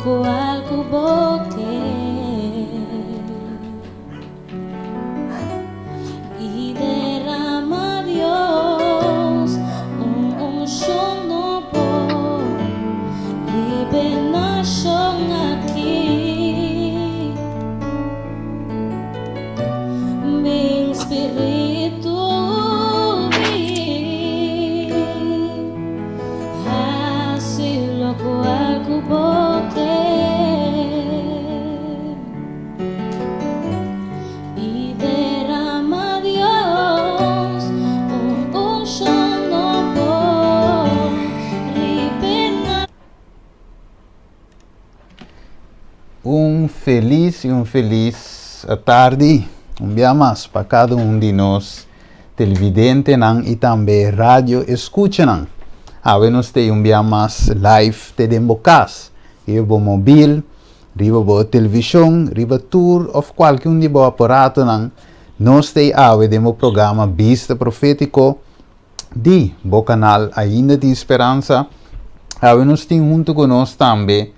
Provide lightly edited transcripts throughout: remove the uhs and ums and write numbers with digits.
Lokual ku bo ke. I derama Dios un unshon nobo riba e nashon aki. Bin Spiritu bin, hasi lokual ku bo ke. I derama Dios un unshon nobo riba e na. Un felis i un felis tardi un bia mas pa kada un di nos televidentenan i tambe radio escuchanan. Awe nos ta un bia mas live te den bo kas, riba bo mobil, Riba bo televishon, riba tur òf kualke un di bo aparatonan, nos ta ei awe den bo programa Bista Profétiko di bo kanal Ainda Tin Speransa. Awe nos tin huntu ku nos tambe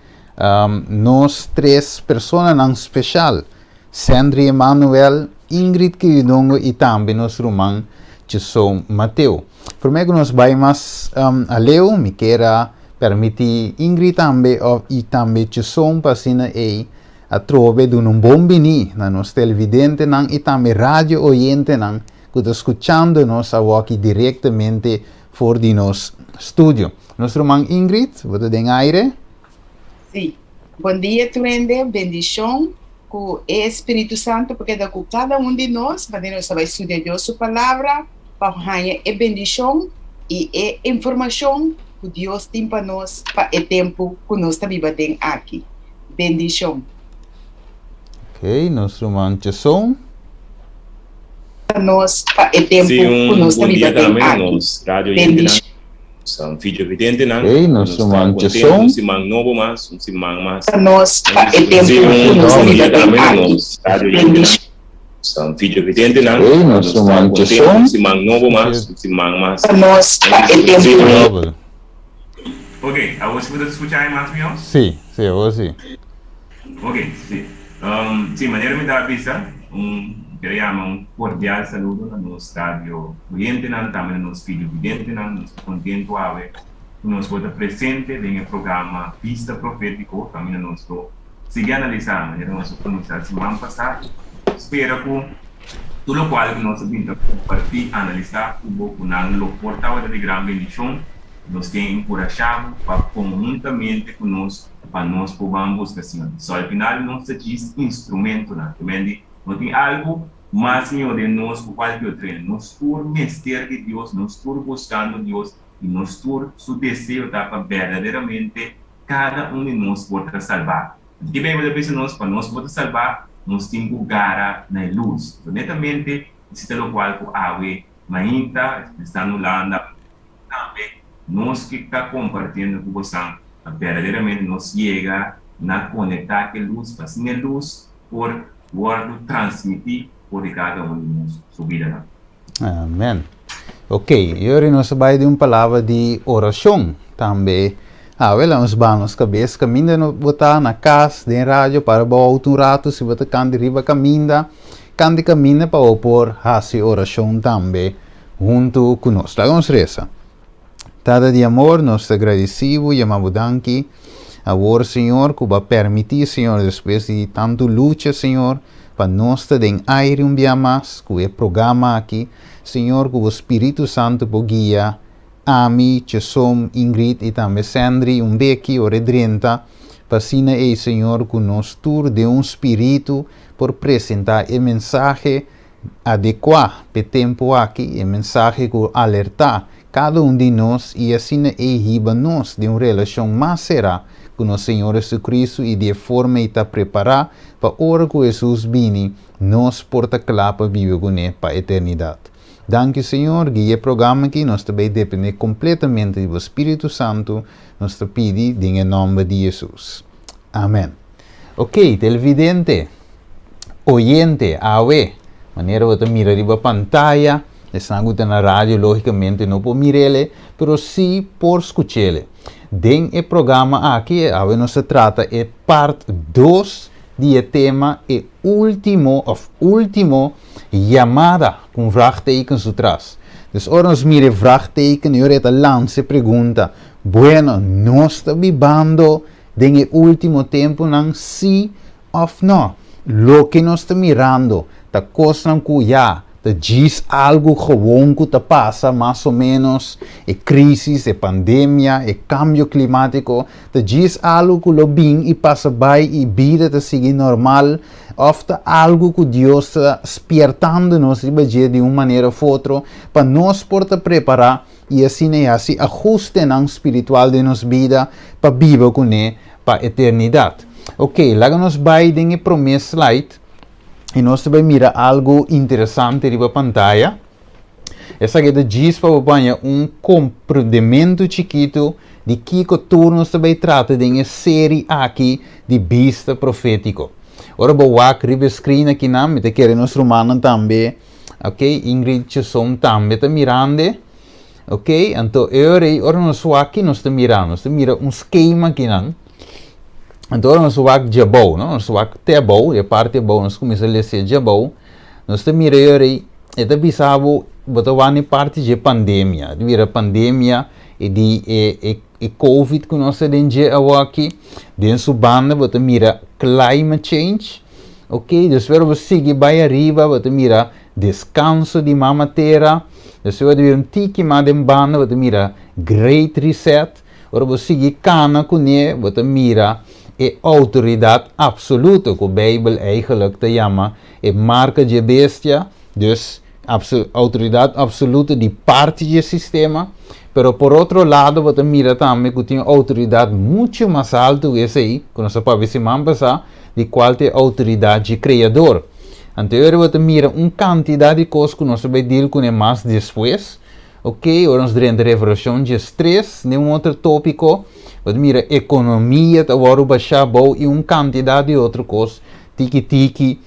nos tres personanan speshal, Sandry Emanuel, Ingrid Kiridongo i tambe nos ruman Chesou Mateo. Promé ku nos bai mas aleu, mi kier a Permití Ingrid tambe of i tambe Chesson pa asina ei atrobe duna un bon biní na nos televidentenan i tambe radio oyentenan ku ta skuchando nos awoki direktamente for di nos studio. Nos ruman Ingrid, bo ta den aire? Sí. Bon dia tur hende, bendishon ku e Spiritu Santu por keda ku kada un di nos, manera nos ta bai studia Dios su Palabra pa haña e bendishon i e informashon ku Dios tin pa nos pa e tempu ku nos ta biba den aki. Bendishon. Ok, nos ruman Jason. Pa nos pa e tempu Sí, ku un nos ta bon biba dia den tambe na aki. nos radio oyentenan. Bendishon. San video evidentenan Ey, nos nos ta ruman contento Jason. un siman nobo mas, un siman mas. Pa nos pa e tempu Sí, ku un nos ta bon biba dia den tambe na aki. nos radio oyentenan. Bendishon. San video evidentenan Ey, nos nos ta ruman contento Jason. un siman nobo mas, un siman mas. Pa nos pa e tempu Sí, un. Double. Ok, awor si bo ta scucha ai mas mihor? Sí, sí, awor sí. Ok, sí. Sí, manera mi ta bisa, un quiero yama un cordial saludo na nos radio oyentenan, tambe na nos videovidentenan. Nos ta contento awe cu nos por ta presente den e programa Vista Profetico. Caminda nos lo sigui analisa manera nos a cuminsa siman pasa. Spera cu tur locual cu nos a bin ta comparti, analisa cu bo, cu nan lo por tabata di gran bendicion. Nos ke encurasha bo pa conhuntamente cu nos pa nos por ban busca Señor. So al final nos ta djis instrumentonan. Te men di no tin algo mas mihor den nos cu cualkier otro hende. Nos tur mester di Dios, nos tur buscando Dios y nos tur su deseo ta pa berdaderamente cada un di nos por ta salba. Anto ki Bijbel ta bisa nos? Pa nos por ta salba nos tin cu gara na e luz. Anto netamente esey ta locual cu awe mainta esta na Hulanda. Tambe nos ke ta kompartiendo ku bosan pa berdaderamente nos yega na konektá ku e lus pa asina e lus por wòrdu transmití for di kada un di nos su bidanan. Amen. Ok, i ora nos a bai den un palabra di orashon tambe. Awe la nos baha nos kabes kaminda no bo ta na kas, den radio, para bo outo un ratu si bo ta kanta riba kaminda, kanta kaminda pa bo por hasi orashon tambe. Huntu ku nos. Laga nos resa. Tata di amor, nos ta gradisí bo, yama bo danki. Awor, Señor, ku bo a permití, Señor, despues di tantu lucha, Señor, pa nos ta den aire un bia mas ku e programa aki. Señor, ku bo Spiritu Santu por guia ami, Chesom, Ingrid i tambe Sandry un beki ora e drenta, pa asina ei, Señor, ku nos tur den un spiritu por presentá e mensahe Adekuá p'e tempu aki e mensahe ku alertá kada un di nos i asina ei hiba nos den un relashon mas será ku nos Señor Jesucristo i di e forma ei ta prepará pa ora ku Hesus bini nos por ta kla pa biba kuné pa eternidat. Danki Señor, guia e programa aki, nos ta bay depende kompletamente di bo Spiritu Santu, nos ta pidi den e nòmber di Hesus. Amen. Ok, televidente, oyente, awe, manera bo ta mira riba pantaya, esnan ku ta na radio lógikamente no por mir'ele, pero sí por skuch'ele. Den e programa aki, awe nos ta trata e part 2 di e tema e último òf último yamada ku un vraagteken su tras. Dus ora nos mira e vraagteken, e ora e ta lansa e pregunta, Bueno, nos ta bibando den e último tempunan, sí òf nò? Loke nos ta mirando ta kosnan ku ya ta djis algu gewon ku ta pasa mas o ménos, e krísis, e pandemia, e kambio klimátiko, ta djis algu ku lo bin i pasa bai i bida ta sigui normal, òf ta algu ku Dios ta spiertando nos riba dje di un manera òf otro pa nos por ta prepará i asina e hasi ahustenan spiritual den nos bida pa biba kuné pa eternidat. Oke, laga nos bai den e promé slide i nos ta bai mira algu interesante riba pantaya. Esaki ta djis pa bo baña un komprendementu chikitu di kiko tur nos ta bai trata den e seri aki di Bista Profétiko. Ora bo wak riba e screen akinan, mi ta kere nos rumannan tambe, ok, Ingrid Chesom tambe ta mirande, ok, anto e ora ei ora nos wak ki nos ta mira, nos ta mira un skema akinan, anto ora nos wak djabou, no, nos wak te abou, e parti abou nos kuminsa lesa e djabou, nos ta mira e ora ei, E ta bisa bo, bo ta wak na e parti dje pandemia. Ta bira pandemia e di e e e covid ku nos ta den dje awoki. Den su banda bo ta mira climate change. Ok, despues bo sigui bai ariba bo ta mira deskanso di mama tera. Despues bo ta bira un tiki mas den banda bo ta mira great reset. Ora bo sigui kana kuné bo ta mira e outoridat absoluto ku Beibel eigenlijk ta yama E marka dje bestia, dus outoridat absoluto di parti dje sistema, pero por otro lado bo ta mira tambe ku tin outoridat muchu mas altu ku esei, ku nos a papia siman pasá, di kual ta e outoridat dje Kreador. Anto e ora bo ta mira un kantidat di kos ku nos ta bai deal kuné mas despues, ok, ora nos drenta Revelashon djes tres, den un otro tópiko, bo ta mira ekonomia ta wòrdu bashá abou i un kantidat di otro kos Tiki tiki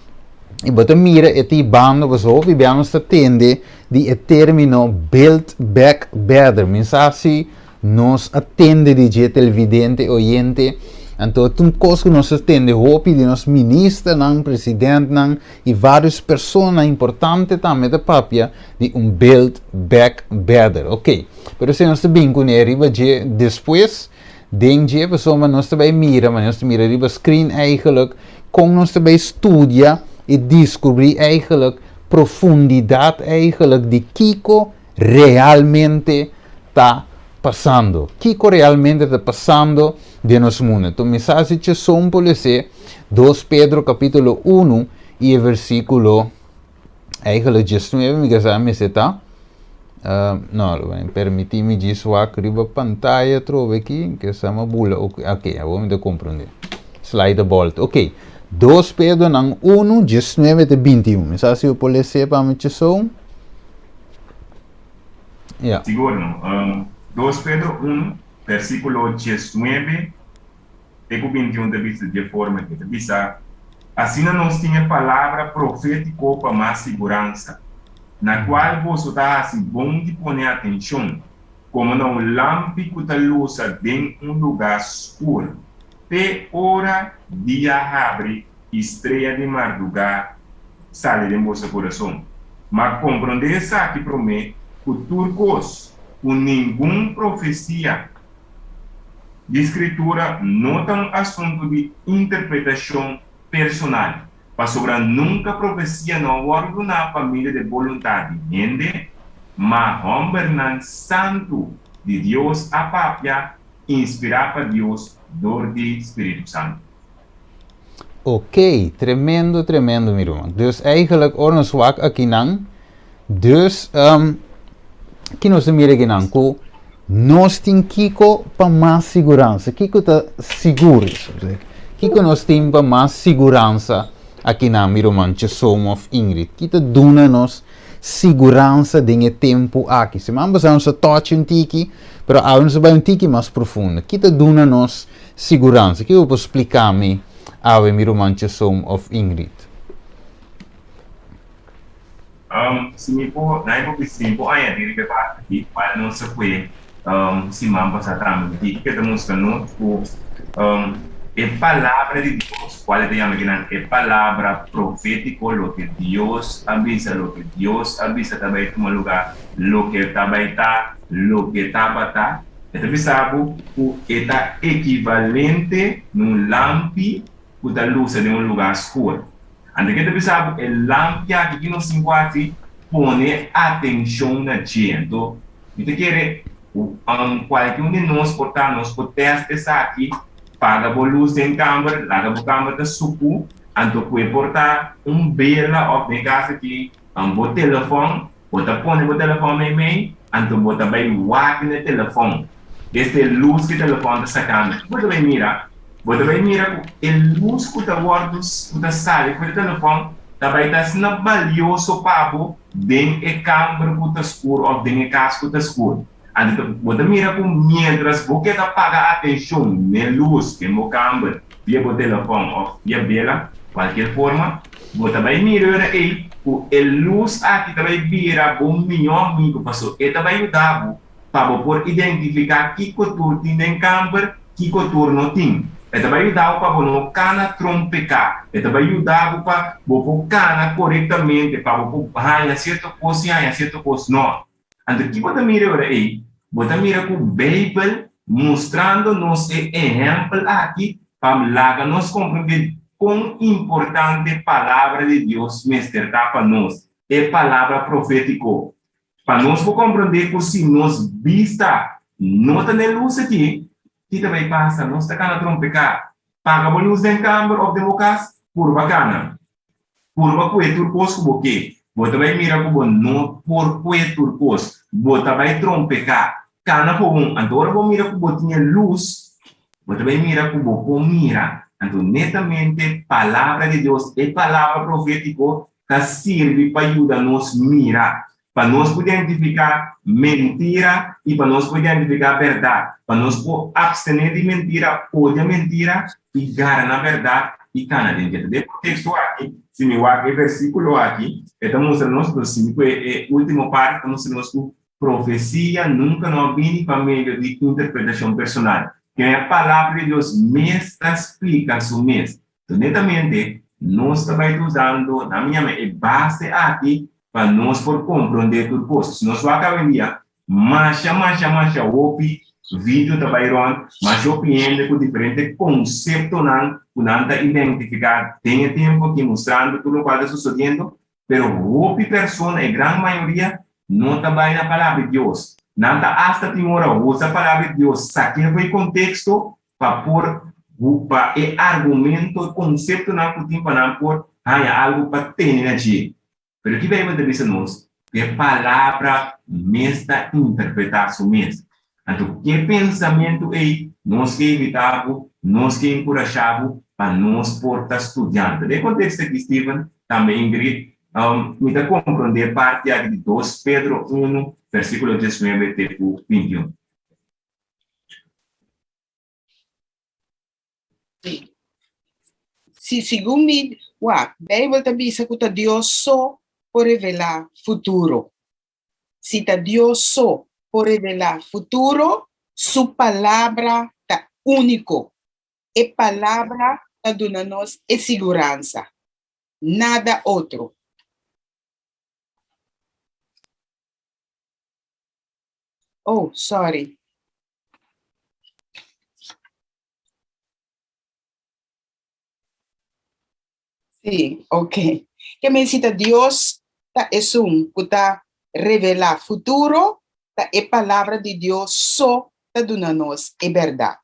i bo ta mira e ta hibando pasobra hopi bia nos ta tende di e termino build back better. Mi sa si nos a tende di dje televidente oyente, anto ta un kos ku nos ta tende hopi di nos ministernan, presidentnan i varios persona importante tambe ta papia di un build back better. Ok, pero esei nos ta bin kuné riba dje despues. Den dje pasobra nos ta bai mira, manera nos ta mira riba screen eigenlijk, kon nos ta bai studia i diskubrí eigenlijk profundidat eigenlijk di kiko realmente ta pasando. Kiko realmente ta pasando den nos mundu. Enton mi sa si Cheson por lese dos Pedro kapítulo unu i e versíkulo Eigenlijk 19 mi ke sa mester ta. Uh, no, permití mi djis wak riba pantaya atrobe aki, ke sa mi a bula ok, ok, awor mi ta komprendé. Slide a bolt, ok. 2 Pedronan 1, 19 te 21. Mi sa si bo por les'é pa mi chesou. Ja. Sigur no. Um, 2 Pedro 1, versíkulo 19 te ku 21 ta bisa dje forma aki. Ta bisa, Asina nos tin e palabra profétiko pa mas siguransa, na kual boso ta hasi bon di pone atenshon, komo na un lampi ku ta lusa den un lugá skur, te ora dia habri i strea di mardugá sali den boso kurason. Ma komprondé esaki promé ku tur kos, ku ningun profesia Di Skritura no ta un asuntu di interpretashon personal, pasobra nunka profesia no a wòrdu duná pa medio di e boluntat di hende, ma hòmbernan santu di Dios a papia inspirá pa Dios dor di spiritu santu. Ok, tremendo, tremendo mi ruman. Dus eigenlijk ora nos wak akinan, dus um, ki nos ta mira akinan? Ku nos tin kiko pa mas siguransa. Kiko ta sigur? Kiko nos tin pa mas siguransa akinan, mi ruman Chesom of Ingrid? Ki ta duna nos siguransa den e tempu aki? Siman pasá nos a touch un tiki, pero awe nos ta bai un tiki mas profundo. Ki ta duna nos Siguransa. Kiko bo por splika mi awe mi ruman Chesom of Ingrid? Um, si mi por, na e por si mi por añadi riba e parti aki, cual nos a pue Siman pasá tambe mi di ke ta mustra nos ku e palabra di Dios, kual e ta yama kinan e palabra profétiko, loke Dios a bisa, loke Dios a bisa ta bai tuma lugá, loke ta bai ta, loke tabata, e ta bisa bo ku e ta ekivalente na un lampi ku ta lusa den un lugá skur. Anto ke ta bisa bo e lampi aki ki nos tin ku hasi? Pone atenshon na dje. Anto Mi ta kere ku kualke un di nos por ta nos por tèst esaki, paga bo lus den kamber, laga bo kamber ta suku, anto ku e por ta un bela òf den e kas aki bo telefòn, bo ta pone bo telefòn meimei, anto bo ta bai wak na e telefòn, desde e lus ku e telefòn ta sakando. Bo ta bai mira? Bo ta bai mira ku e lus ku ta wòrdu ku ta sali for di e telefòn ta bai ta asina balioso pa bo den e kamber ku ta skur òf den e kas ku ta skur. Anto bo ta mira ku miéntras bo keda paga atenshon n'e lus den bo kamber via bo telefòn òf via bela, kualkier forma, bo ta bai mira ora ei ku e lus aki ta bai bira bo mihó amigu pasobra e ta bai yuda bo pa bo por identifiká kiko tur tin den kamber, kiko tur no tin. E ta bai yuda bo pa bo no kana trompeká. E ta bai yuda bo pa bo por kana korektamente, pa bo por haña sierto kos i haña sierto kos no. Anto ki bo ta mira ora ei? Bo ta mira ku Beibel mustrando nos e ehèmpel aki pa laga nos komprendé kon importante Palabra di Dios mester ta pa nos, e palabra profétiko. Pa nos por komprondé ku si nos bista no ta n'e lus akí, ki ta bai pasa? Nos ta kana trompeká. Paga bo lus den kamber òf den bo kas, purba kana. Purba kue tur kos ku bo ke. Bo ta bai mira ku bo no por kue tur kos. Bo ta bai trompeká. Kana por un. Anto ora bo mira ku bo tin e lus, bo ta bai mira ku bo por mira. Anto netamente Palabra di Dios, e palabra profétiko, ta sirbi pa yuda nos mira, pa nos por identifiká mentira i pa nos por identifiká bèrdat, pa nos por apstené di mentira, odia mentira i gara na bèrdat i kana den dje. Den e konteksto aki, si mi wak e versíkulo aki, e ta mustra nos, nos sinti ku e último parti ta mustra nos ku profesia nunka no a bini pa medio di interpretashon personal. Ken e Palabra di Dios mes ta splika su mes. Netamente, nos ta bai ta usando, nan mi yama e base aki pa nos por comprende tur cos. Si nos wak awendia, masha, masha, masha hopi video ta bai rond, masha hopi hende cu diferente conceptonan cu nan ta identifica den e tempo aki mustrando tur locual ta sucediendo, Pero hopi persona, e gran mayoria, no ta bai na Palabra di Dios. Nan ta asta tin ora usa Palabra di Dios, sak'é for e konteksto pa por pa e argumento, e konseptonan ku tin pa nan por haña algu pa tene na dje. Pero ki Beibel ta bisa nos? Ku e Palabra mes ta interpretá su mes. Anto ku e pensamentu ei nos ke invitá bo, nos ke enkurashá bo pa nos por ta studiante. Den e konteksto aki, Steven, Tambe Ingrid, mi ta komprondé parti aki di dos Pedro unu, versíkulo diesnuebe te ku bintiun. Sí. Sí, segun mi, wak, Beibel ta bisa ku ta Dios so por revelá futuro. Si ta Dios so por revelá futuro, su Palabra ta úniko. E Palabra ta duna nos e siguransa, nada otro. Oh, sorry. Sí, ok. Ke men si ta Dios ta esun ku ta revelá futuro, ta e Palabra di Dios so ta duna nos e bèrdat.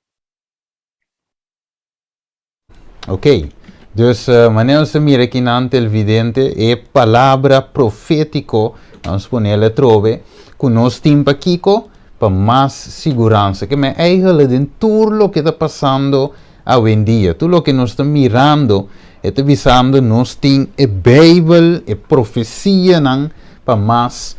Ok, dus manera nos ta mira aki nan televidente, e palabra profétiko, nos pone el atrobe, ku nos tin pa kiko? Pa mas siguransa. Ke men eigenlijk den tur loke ta pasando awendia, tur loke nos ta mirando, e ta bisando nos tin e Beibel, e profesianan pa mas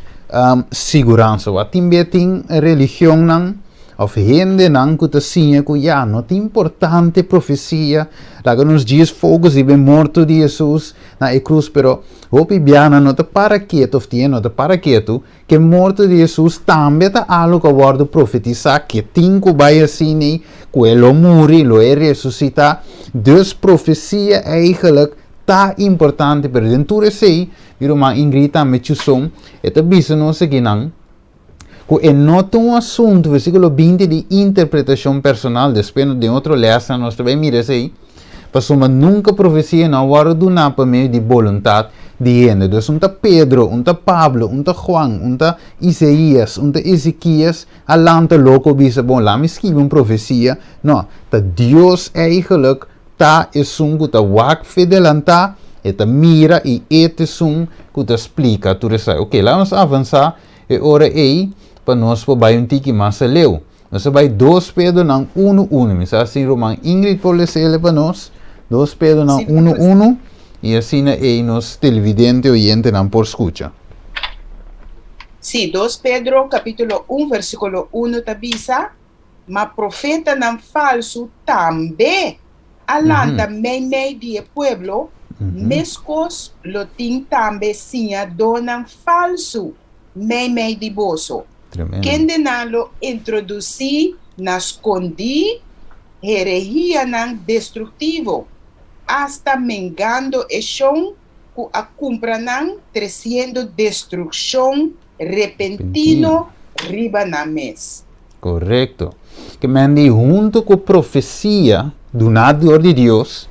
siguransa. Wak tin bia tin religionnan. òf hendenan ku ta siña ku ya no ta importante profesia, laga nos djis focus riba e morto di Hesus na e krus, pero hopi biaha no ta para ketu òf tin no ta para ketu ku e morto di Hesus tambe ta algu ku a wòrdu profetisá ke tin ku bai asina ku e lo muri, lo e resusitá. Dus profesia eigenlijk ta importante, pero den tur esei mi ruman Ingrid tambe chuson e ta bisa nos akinan ku e no ta un asuntu, versíkulo 20, di interpretashon personal, despues den otro lèsnan nos ta bai mira esei, pasobra nunka profesia no a wòrdu duná pa medio di boluntat di hende. Dus un ta Pedro, un ta Pablo, un ta Juan, un ta Isaías, un ta Ezekias a lanta loko bisa, bon, laat mi skibi un profesia. No, ta Dios eigenlijk ta esun ku ta wak fe delantá, e ta mira i e ta esun ku ta splika tur esaki. Oké, laat nos avansá e ora ei pa nos por bai un tiki mas aleu. Nos a bai 2 Pedronan 1 1. Mi sa si ruman Ingrid por les'ele pa nos. 2 Pedronan 1 1 i asina ei nos televidente oyentenan por skucha. Sí, 2 Pedro kapítulo 1 versíkulo 1 ta bisa, Ma profetanan falsu tambe a lanta meimei di e pueblo, meskos lo tin tambe siñadónan falsu meimei di boso, kendenan lo introdusí na skondí herehianan destruktivo, asta mengando e shon ku a kumpra nan, tresiendo destrukshon repentino riba nan mes. Korekto. Ke men di huntu ku profesia duná dor di Dios,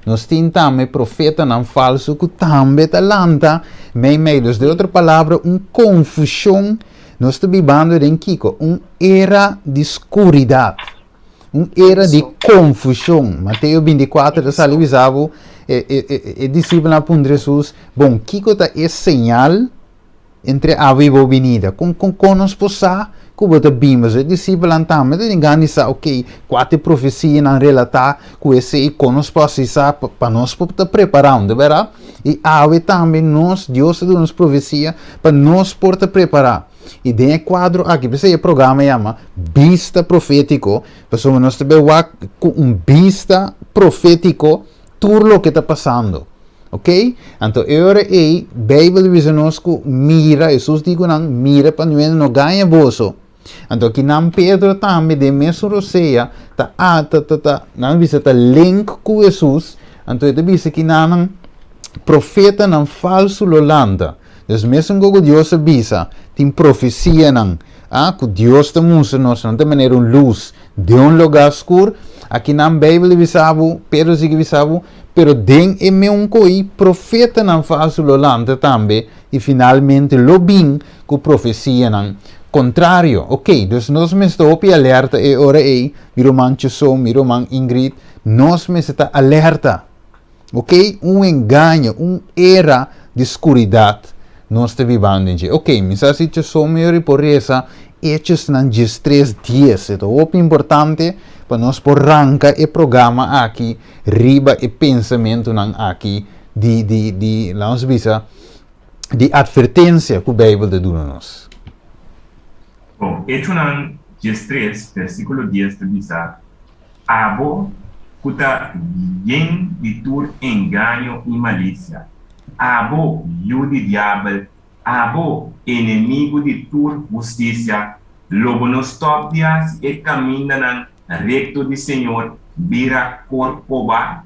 nos tin tambe profetanan falsu ku tambe ta lanta meimei. Dus den otro palabra, un konfushon. Nos ta bibando den kiko? Un era di skuridat. Un era di konfushon. Mateo 24 ta sali bisa bo, e, e, e, e disipelnan a puntra Hesus, bon, kiko ta e señal Entre abo i bo binida, kon kon kon nos por sa ku bo ta bin? Pasobra e disipelnan tambe ta tin gana di sa, okey, kua ta e profesianan relatá ku esei? Kon nos por hasi sa pa nos por ta prepará? Unda bèrdat? I awe tambe nos, Dios ta duna nos profesia pa nos por ta prepará. I den e kuadro aki, p'esei e programa yama Bista Profétiko, pasobra nos ta bai wak ku un bista profétiko tur loke ta pasando. Ok? Anto e ora ei, Beibel ta bisa nos ku mira, Hesus di ku nan, mira pa nuende no gaña boso. Anto akinan Pedro tambe den mesun rosea ta a ta ta ta nan bisa ta link ku Hesus, anto e ta bisa kinanan profetanan falsu lo lanta. Dus mesun ku Dios a bisa, tin profesianan a ku Dios ta mustra nos, nan ta manera un lus den un lugá skur. Akinan Beibel ta bisa bo, Pedro sigui bisa bo, Pero den e meun ko'i profetanan falsu lo lanta tambe i finalmente lo bin ku profesianan kontrario. Oké, dus nos mester hopi alerta e ora ei, mi ruman Chesson, mi ruman Ingrid, nos mester ta alerta. Oké, un engaño, un era di skuridat nos ta bibando den dje. Oké, mi sa si Chesson mi ora por resa Hechosnan 13 dies. E ta hopi importante pa nos por ranka e programa aki riba e pensamentunan aki di, di, di, laat ons bisa, di advertensia ku Beibel ta duna nos. Bon, Echonan 13, versíkulo 10 ta bisa, Abo ku ta yen di tur engaño i malisia, abo yu di diabel, Abo, enemigu di tur hustisia, lo bo no stòp di hasi e kamindanan rekto di Señor bira korkobá?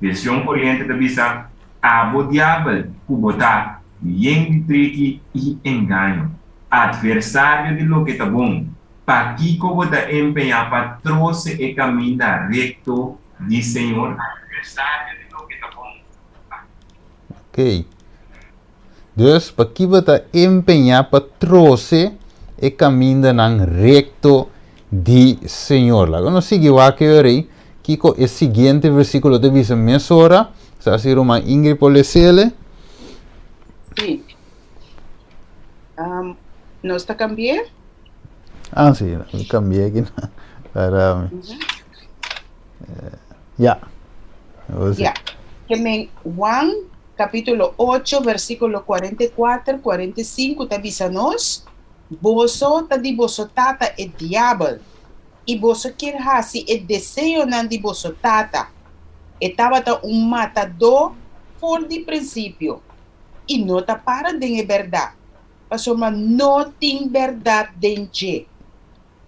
Version Koriente ta bisa, Abo diabel ku bo ta, yen di triki i engaño, atversario di loke ta bon, pakiko bo ta empeñá pa trose e kaminda rekto di Señor? Ok. Dus, paki bo ta empeñá pa trose e kamindanan rekto di Señor? Laga nos sigui wak e ora ei kiko e siguiente versíkulo ta bisa mesora. Sa si ruman Ingrid por les'ele. Sí. Nos ta kambi'é? Ah, sí, mi kambi'é aki. Para mi. Ya. Ya. Ke men Juan capítulo 8 versículo 44, 45 ta bisa nos, Boso ta di boso tata e diabel, i boso kier hasi e deseonan di boso tata. E tabata un matadó for di prinsipio, i no ta para den e bèrdat, pasobra no tin bèrdat den dje.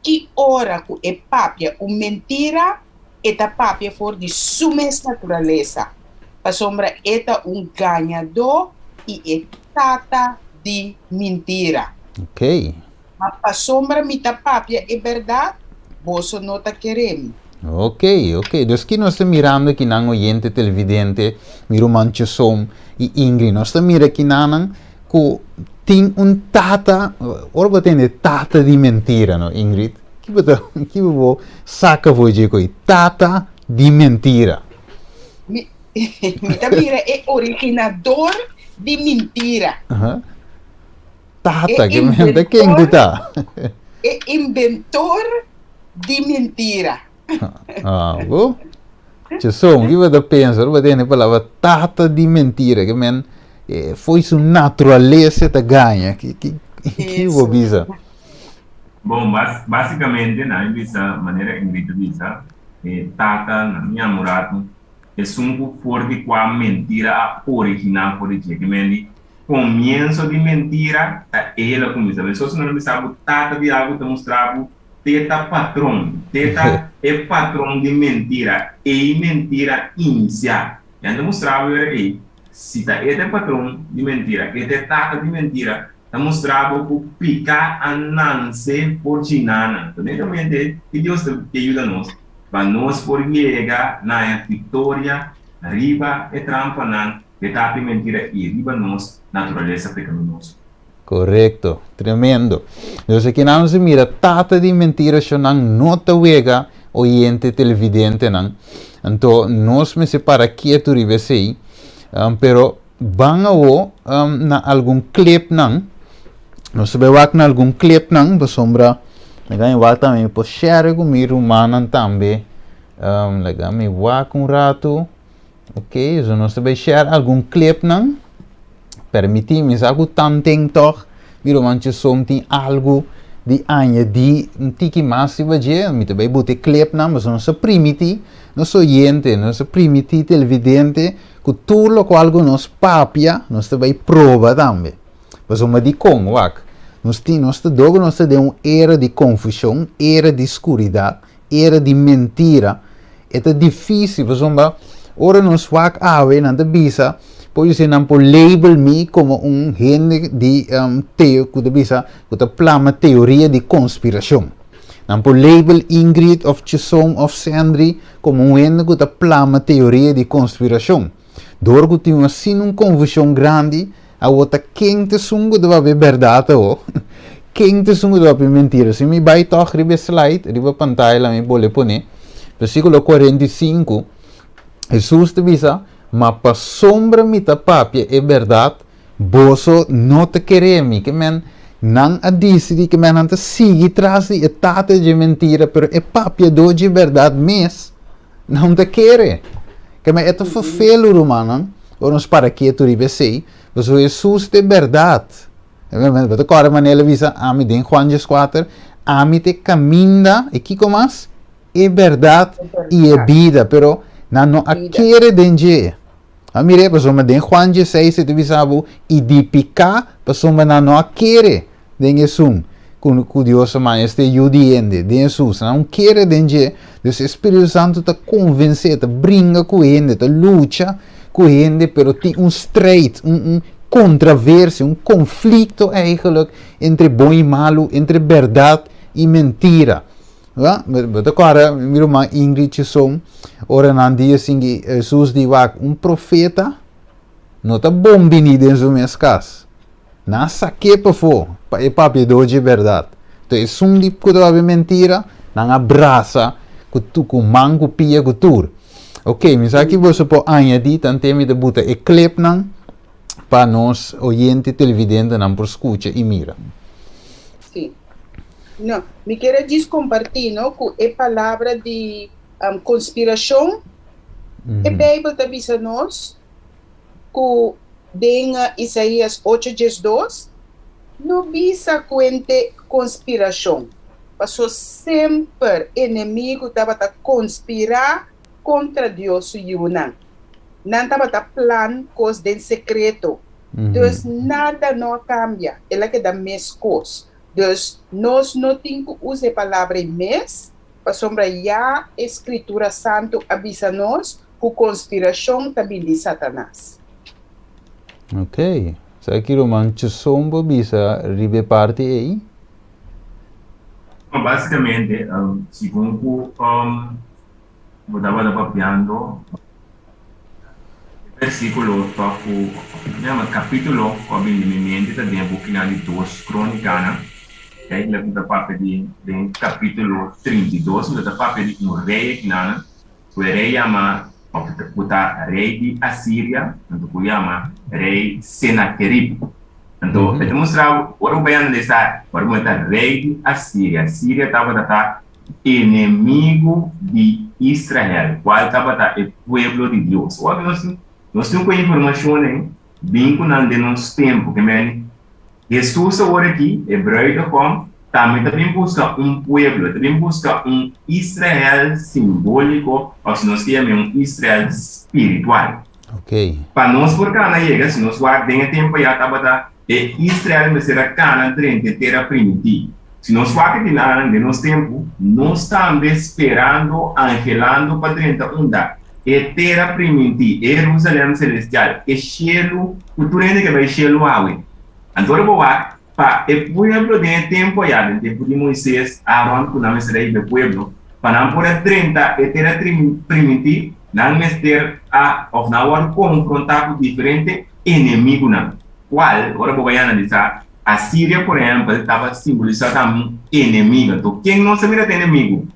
Ki ora ku e papia un mentira, e ta papia for di su mes naturalesa, pasobra e ta un gañadó i e tata di mintira. Ok. Ma pasobra mi ta papia e bèrdat, boso no ta kere mi. Ok, ok. Dus ki nos ta mirando kinan oyente televidente, mi ruman Chesom i Ingrid. Nos ta mira kinanan ku tin un tata, ora bo tende tata di mentira no Ingrid, ki bo ta, ki bo saka for dje koi? Tata di mentira. Mi, mi ta mira e originador di mentira. Aha. Tata, ke men ta ken ku ta? E inventor di mentira. Ah, bo? Cheson, ki bo ta pensa ora bo tende palabra tata di mentira? Ke men eh, foi su naturalesa ta gaña. Ki, ki, ki bo Eso. bisa? Bon, bas, básicamente, na mi bisa, manera Ingrid ta bisa, e tata, na mi amurato, esun ku for di kua mentira a originá for di dje. Ke men di komienso di mentira ta el a kuminsá. Mesos ku nan a bisa bo tata di algu ta mustra bo Te ta patron, te ta e patron di mentira, ei mentira inisiá. Nan ta mustra bo ora ei, si ta e ta e patron di mentira, e ta e tata di mentira, ta mustra bo ku piká a nanse por djina nan. Netamente ki Dios ta ke yuda nos pa nos por yega na e viktoria riba e trampanan di e tata di mentira i riba nos naturalesa pekaminoso. Korekto, tremendo. Nos aki nan nos a mira tata di mentira shonnan no ta wega oyente televidentenan. Anto nos mester para ketu riba esei. Um, pero ban awo um, na algun clipnan. Nos ta bai wak na algun clipnan pasobra laga mi wak tambe mi por share ku mi rumannan tambe. Um, laga mi wak un ratu. Ok, so nos ta bai share algun clipnan. Permití mi sa ku tanten tòg mi ruman Chisom tin algu di añadí un tiki mas riba dje. Mi ta bai buta e clipnan pasobra nos a primití nos oyente, nos a primití televidente ku tur lokual ku nos papia nos ta bai proba tambe. Pasobra dikon? Wak, nos tin, nos ta dor ku nos ta den un era di konfushon, era di skuridat, era di mentira, e ta difícil pasobra ora nos wak awe nan ta bisa por disi nan por label mi como un hende di um, teo ku ta bisa ku ta plama teoria di konspirashon. Nan por label Ingrid of Chisom of Sandri como un hende ku ta plama teoria di konspirashon. Dor ku tin asina un konfushon grandi, awor ta ken ta esun ku ta papia bèrdat awor? Ken ta esun ku ta papia mentira? Si mi bai tòg riba e slide, riba pantaya la mi bole pone, versíkulo 45, Hesus ta bisa, Ma pasobra mi ta papia e bèrdat, boso no ta kere mi. Ke men, nan a disidí ke men nan ta sigui tras di e tata dje mentira, pero e papiadó dje bèrdat mes Nan ta kere. Keme e ta ferfelu, rumannan, ora nos para ketu riba esei, pasobra Hesus ta e bèrdat. Bo ta kòrda manera el a bisa ami den Juan dieskuater, Ami ta e kaminda, e kiko mas? E bèrdat i e bida. Pero nan no a kere den dje. A mir'é, pasobra den Juan dieseis e ta bisa bo, I di piká, pasobra nan no a kere. Den esun ku ku Dios a manda, este Yu di hende, den Hesus, nan un kere den dje, dus e Spiritu Santu ta konvensé, ta bringa ku hende, ta lucha ku hende, pero tin un strijd, un un kontraversia, un konflikto eigenlijk entre bon i malu, entre bèrdat i mentira. Bo bo ta kòrda mi ruman Ingrid Chisom, ora nan di asin ki Hesus di wak un profeta no ta bon bini den su mes kas. Nan a sak'é pafó pa e papiadó dje bèrdat. Enton esun di ku ta papia mentira, nan a brasa ku tu ku man ku pia ku tur. Ok, mi sa ki boso por añadí tant'é mi ta buta e clipnan pa nos oyente televidentenan por skucha i mira. Sí. No, mi kier a djis kompartí, no, ku e palabra di konspirashon, e Beibel ta bisa nos ku den Isaías ocho djesdos. No bisa kuente konspirashon, paso semper enemigu tabata konspirá kontra Dios su yunan. Nan tabata plan kos den sekreto. Dus nada no a kambia, el a keda meskos. Dus nos no tin ku usa e palabra ei mes, pasobra ya e Skritura Santu a bisa nos ku konspirashon ta bin di Satanas. Ok. Sa ki ruman Chesson por bisa riba e parti ei? Básicamente, segun ku bo tabata papiando, e versíkulo ta ku, mi kapítulo ku a bini den mi mente ta den e bukinan di Dos Krónikanan. Eigenlijk mi ta papia di den kapítulo 32, mi ta papia di un rei akinan. Ku e rei yama, òf ku ta rei di Asiria, anto ku yama rei Senakerib. Anto e ta mustra bo, ora bo bai analisá, ora bo ta rei di Asiria, Asiria tabata ta enemigu di Israel, kual tabata e pueblo di Dios. Ora nos nos tin ku e informashonnan bin ku nan den nos tempu, ke men Hesus awor aki, e bruidegom, tambe ta bin buska un pueblo, e ta bin buska un Israel simbóliko, òf si nos ke yam'é un Israel spiritual. Pa nos por kana yega, si nos wak den e tempu ayá tabata e Israel mester a kana drenta e tera primintí. Si nos wak e dinanan den nos tempu, nos tambe sperando, anhelando pa drenta unda? E tera primintí, e Jerusalèm selestial, e shelu ku tur hende ke bai shelu awe. Anto ora bo wak pa e pueblo den e tempu ayá, den tempu di Moises, Aaron ku nan mester a hiba e pueblo, pa nan por a drenta e tera primintí, nan mester a òf nan a wòrdu konfrontá ku diferente enemigunan, kual, ora bo bai analisá, Asiria, por ehèmpel, tabata simbolisá tambe un enemigu. Anto, ken nos a mira ta enemigu?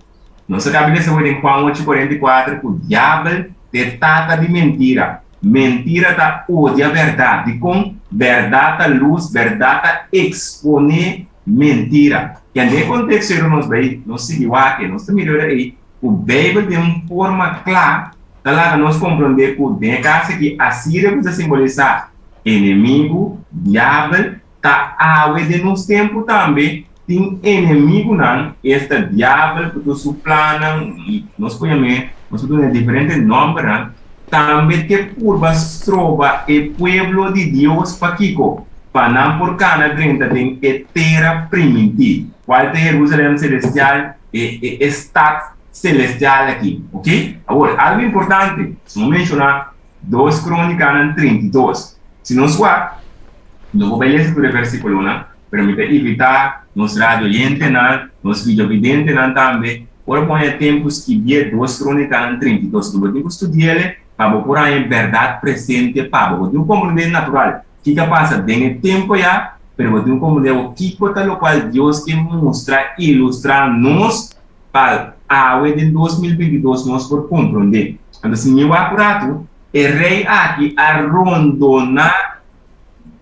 Nos a kaba di lesa hoy den Juan ocho 44 ku diabel ta e tata di mentira. Mentira ta odia bèrdat. Dikon? Bèrdat ta lus, bèrdat ta eksponé mentira. Ken den e konteksto ei nos bai nos sigui wak, nos ta mira ora ei ku Beibel den un forma kla ta laga nos komprondé ku den e kas aki Asiria ku ta simbolisá Enemigu, Diabel, ta awe den nos tempu tambe tin enemigunan, esta Diabel ku tur su plannan, i nos por yam'é, nos por duna diferente nòmbernan, tambe ke purba stroba e pueblo di Dios. Pakiko? Pa nan por kana drenta den e tera primintí, kual ta Jerusalèm selestial, e e stat selestial aki. Oke? Awor, algu importante, si no menshoná Dos Krónikanan 32. Si nos wak, no por bai lesa tur e versíkulonan, pero mi ta invitá nos radio oyentenan, nos videovidentenan tambe, ora bo haña tempu skibié Dos Krónikanan 32. Lo bo tin ku studi'el pa bo por haña e bèrdat presente pa bo. Bo tin ku komprendé natural kiko a pasa den e tempu ayá, pero bo tin ku komprendé awor kiko ta lokual Dios ke mustra, ilustrá nos pa awe den 2022 nos por komprondé. Anto si mi wak un ratu, e rei aki a rondoná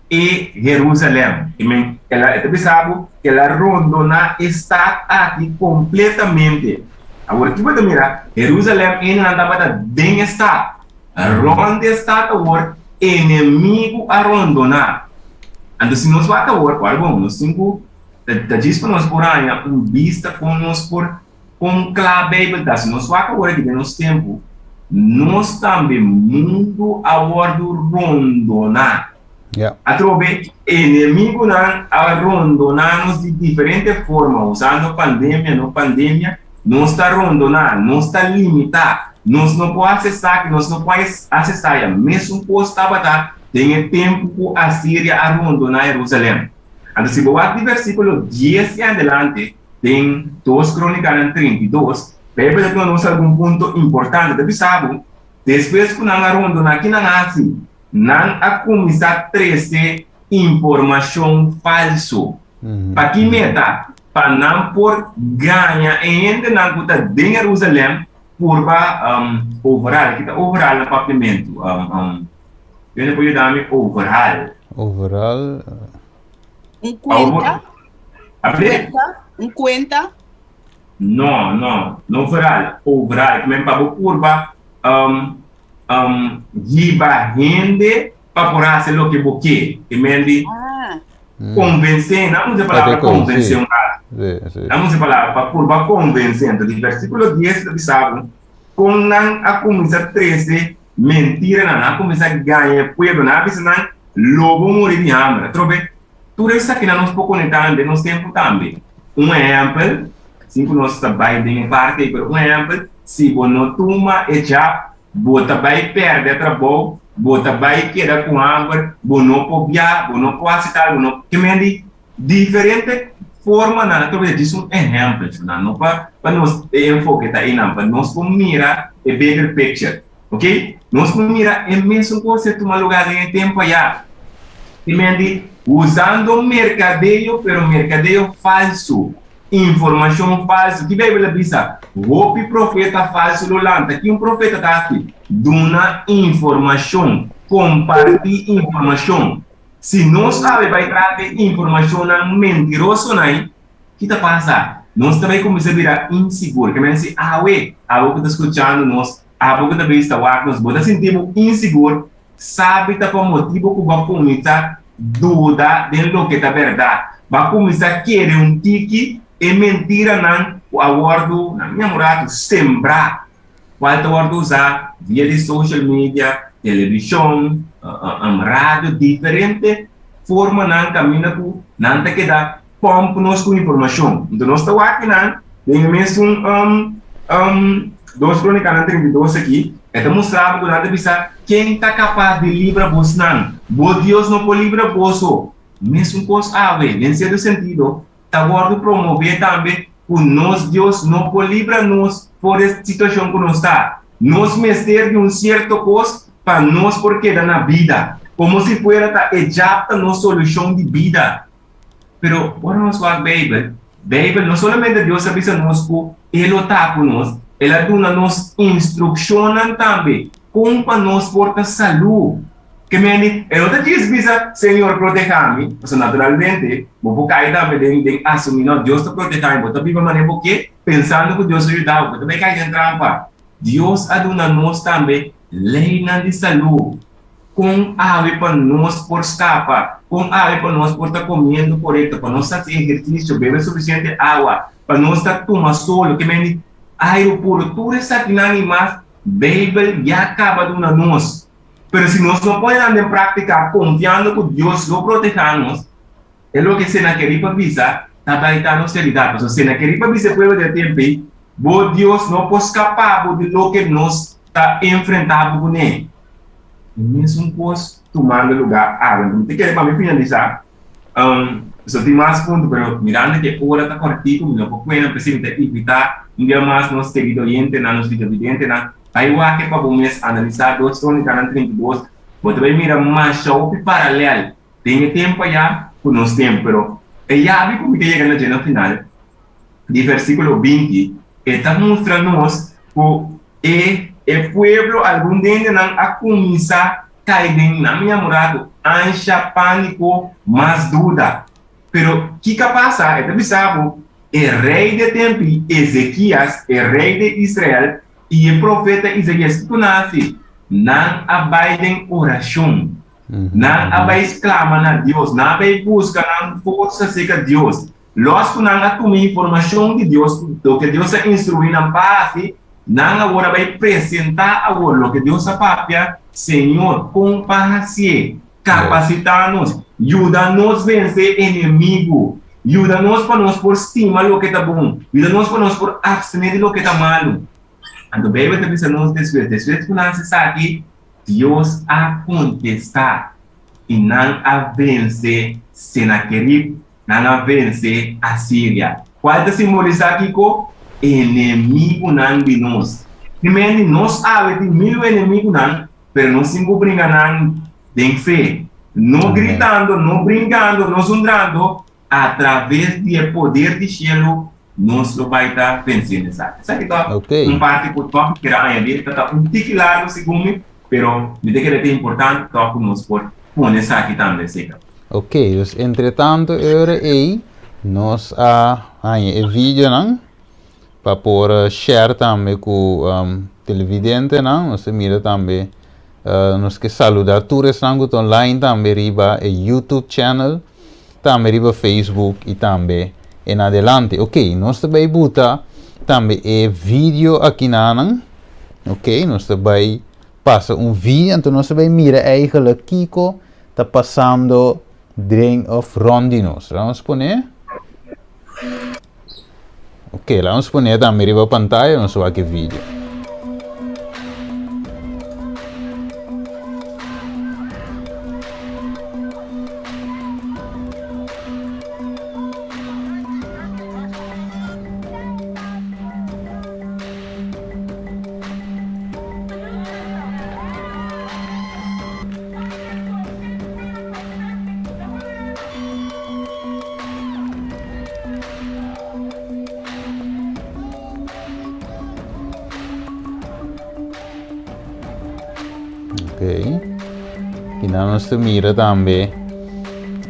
e Herusalèm. I men, el a, e ta bisa bo ku el a rondoná e stat aki kompletamente. Awor ki bo ta mira? Herusalèm hendenan tabata den e stat. Rònt e stat awor enemigu a rondoná. Anto si nos wak awor, ora bon, nos tin ku Ta djis pa nos por haña un bista kon nos por kon kla Beibel ta. Si nos wak awor aki den nos tempu, nos tambe mundu a wòrdu rondoná. Atrobe enemigunan a rondoná nos di diferente forma, usando pandemia, no pandemia, nos ta rondoná, nos ta limitá, nos no por hasi esaki, nos no por hasi esaya. Mesun kos tabata den e tempu ku Asiria a rondoná Herusalèm. Anto si bo wak di versíkulo dies i adelante den Dos Krónikanan 32, Beibel ta duna nos algun punto importante. Ta bisa bo, Despues ku nan a rondoná, ki nan a hasi? Nan a kuminsá trese informashon falsu. Pa ki meta? Pa nan por gaña e hendenan ku ta den Herúsalèm purba overal. Ki ta overal na papiamentu? Yende por yuda mi overhaal. Overal. Un cuenta? Cuenta? Un cuenta? No, no, no overal, overal. Ki men pa bo purba um, um, hiba hende pa por hasi loke bo ke. Ki men di, Ah. Konvensé, nan usa e palabra konvensé un ratu. Nan usa e palabra pa purba konvensé. Anto di versíkulo dies ta bisa bo kon nan a kuminsá trese mentiranan, nan a kuminsá gaña e pueblo, nan a bisa nan, Lo bo muri di hamber. Atrobe, tur esakinan nos por konektá den nos tempu tambe. Un ehèmpel, sin ku nos ta bai den e parti ei, pero un ehèmpel, si bo no tuma e jab, bo ta bai pèrdè trabou, bo ta bai keda ku hamber, bo no por bia, bo no por hasi tal, bo no. Ke men di diferente formanan, atrobe djis un ehèmpel, nan no pa pa nos e enfoke ta einan, pa nos por mira e bigger picture, ok? Nos por mira e mesun kos e tuma lugá den e tempu ayá. Ke men di usando merkadeo, pero merkadeo falsu. Informashon falsu. Ki Beibel a bisa? Hopi profeta falsu lo lanta. Ki un profeta ta hasi? Duna informashon. Kompartí informashon. Si nos awe bai tras di informashonnan mentirosonan ei, ki ta pasa? Nos ta bai kuminsá bira insigur. Ke men si awe, abo ku ta skuchando nos, abo ku ta bista wak nos, bo ta sinti bo insigur, Sabi ta pa motibu ku bo a kuminsá duda den loke ta bèrdat. Bo a kuminsá kere un tiki e mentiranan ku a wòrdu, na mi amoratu, sembrá, kual ta wòrdu usá via di social media, televishon, radio, diferente formanan kaminda ku nan ta keda pòmp nos ku informashon. Enton nos ta wak kinan den e mesun Dos Krónikanan 32 aki, e ta mustra bo ku nan ta bisa, Ken ta kapas di libra bosnan? Bo Dios no por libra boso. Mesun kos awe, den sierto sentido, ta wòrdu promové tambe ku nos Dios no por libra nos for e situashon ku nos ta. Nos mester di un sierto kos pa nos por keda na bida, komo si fuera ta e djap ta nos solushon di bida. Pero ora nos wak Beibel, Beibel no solamente Dios a bisa nos ku E lo ta ku nos, El a duna nos instrukshonnan tambe kon pa nos por ta salú. Ke mende, e no ta djis bisa, Señor protehá mi, pasobra naturalmente bo por kai tambe den den asumí, no, Dios ta protehá mi, bo ta biba manera bo ke, pensando ku Dios a yuda bo, bo ta bai kai den trampa. Dios a duna nos tambe leinan di salú. Kon awe pa nos por skapa? Kon awe pa nos por ta komiendo korekto, pa nos hasi ehersisio, bebe sufisiente awa, pa nos ta tuma solo, ke mende airu puru? Tur esakinan i mas Beibel ya kaba duna nos. Pero si nos no pone nan den práktika konfiando ku Dios lo protehá nos, e loke Senakerib a bisa ta bai ta nos realidat. Pasobra Senakerib a bisa e pueblo di e tempu ei, Bo Dios no por skapa bo di loke nos ta enfrentá bo kuné. E mesun kos tumando lugá awe. Mi ta kere pa mi finalisá, so tin mas punto, pero mirando ku e ora ta kòrtiku mi no por kuena, p'esei mi ta invitá un bia mas nos kerido oyentenan, nos videovidentenan, bai wak pa bo mes analisá Dos Krónikanan 32, bo ta bai mira masha hopi paralèl den e tempu ayá ku nos tempu. Pero e yabi ku mi ta yega na dje na final di versíkulo 20, e ta mustra nos ku E e pueblo, algun dende nan a kuminsá kai den nan yamurá ku ansha, pániko, mas duda. Pero kiko a pasa? E ta bisa bo, E rei de tempi, Ezekias, e rei de Israel, i e profeta Isaías, kiko nan a hasi? Nan a bai den orashon. Nan a bai sklama na Dios. Nan a bai buska nan forsa serka Dios. Los ku nan a tuma informashon di Dios, loke Dios a instruí nan pa hasi, nan awor a bai presentá awor loke Dios a papia, Señor, kon pa hasié? Kapasitá nos, yuda nos vense enemigu, yuda nos pa nos por stima loke ta bon, yuda nos pa nos por apstené di loke ta malu. Anto Beibel ta bisa nos despues, despues ku nan hasi esaki, Dios a kontestá i nan a vense Senakerib. Nan a vense Asiria. Cual ta simbolisa kico? Enemigunan di nos. Primer di nos awe tin mil enemigunan, pero nos tin cu bringa nan den fe. No gritando, no brincando, no zundrando, a traves di e poder di cielo nos lo bay ta venciendo esaki. Esaki ta un parti cu toch mi kier a añadi. Ta ta un tiki largo segun mi, pero mi ta kere ta importante toch cu nos por pone esaki tambe seca. Ok, dus entretanto e ora ei nos a haña e videonan pa por share tambe ku televidentenan. Nos ta mira tambe, nos ke saluda tur esnan ku ta online tambe riba e YouTube channel. tambe riba Facebook i tambe en adelante. Ok, nos ta bai buta tambe e video aki nanan. Ok, nos ta bai pasa un video, anto nos ta bai mira eigenlijk kiko ta pasando den of rond di nos. Laat ons pone. Ok, laat ons pone tambe riba pantaya, nos wak e video. Ok. Y nan nos ta mira tambe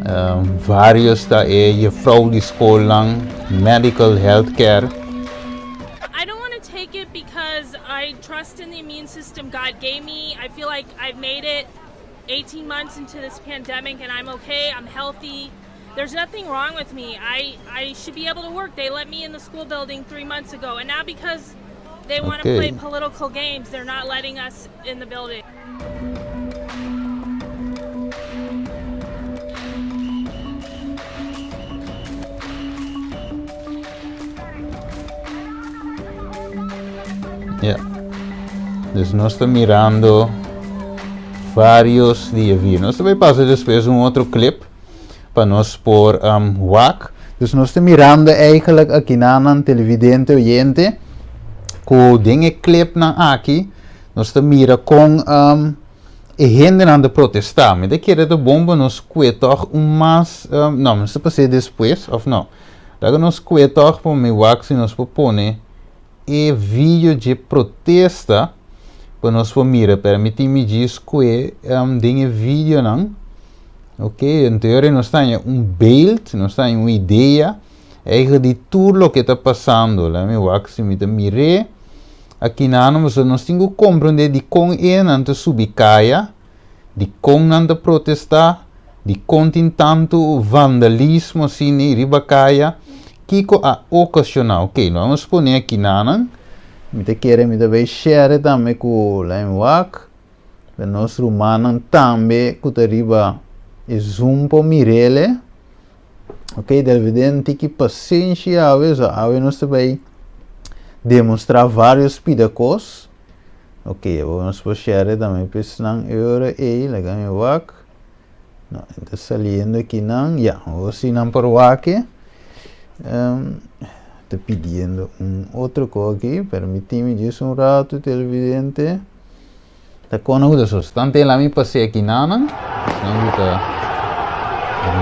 um, varios ta e juffrouw di schoolnan, medical healthcare. I don't want to take it because I trust in the immune system God gave me. I feel like I've made it 18 months into this pandemic and I'm okay. I'm healthy. There's nothing wrong with me. I, I should be able to work. They let me in the school building three months ago. And now because they want to play political games, they're not letting us in the building. Ja. Dus nos ta mirando varios di e video. Nos ta bai pasa despues un otro clip pa nos por um, wak. Dus nos ta mirando eigenlijk aki nanan televidente oyente ku den e clipnan aki nos ta mira kon um, e hendenan ta protestá. Mi ta kere ta bon pa nos kue tòg un mas, um, no, nos ta pas'é despues, òf no? Laga nos kue tòg pa mi wak si nos por pone e video dje protesta pa nos por mira. Permití mi djis kue um, den e videonan. Ok, anto yora nos ta haña un beeld, nos ta haña un idea eigenlijk di tur loke ta pasando. Laga mi wak si mi ta mir'é. Akinan pasobra nos tin ku komprondé dikon e nan ta subi kaya, dikon nan ta protestá, dikon tin tantu vandalismo asina riba kaya, kiko a okashoná. Oke, lo nos pone akinanan. Mi ta kere mi ta bai share tambe ku Laim Wak, pa nos rumannan tambe ku ta riba e Zoom por mir'el. Ok, Delviden tiki pasenshi awe, so awe nos ta bai demostra varios pida kos. Ok, awor nos por share tambe pa esnan e ora ei, laga mi wak. No, e ta saliendo akinan, ya, awor si nan por wak e. Um, ta pidiendo un otro kos aki, permitimi djis un rato, televidente. Ta kono ku ta sos. Tante la mi pas'é aki nanan. Esnan ku ta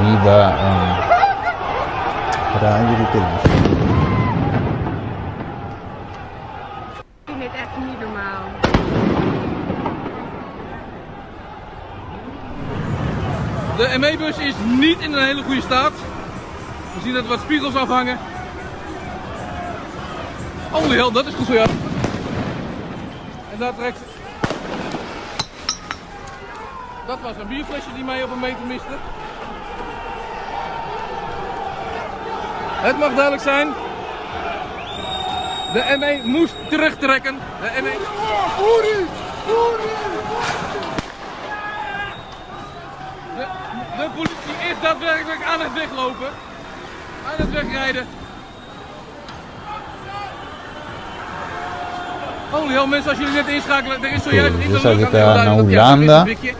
riba um, radio di televishon. Ik vind dit echt niet normaal. De ME-bus is niet in een hele goede staat. We zien dat er wat spiegels afhangen. Holy hell, dat is goed zo ja. En daar trekt... Dat was een bierflesje die mij op een meter miste. Het mag duidelijk zijn. De ME moest terugtrekken. De ME... De, de politie is daadwerkelijk aan het weglopen. Aan het wegrijden. Holy hell, mensen, als jullie net inschakelen, er is zojuist in de Esaki lucht ta aan na het ja, er is Hulanda. een fikje.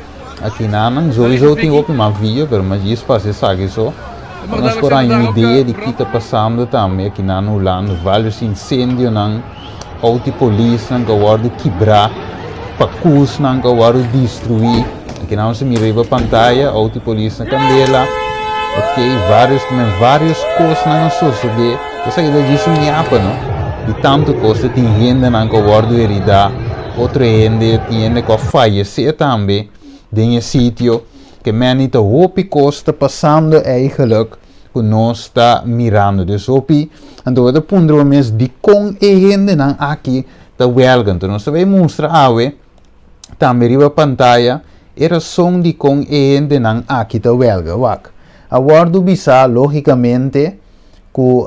Aki nanan sowieso tin hopi mas video, pero mas djis pasa esaki so. Het Pa mag nos duidelijk por zijn haña dat un daar ook idea di brand ki ta pasando tambe aki na Hulanda. Varios insendionan, auto di polisnan ku a wòrdu kibrá, pakusnan ku a wòrdu destruí. Aki nan nos ta mira riba pantaya, auto di polis na kandela. Ok, varios, men varios kosnan a sosodé. Esaki ta djis un yapa, no? Di tantu kos ta tin hendenan ku a wòrdu heridá, otro hende, tin hende ku a fayesé tambe den e sitio. Ke meni ta hopi kos ta pasando eigenlijk ku nos ta mirando. Dus hopi, anto bo ta puntra bo mes dikon e hendenan aki ta wèlga. Anto nos ta bai mustra awe tambe riba pantaya e rason dikon e hendenan aki ta wèlga. Wak. A wòrdu bisá lógikamente ku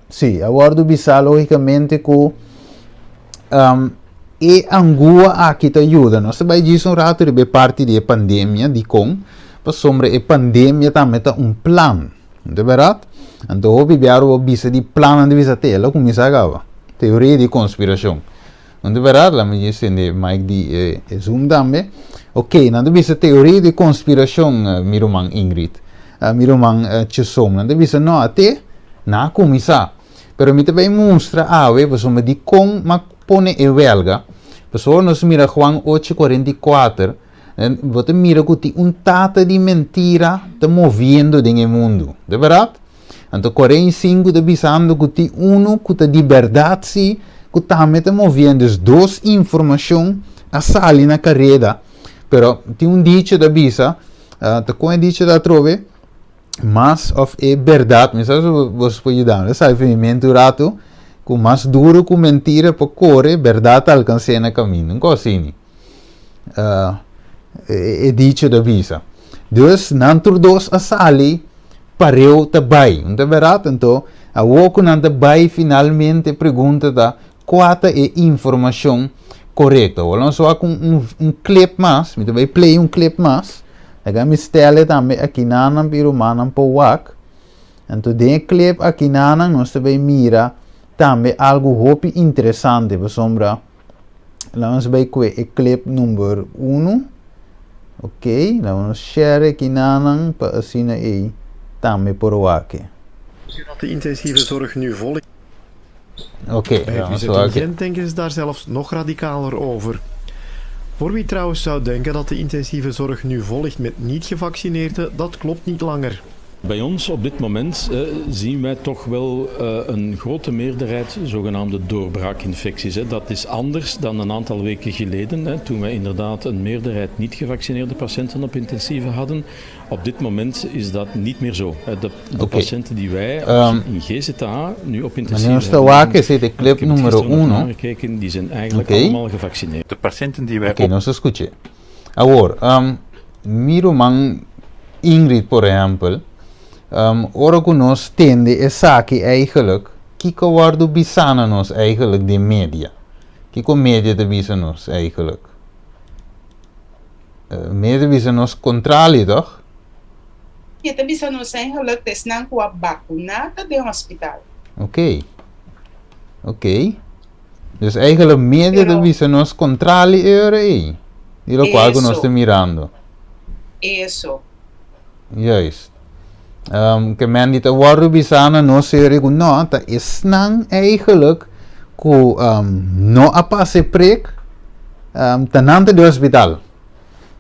sí, a wòrdu bisá lógikamente ku e angua aki ta yuda. Nos ta bai djis un ratu riba e parti di e pandemia, dikon? Pasobra e pandemia tambe ta un plan, no ta bèrdat? Anto hopi biaha bo bisa di plannan ta bisa te, el a kuminsá kaba. Teoria di konspirashon. No ta bèrdat? Laat mi djis tende mic di e Zoom tambe. Ok, nan ta bisa teoria di konspirashon, mi ruman Ingrid, mi ruman Chisom. Nan ta bisa no, a te nan a kuminsá. Pero mi ta bai mustra awe pasobra dikon m'a pone e wèlga. Pasobra nos mira Juan ocho 44, bo ta mira ku tin un tata di mentira ta moviendo den e mundu. Ta bèrdat? Anto 45 ta bisando ku tin unu ku ta di bèrdat si, ku tambe ta moviendo. Dus dos informashon a sali na kareda. Pero tin un dicho ta bisa, ta kon e dicho ta atrobe? Mas of e bèrdat, mi sa si boso por yuda mi, ta sali for mi mente un ratu, ku mas duru ku mentira por kore, bèrdat ta alkans'é na kaminda. Un kos asini e dicho ta bisa. Dus nan tur dos a sali pareu ta bai. No ta bèrdat? Anto awor ku nan ta bai finalmente pregunta ta kua ta e informashon korekto. Awor nos wak un un clip mas, mi ta bai play un clip mas. Laga mi stèl'e tambe akinanan pa e rumannan por wak. Anto den e clip akinanan nos ta bai mira tambe algu hopi interesante pasobra laga nos bai kue e clip number uno. Ok, laga nos share akinanan pa asina ei tambe por wak e. Dat de intensieve zorg nu vol is. Oké, Bij laga het nos UZ wak in e. Gent denken ze daar zelfs nog radicaler over. Voor wie trouwens zou denken dat de intensieve zorg nu vol ligt met niet-gevaccineerden, dat klopt niet langer. Bij ons op dit moment zien wij toch wel een grote meerderheid zogenaamde doorbraakinfecties. Dat is anders dan een aantal weken geleden, toen wij inderdaad een meerderheid niet gevaccineerde patiënten op intensieve hadden. Op dit moment is dat niet meer zo. De, de Oké. patiënten die wij in GZA nu op Meneer intensieve nos ta hebben, wak esei ta e ik clip heb het numero gisteren nog uno. nagekeken, die zijn eigenlijk Oké. allemaal gevaccineerd. De patiënten die wij Oké, nos a skuch'é. Awor, mi ruman Ingrid por ehèmpel, ora ku nos tende esaki eigenlijk, kiko wòrdu bisá na nos eigenlijk den media? Kiko media ta bisa nos eigenlijk? Media ta bisa nos kontrali, tòg? Media ta bisa nos eigenlijk ta esnan ku a bakuná ta den hospital. Oké. Oké. Dus eigenlijk media ta bisa nos kontrali e ora ei, di lokual ku nos ta mirando. Eso. Juist. Ke men di ta wòrdu bisá na nos e ora ei ku no, ta esnan eigenlijk ku no a pasa e prek, ta nan ta di hospital.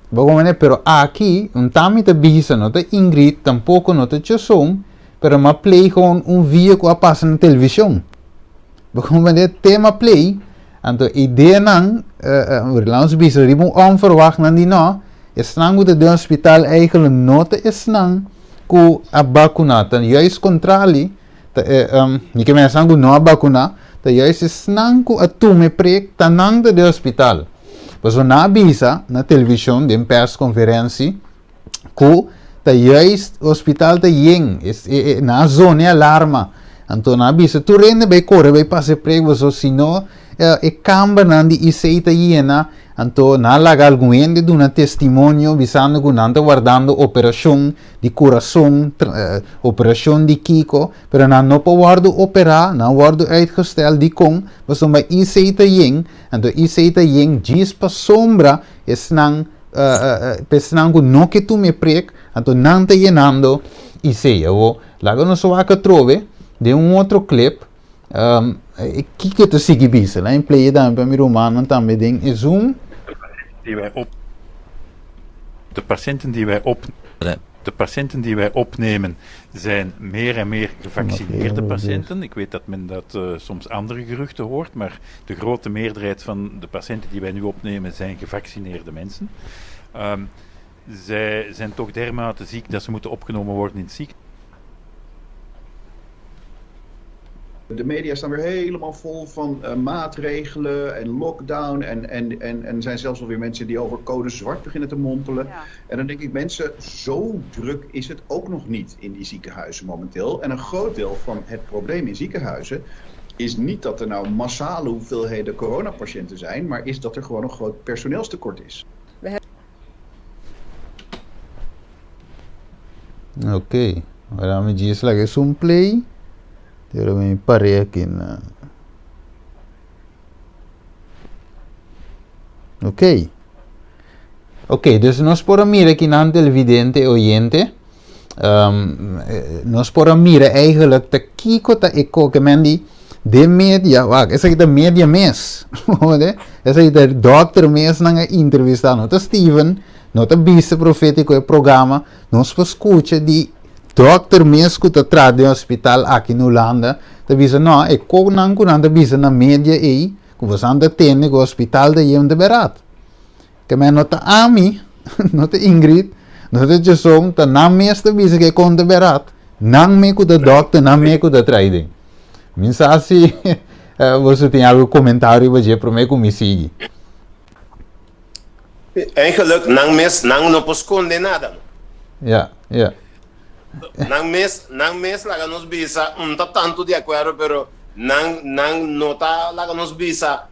Bo komprende? Pero aki, un ta mi ta bisa, no ta Ingrid, tampoko no ta Choson, pero mi a play gewoon un video ku a pasa na televishon. Bo comprende? Tema play, anto ideanan, laat ons bisa riba un onverwacht nan di no, esnan ku ta den hospital eigenlijk no ta esnan ku a bakuna, ta juist kontrali, ta mi ke men esnan ku no a bakuna, ta juist esnan ku a tuma e prek, ta nan ta den hospital. Pasobra nan a bisa na televishon den persconferentie ku ta juist hospital ta yen, nan a zona e alarma, anto nan a bisa tur hende bai kore bai pasa e prek pasobra si no e kambernan di IC ta yena, anto nan a laga algun hende duna testimonio bisando ku nan ta wardando operashon di kurason, operashon di kiko, pero nan no por wòrdu operá, nan a wòrdu uitgestel, dikon? Pasobra IC ta yen, anto IC ta yen djis pasobra esnan P'esnan ku no ke tuma e prek, anto nan ta yenando isei. Awor, laga nos wak atrobe den un otro clip kiko ta sigui bisa. Laga mi play e tambe pa mi rumannan tambe den e Zoom. Die wij op De patiënten die wij op De patiënten die wij opnemen zijn meer en meer gevaccineerde patiënten. Ik weet dat men dat soms andere geruchten hoort, maar de grote meerderheid van de patiënten die wij nu opnemen zijn gevaccineerde mensen. Zij zijn toch dermate ziek dat ze moeten opgenomen worden in het ziekenhuis. De media staan weer helemaal vol van uh, maatregelen en lockdown. En, en, en, en er zijn zelfs alweer mensen die over code zwart beginnen te mompelen. Ja. En dan denk ik, mensen, zo druk is het ook nog niet in die ziekenhuizen momenteel. En een groot deel van het probleem in ziekenhuizen is niet dat er nou massale hoeveelheden coronapatiënten zijn, maar is dat er gewoon een groot personeelstekort is. Oké, ora mi djis laga esun play, pero mi par'é aki na. Oké. Oké, dus nos por a mira kinan televidente oyente. Um, nos por a mira eigenlijk ta kiko ta e koke men di de media, wak, esaki ta media mes. Esaki ta dokter mes nan a entrevista, no ta Steven, no ta bista profetico e programa, nos por scucha di dokter mes ku ta traha den hospital aki na Hulanda, ta bisa no, e konan ku nan ta bisa na media ei, ku bosan ta tende ku hospital ta yen ta berat. Ke men no ta ami, no ta Ingrid, no ta Jason, ta nan mes ta bisa ke kon ta berat. Nan me ku ta dokter, nan me ku ta traha den. Mi sa si boso tin algu komentario riba dje promé ku mi sigui. Eigenlijk nan mes nan no por skonde nada no. Ja, ja. Nan mes nan mes laga nos bisa un ta tantu di akuerdo pero nan nan no ta laga nos bisa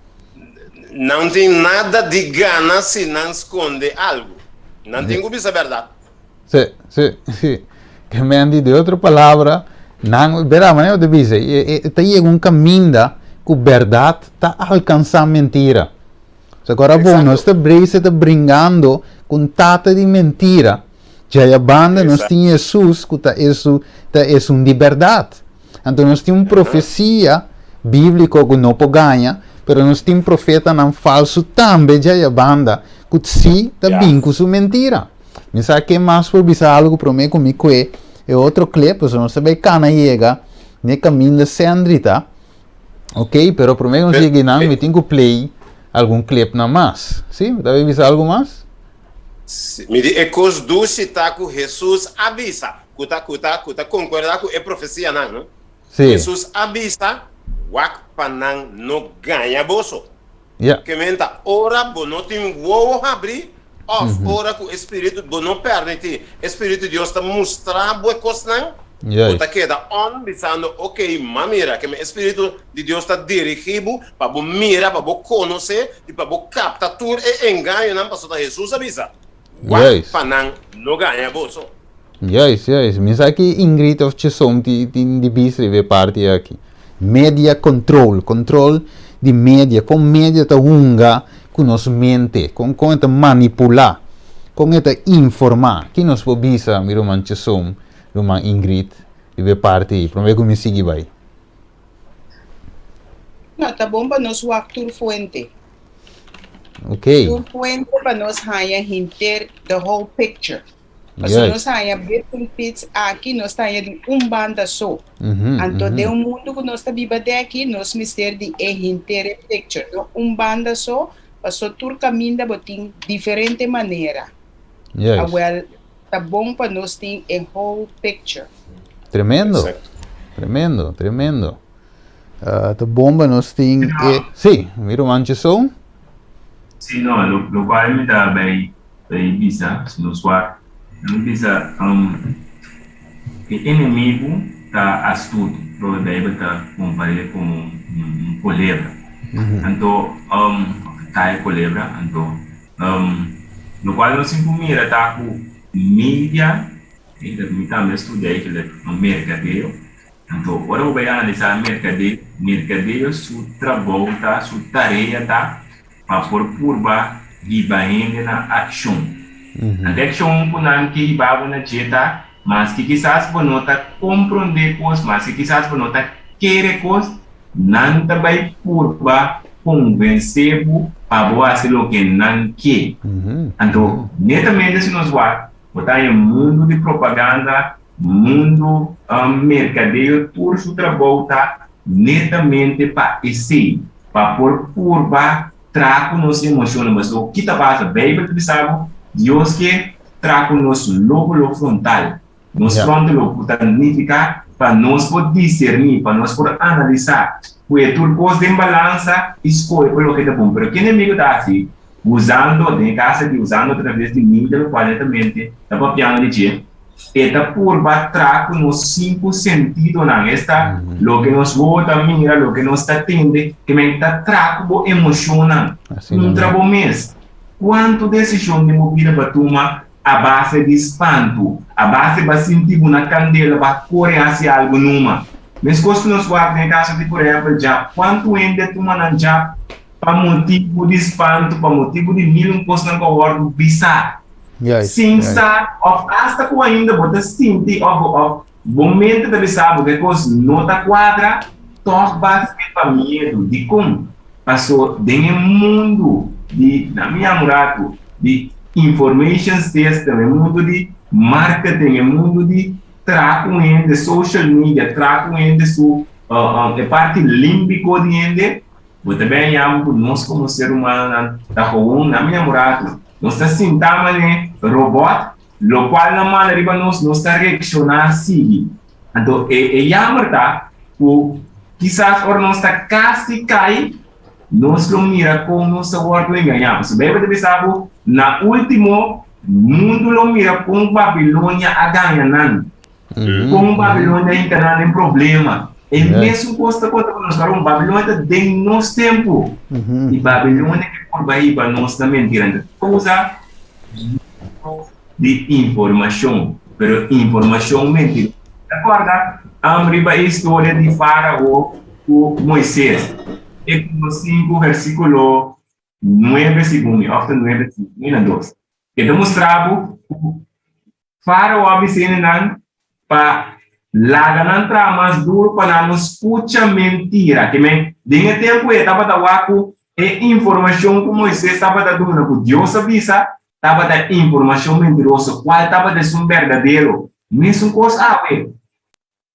nan tin nada di gana si nan skonde algu. Nan tin ku bisa bèrdat. Sí, sí, sí. Ke men di, de otro palabra, nan, bera, manera bo ta bisa, e, e, ta yega un kaminda ku bèrdat ta alkansá mentira. So agora bon, nos ta brese ta bringando ku un tata di mentira. Djaya banda nos tin Hesus ku ta esu, ta esun di bèrdat. Anto nos tin un profesia bíbliko ku no por gaña, pero nos tin profetanan falsu tambe djaya banda ku sí ta bin ku su mentira. Mi sa ken mas por bisa algu promé ku mi kue e otro clip, pasobra nos ta bai kana yega n'e kaminda Sendri ta. Ok, pero promé ku nos yega einan mi tin ku play algun clipnan mas. Sí, bo ta bai bisa algu mas? Sí, mi di e kos dushi ta ku Hesus a bisa, ku ta ku ta ku ta konkuerdá ku e profesianan, no? Sí. Hesus a bisa, Wak pa nan no gaña boso. Ja. Ke men ta ora bo no tin wowo habrí òf ora ku e spiritu bo no pèrmití e spiritu di Dios ta mustra bo e kosnan, bo ta keda on bisando, Oke, m'a mira. Ke men e spiritu di Dios ta dirigí bo pa bo mira, pa bo konosé i pa bo kapta tur e engañonan, pasobra Hesus a bisa, Wak pa nan no gaña boso. Juist, juist. Mi sa ki Ingrid of Chisom tin di bisa riba e parti aki. Media control, control di media, kon media ta hunga ku nos mente, kon kon e ta manipulá, kon e ta informá. Ki nos por bisa, mi ruman Chisom, ruman Ingrid, riba e parti ei, promé ku mi sigui bai? No, ta bon pa nos wak tur fuente. Ok. Tur fuente pa nos haña hinter the whole picture. Pasobra nos haña bits and pits aki, nos ta haña di un banda so. Anto den un mundu ku nos ta biba den aki, nos mester di e henter e picture, no un banda so, paso tur kaminda bo tin diferente manera. Awel, ta bon pa nos tin e whole picture. Tremendo, tremendo, tremendo. Ta bon pa nos tin e, sí, mi ruman Cheson. Sí, no, lokual mi ta bay Bay bisa, si nos wak, nan bisa, E enemigu ta astuto, lo e Bijbel ta kompar'é komo un kolebra. Anto, òf ta e kolebra, anto, lokual nos tin ku mira ta ku media, mi tambe a studia eigenlijk merkadeo, anto ora bo bai analisá merkadeo, merkadeo su trabou ta, su tarea ta Pa por purba hiba hende na akshon. Ante akshon ku nan ke hiba bo na dje ta, maske kisas bo no ta komprondé kos, maske kisas bo no ta kere kos, nan ta bai purba konvensé bo pa bo hasi loke nan ke. Anto, netamente si nos wak, bo ta haña mundu di propaganda, mundu merkadeo, tur su trabou ta netamente pa esei, pa por purba traha ku nos emoshonnan. Pasobra ki ta pasa? Beibel ta bisa bo, Dios ke traha ku nos lóbulo frontal, nos frontal lobe, ku ta nifiká Pa nos por diserní, pa nos por analisá, pue tur kos den balansa i skohe pa loke ta bon. Pero ke enemigo ta hasi? Usando, den e kas aki, usando atraves di media lokual netamente ta papiando di dje, e ta purba tra ku nos sinku sentidonan, esta, loke nos wowo ta mira, loke nos ta tende, ke men ta tra ku bo emoshonnan. Puntra bo mes, Kuantu desishon den bo bida bo a tuma a base di spantu, a base ba sinti bo na kandela, ba kore hasi algu numa? Meskos ku nos wak den e kaso di por ehèmpel Jap, kuantu hende a tuma nan Jap pa motibu di spantu, pa motibu di mil un kosnan ku a wòrdu bisá sin sa òf asta ku ainda bo ta sinti òf òf bo mente ta bisa bo ku e kos no ta kuadra, tòg ba hasié pa miedu. Dikon? Paso den e mundu di, na mi yama un ratu, di information system, e mundu di marketing, e mundu di traha ku hende, social media, traha ku hende su e parti límbiko di hende, bo ta bin yama ku nos komo ser humanonan ta gewoon, na mi yama un ratu, nos ta sinta manera robot, lokual nan manda riba nos, nos ta reakshoná sigui. Anto e e jammer ta ku kisas ora nos ta kasi kai, nos lo mira kon nos ta wòrdu engañá. Pasobra Beibel ta bisa ku na último mundu lo mira kon Babilonia a gaña nan, kon Babilonia a hinka nan den problema. E mesun kos ta konta ku nos karon. Babilonia ta den nos tempu, i Babilonia ke purba hiba nos na mentira. Anto kousa di informashon, pero informashon mentiroso. Ta kòrda riba e historia di Fárao ku Moises? Éxodo 5, versíkulo 9, segun mi, òf ta 9, si, mi na dos. E ta mustra bo ku Fárao a bisa hendenan pa laga nan traha mas duru pa nan no skucha mentira. Ke men, den e tempu ei e tabata wak ku e informashon ku Moises tabata duna, ku Dios a bisa, tabata informashon mentiroso, kual tabata esun berdadero? Mesun kos awe.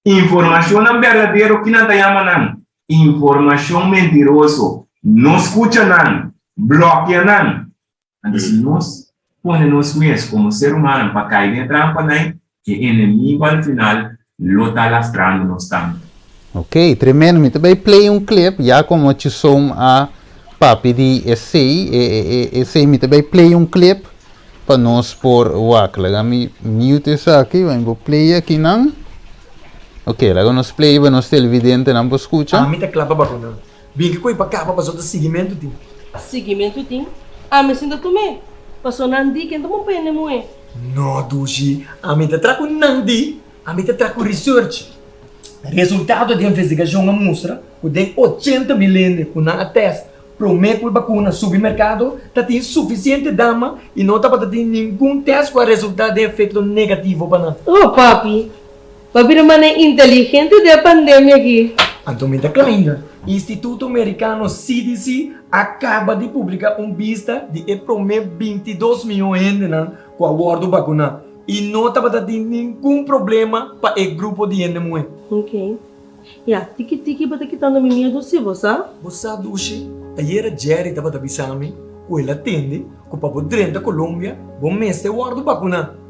Informashonnan berdadero, ki nan ta yama nan? Informashon mentiroso. No skucha nan, blòkia nan. Anto si nos pone nos mes komo ser humano pa kai den e trampanan, e enemigo al final lo ta lastrando nos tambe. Ok, tremendo. Mi ta bay play un clip, ya como Chisom a papia di esey, e, e, e, esey mi ta bay play un clip pa nos por wak. Laga mi mute esaki, mi por play aki nan. Ok, laga nos play pa nos televidentenan por scucha. Ami ta kla pa bakuna. Bin ki koe pa kaba paso ta siguimentu tin. Siguimentu tin? Ami sin ta tum'é. Paso nan di ken ta bon pa hende muhé. No dushi, ami ta tra ku nan di, ami ta tra ku research. Resultado di investigashon a mustra ku den 80.000 hende ku nan a tèst promé ku e bakuna subi merkado ta tin sufisiente dama i no tabata tin ningun tèst ku a resultá den efekto negativo pa nan. Oh papi, Bo bira manera inteligente den e pandemia aki. Anto mi ta kla ainda. Instituto Merikano CDC a kaba di publiká un bista di e promé 22 mion hendenan ku a wòrdu bakuná i no tabata tin ningun problema pa e grupo di hende muhé. Ok. Ya, tiki tiki bo ta kitando mi miedu si, bo sa? Bo sa dushi, ayera Jerry tabata bisa mi ku el a tende ku pa bo drenta Colombia bo mester wòrdu bakuná.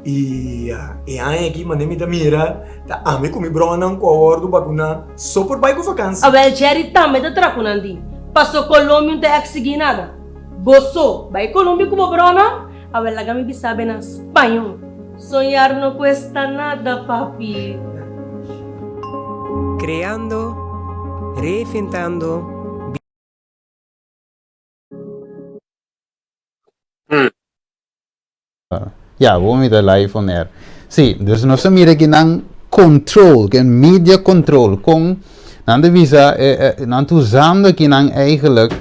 I e aña aki manera mi ta mira ta ami ku mi bronan ku a wòrdu bakuná so por bai ku vakansi. Awel Jerry tambe ta traha ku nan di. Paso Colombia no ta eksigí nada. Bo so bai Colombia ku bo bronan? Awel laga mi bisa be na spañó. Soñar no cuesta nada papi. Creando, reinventando. Ya, bo mi ta live on air. Sí, dus nos a mira ki nan control, ke media control, kon nan ta bisa, eh, eh, nan ta usando ki nan eigenlijk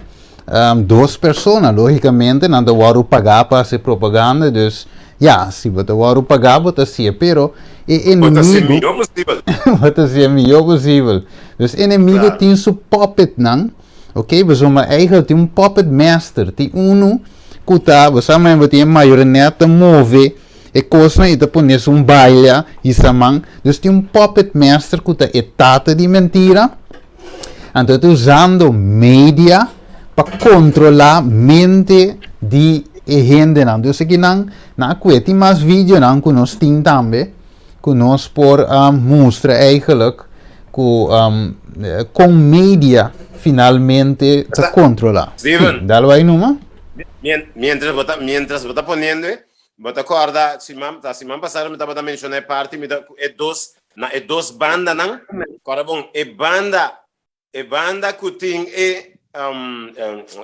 um, dos persona, lógicamente nan ta wòrdu pagá pa hasi propaganda, dus ya, si bo ta wòrdu pagá bo ta hasié, pero e Bo ta hasi enemigo mihó posibel. bo ta hasié mihó posibel. Dus enemigo Claro. tin su puppetnan, ok, pasobra eigenlijk tin un puppet master, tin unu Ku ta, bo sa men bo tin e mayorenet ta move e kosnan i ta pone esun baila hisa man. Dus tin un puppet master ku ta e tata di mentira. Anto e ta usando media pa kontrolá mente di e hendenan. Dus aki nan, nan a kue tin mas videonan ku nos tin tambe. ku nos por mustra eigenlijk ku kon media finalmente ta kontrolá. Steven. Sí, dal bai numa. Mientras bo ta, mientras bo ta poniendo, bo ta kòrda siman, ta siman pasado mi tabata menshoná e parti mi ta ku e dos, na e dos bandanan, kòrda bon, e banda, e banda ku tin e,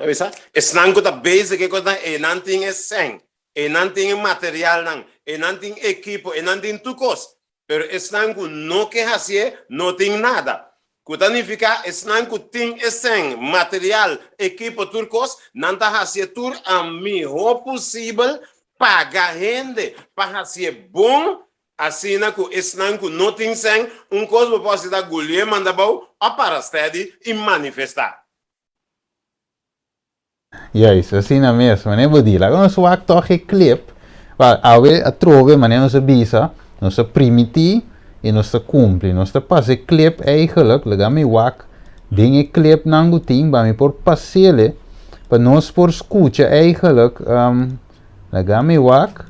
bisa, esnan ku ta bezig e kosnan, einan tin e sèn, einan tin e materialnan, einan tin ekipo, einan tin tur kos. Pero esnan ku no ke hasié no tin nada. Ku ta nifiká esnan ku tin e sèn, material, ekipo, tur kos, nan ta hasié tur a mihó posibel, paga hende pa hasié bon, asina ku esnan ku no tin sèn, un kos bo por hasi ta gulié manda abou o para steady i manifestá. Juist, asina mes. Manera bo di, laga nos wak tòg e clip. Wak, awe atrobe manera nos a bisa, nos a primití i nos ta kumpli. Nos ta pasa e clip eigenlijk, laga mi wak den e clipnan ku tin pa mi por pas'ele, pa nos por skucha eigenlijk, laga mi wak,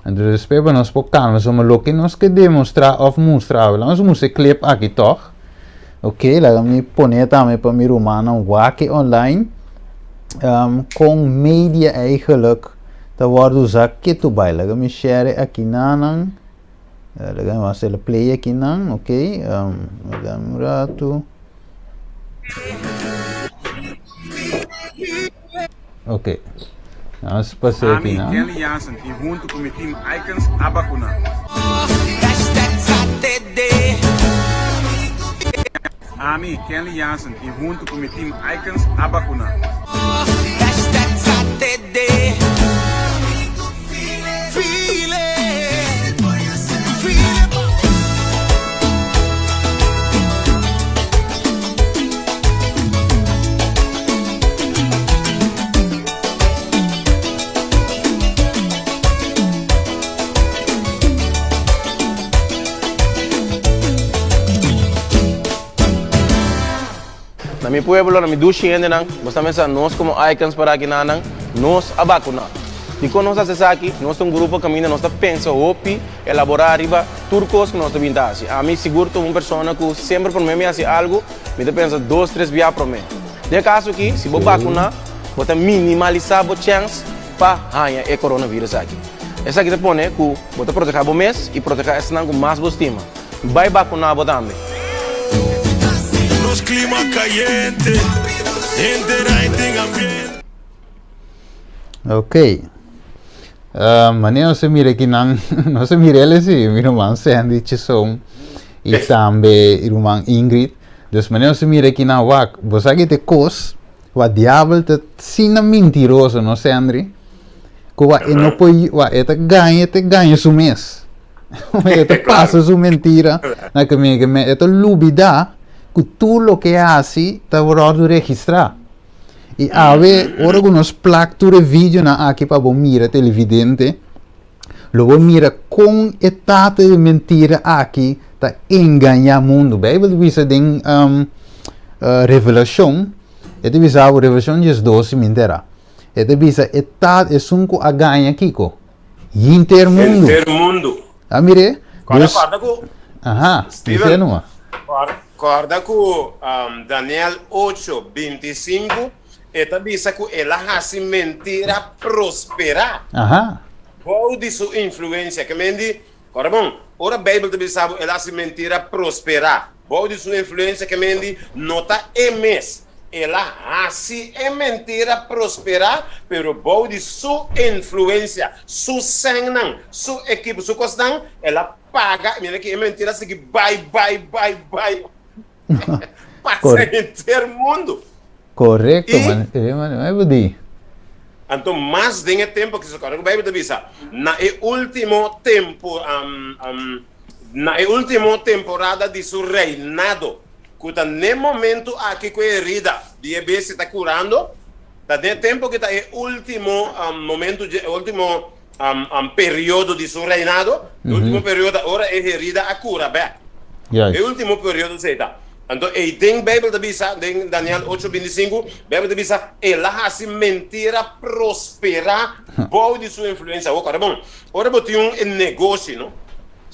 anto despues pa nos por kalma. Pasobra loke nos ke demostrá òf mustra awe, laga nos mustra e clip aki tòg. Ok, laga mi pone tambe pa mi rumannan wak e online. Um, kon media eigenlijk ta wòrdu usá ketu bai. Laga mi share e akinanan. Eh, laga mi wak sela play akinan, ok. Um, laga mi un ratu. Ok. Nos pas'é Ami, akinan. Kenley Jansen i huntu ku mi team Icons a bakuna. Ami, Kenley Jansen i huntu ku mi team Icons a bakuna. Na mi pueblo, na mi dushi hendenan, bo sa mesa nos komo Icons para aki nanan, nos a bakuna. Dikon nos hasi esaki? Nos ta un grupo kaminda nos ta pensa hopi, elaborá riba tur kos ku nos ta bin ta hasi. Ami sigur ta un persona ku semper promé mi hasi algu, Mi ta pensa dos tres bia promé. Den e kaso aki, si bo bakuná, bo ta minimalisá bo chèns pa haña e coronavirus aki. Esaki ta pone ku bo ta protehá bo mes i protehá esnan ku mas bo stima. Bai bakuná bo tambe. Nos clima cayente, henter ai tin ambiente. Ok. Manera nos a mira aki nan, nos a mira el si, mi ruman Sandy Chisom i tambe mi ruman Ingrid. Dus manera nos a mira aki nan, wak, bo sa ki ta e kos wa diabel ta asina mintiroso, no Sandry? Ku wa e no por, wa e ta gaña, e ta gaña su mes. E ta pasa su mentira na kaminda, e ta lubida ku tur loke e hasi ta wòrdu registrá. I awe, ora ku nos plak tur e videonan aki pa bo mira, televidente, lo bo mira kon e tata di mentira aki ta engañá mundu. Beibel ta bisa den um, uh, Revelashon, e ta bisa bo, Revelashon 12, si mi entera. E ta bisa e tata, esun ku a gaña kiko? Hinter mundu. Henter mundu. A mir'é? Kòrda, Dus, kòrda ku, aha, Steven, bis'é numa. kòrda, kòrda ku um, Daniel ocho, 25, e ta bisa ku el a hasi mentira prosperá Aha. bou di su influensia. Ke men di, kòrda bon, ora Beibel ta bisa bo el a hasi mentira prosperá bou di su influensia, ke men di, no ta e mes. El a hasi e mentira prosperá, pero bou di su influensia, su sènnan, su ekipo, su kosnan, el a paga. Mira ki e mentira a sigui bai, bai, bai, bai, pasa henter mundu. Korekto, I man. E man, e bo di. Anto mas den e tempu aki, kòrda ku Beibel ta bisa, na e último tempu, na e último temporada di su reinado. Ku ta n'e momentu aki ku e herida di e bestia ta kurando, ta den e tempu ku ta e último momentu dje e último periodo di su reinado, e último periodo ta ora e herida a kura bèk. E último periodo esei ta. Anto ei den Beibel ta bisa, den Daniel ocho 25, Beibel ta bisa, El a hasi mentira prosperá bou di su influensia. Awor, kòrda bon, ora bo tin un negoshi, no?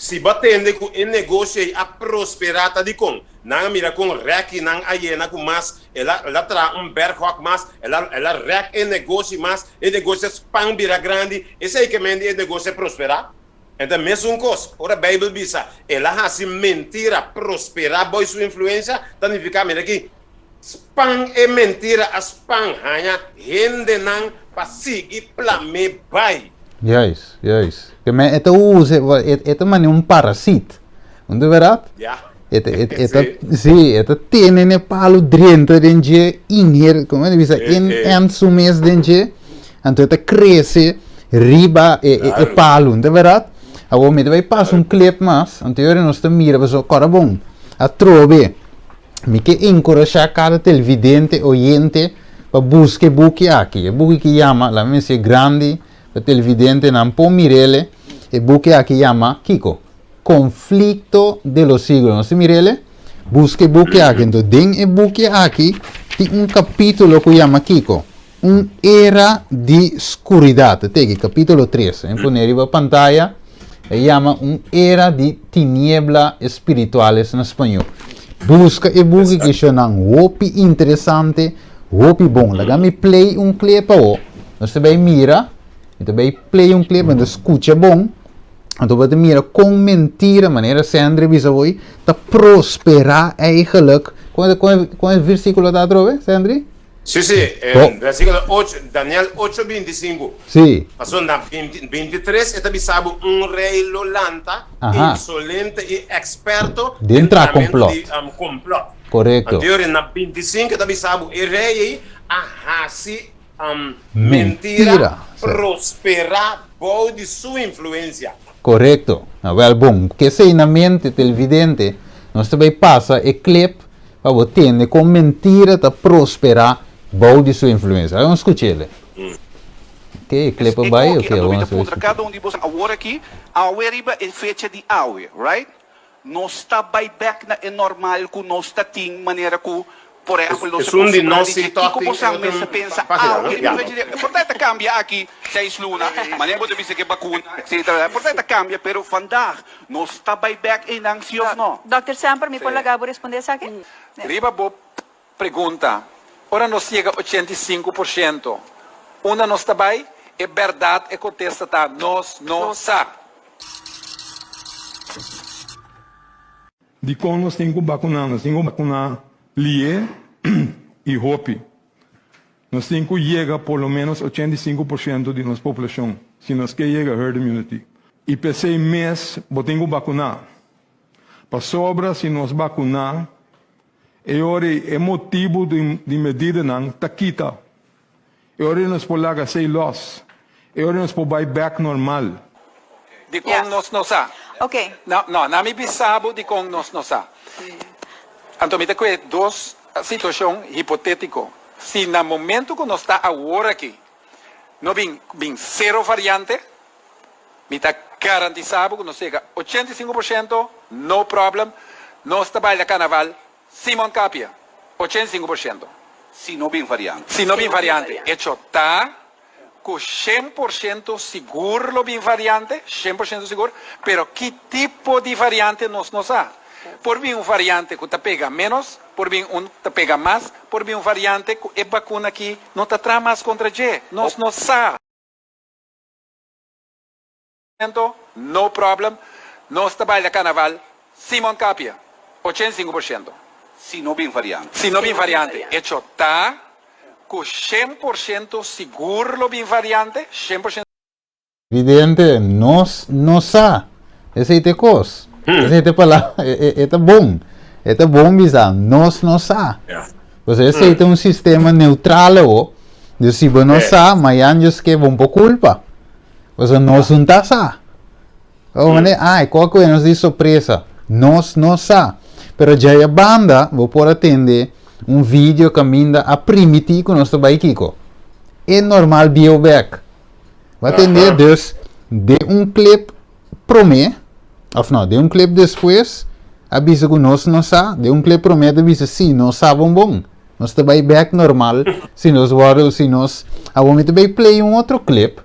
Si bo a tende ku e negoshi ei a prosperá ta dikon? Nan a mira kon rèkinan a yena ku mas, el a el a traha un bèrghòk mas, el a el a rèk e negoshi mas, e negoshi a span bira grandi. Esei ke men di e negoshi a prosperá? Enta mesun kos, ora Beibel bisa el a hasi mentira prosperá bou su influensia, ta nifiká mira aki, span e mentira a span haña hendenan pa sigui plam'é bai. Juist, juist. Ke men e ta usa, e ta manera un parasit. No ta bèrdat? Ya. E ta, e ta, e ta, si, e ta tene n'e palu drenta den dje, inher, komo ta bisa, in su mes den dje. Anto e ta krese riba e, e, e palu, no ta bèrdat? Awor mi ta bai pasa un clip mas, anto yora nos ta mira pasobra kòrda bon, atrobe mi ke enkurashá kada televidente, oyente pa buska e buki aki. E buki ki yama, laga mi mester grandi pa televidentenan por mir'el, e buki aki yama kiko? Conflicto de los siglos. Nos ta mir'el? Buska e buki aki. Anto den e buki aki tin un kapítulo ku yama kiko? Un era di skuridat. Ta teki kapítulo tres. Mi pone riba pantaya. E yama Un era di tiniebla espirituales na spañó. Buska e buki ki shonnan hopi interesante, hopi bon. Laga mi play un clip awo. Nos ta bai mira, mi ta bai play un clip, mi ta skucha bon. Anto bo ta mira kon mentira, manera Sandri bisa hoy, ta prosperá eigenlijk. Kon, kon, kon e versíkulo ta atrobe, Sandri? Sí, sí, Oh. versículo ocho, Daniel ocho 25. Sí. Pasobra na 20, 23 e ta bisa bo un rei lo lanta, Aha. insolente i eksperto Den tra tramento complot. di um, complot. Korekto. Anto yori na 25 e ta bisa bo e rei ei a hasi um, mentira Mentira. Sí. prosperá bou di su influensia. Korekto. Nou, wèl bon, ku esei na mente, televidente, nos ta bai pasa e clip Pa bo tende kon mentira ta prosperá bou di su influensia. Awor nos skuch'el. Oke, e clip a bai. E Oke, koki awor anto mi ta nos puntra skuch'el. kada un di boso awor aki, awe riba e fecha di awe, right? Nos ta bai bek na e normal ku nos ta tin manera ku, por ehèmpel, nos a Esun di kustumbrá nos di si dje tòg kiko tin e bosan otro mester pensa página, awe no? riba Ya. e fecha di awe. Por ta e ta kambia aki seis luna, manera bo ta bisa ku e bakuna, etcetera, por ta e ta kambia, pero vandaag Nos ta bai bek einan si of no? Dòkter Semper, mi por laga bo respondé esaki? Riba bo pregunta, ora nos yega 85%, unda nos ta bai? E bèrdat, e kontesta ta, nos no sa. Dikon nos tin ku bakuná? Nos tin ku bakuná lié i hopi. Nos tin ku yega por lo ménos 85% di nos poblashon si nos ke yega herd immunity. I p'esei mes bo tin ku bakuná. Pasobra si nos bakuná, e ora ei e motibu di medidanan ta kita. E ora ei nos por laga esei lòs. E ora ei nos por bai bèk normal. Dikon nos no sa? No, no, na mi bisa bo dikon nos no sa. Anto mi ta kue dos situashon hipotétiko. Si na momento ku nos ta awor aki no bin bin sero variante, mi ta garantisa bo ku nos yega 85% no problem, nos ta baila karnaval Simon Kapia, 85%. Si no bin variante. Si no bin variante. Echo ta ku 100% sigur lo bin variante, 100% sigur, pero ki tipo di variante nos no sa. Por bin un variante ku ta pega ménos, por bin un ku ta pega mas, por bin un variante ku e bakuna aki no ta traha mas kontra dje. Nos no sa. No problem, nos ta baila karnaval Simon Kapia, 85%. Si no bin variante. Si no bin variante. Echo ta ku 100% sigur lo bin variante, 100%. Evidente, nos no sa. Esei ta e kos. Esei ta e palabra. E ta bon. E ta bon bisa, nos no sa. Pasobra esei ta un sistema neutral awo. Dus si bo no sa, mayan djos ke bo un por kulpa. Pasobra nos no ta sa. O mane, ai, kua ku e nos di sorpresa. Nos no sa. Pero djaya banda, bo por a tende un video kaminda a primiti ku nos ta bai kiko. E normal bieu bek. Bo a tende? Dus, den un clip promé, of no, den un clip despues, a bisa ku nos no sa, den un clip promé ta bisa si, nos sa bon bon. Nos ta bai bek normal si nos wòrdu, si nos, awor mi ta bai play un otro clip,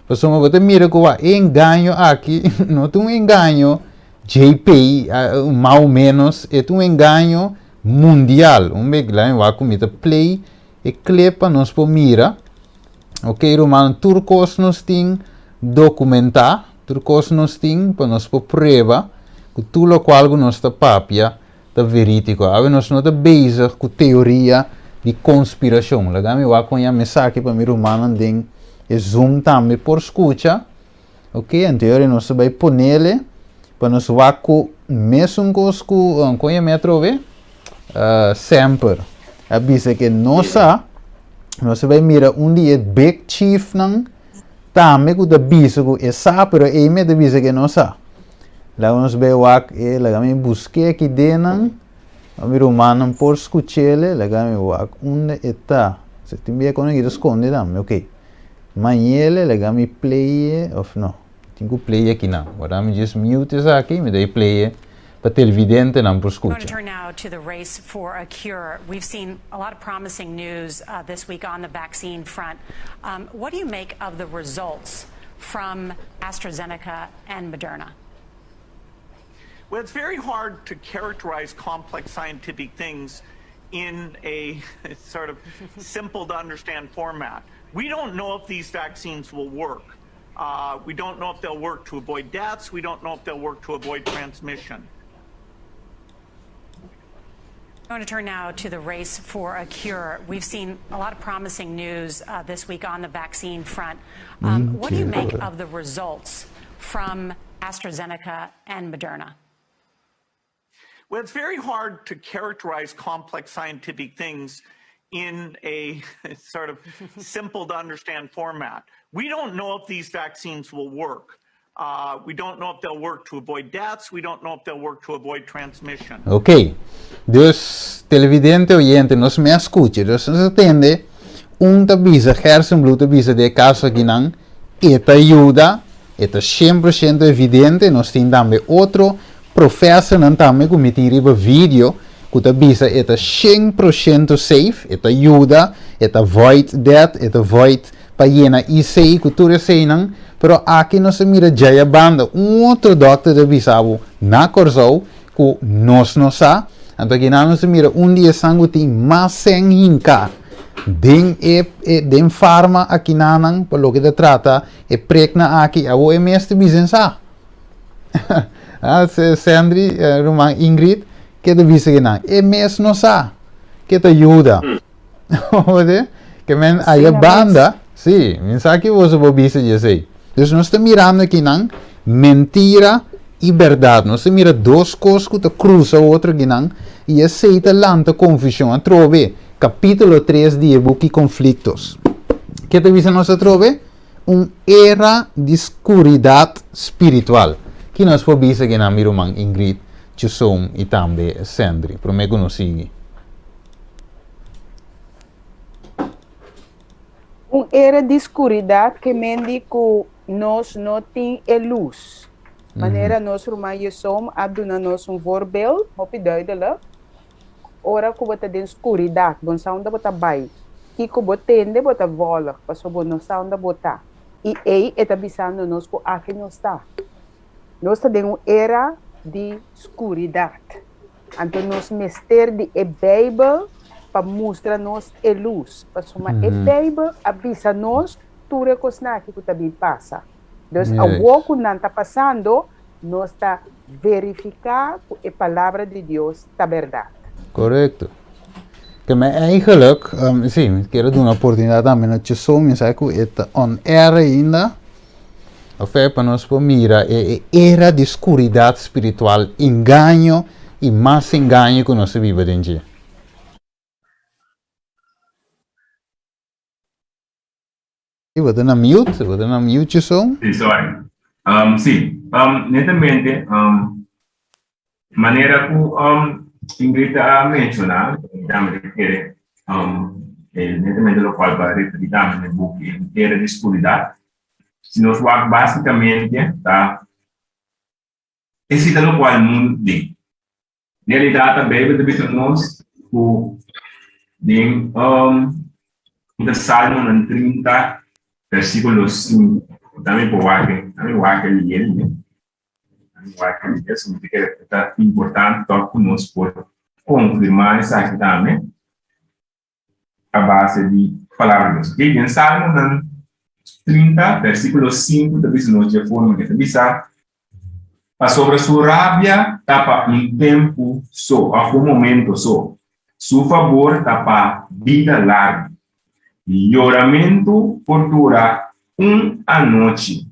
pasobra bo ta mira ku e engaño aki no ta un engaño. JP, mas o menos, e ta un engaño mundial. Un bek la mi wak ku mi ta play e clip pa nos por mira. Ok ruman, tur kos nos tin dokumentá, tur kos nos tin pa nos por prueba ku tur lokual ku nos ta papia ta verídiko. Awe nos no ta bezig ku teoria di konspirashon. Laga mi wak kon ya mi esaki pa mi rumannan den e zoom tambe por skucha. Ok, anto yori nos ta bai ponele pa nos wak ku mesun kos ku kon ya mi atrobe? Semper a bisa ke no sa, nos ta bai mira un di e big chiefnan tambe ku ta bisa ku e sa, pero ei me ta bisa ke no sa. Laga nos bai wak e, laga mi busk'é aki dennan, pa mi rumannan por skuch'ele, laga mi wak unda e ta. Se tin bia kon aki ta skonde tambe, ok. Mañele, laga mi play e, of no, tin ku play aki nan. Ora mi just mute esaki, mi ta e play e pa televidentenan por I want to skucha. turn now to the race for a cure. We've seen a lot of promising news uh, this week on the vaccine front. Um, what do you make of the results from AstraZeneca and Moderna? Well, it's very hard to characterize complex scientific things in a sort of simple to understand format. We don't know if these vaccines will work. Uh, we don't know if they'll work to avoid deaths. We don't know if they'll work to avoid transmission. I want to turn now to the race for a cure. We've seen a lot of promising news uh, this week on the vaccine front. Um, what do you make of the results from AstraZeneca and Moderna? Well, it's very hard to characterize complex scientific things in a sort of simple to understand format. We don't know if these vaccines will work. Uh, we don't know if they'll work to avoid deaths. We don't know if they'll work to avoid transmission. Ok. Dus, televidente oyente, nos me a scucha. Dus nos a tende, un ta bisa, Gerson Blue ta bisa de caso akinan, e ta yuda, e ta 100% evidente. Nos tin tambe otro professornan tambe cu mi tin riba video, cu ta bisa e ta 100% safe, e ta yuda, e ta avoid death, e ta avoid pa yena IC cu tur eseynan, pero aki nos a mira djaya banda un otro dokter ta bisa bo na Corsou cu nos no sa, anto akinan nos a mira un di esan cu tin mas sen hinca den e den farma akinanan pa loke ta trata e preknan aki, abo e mes ta bisa en sa. Sandry, ruman Ingrid, ke ta bisa kinan? E mes no sa ke ta yuda. Ode? Ke men aya banda, sí, min sa ki boso por bisa di esei. Dus nos ta mirando akinan mentira i bèrdat. Nos ta mira dos kos ku ta krusa otro akinan i esei ta lanta konfushon. Atrobe, kapítulo tres di e buki Konfliktos. Ke ta bisa nos atrobe? Un era di skuridat spiritual. Ki nos por bisa akinan, mi ruman Ingrid, Chusom i tambe Sandry? Promé ku nos sigui. Un era di skuridat ke men di ku nos no tin e lus. Manera nos ruman Yesom a duna nos un voorbeeld, hopi duidelijk. Ora ku bo ta den skuridat, bo no sa unda bo ta bai. Kiko bo tende, bo ta vòlg, pasobra bo no sa unda bo ta. I ei e ta bisando nos ku aki nos ta. Nos ta den un era di skuridat. Anto nos mester di e Bijbel pa mustra nos e lus, pasobra e Bijbel a bisa nos tur e kosnan aki ku ta bin pasa. Dus awor ku nan ta pasando, nos ta verifiká ku e Palabra di Dios ta bèrdat. Korekto. Ke men eigenlijk, si, mi kier a duna oportunidat tambe na Cheson, mi sa ku e ta on air ainda. Ofe pa nos por mira e era di skuridat spiritual, engaño i mas engaño ku nos ta biba den dje. Bo ta na mute, bo ta na mute Jason. Sí, sorry. Um, sí, um, netamente, um, manera ku um, Ingrid a menshoná, mi ta kere um, netamente lokual pa referí tambe na e buki Era di Skuridat. Si nos wak básikamente ta esei ta lokual mundu den. Realidat ta Beibel ta bisa nos ku den um, ta Salmonan 30 versíkulo 5. Dame por wak, dame wak leyel. Wak eso mi ta kere ta importante tok ku nos por konfirmá esaki tambe a base di Palabra di Dios. Ok, den Salmonan 30 versíkulo 5 ta bisa nos dje forma ke ta bisa, Pasobra su rabia ta pa un tempu so, òf un momento so, su fabor ta pa bida largu. Yoramentu por dura un anochi,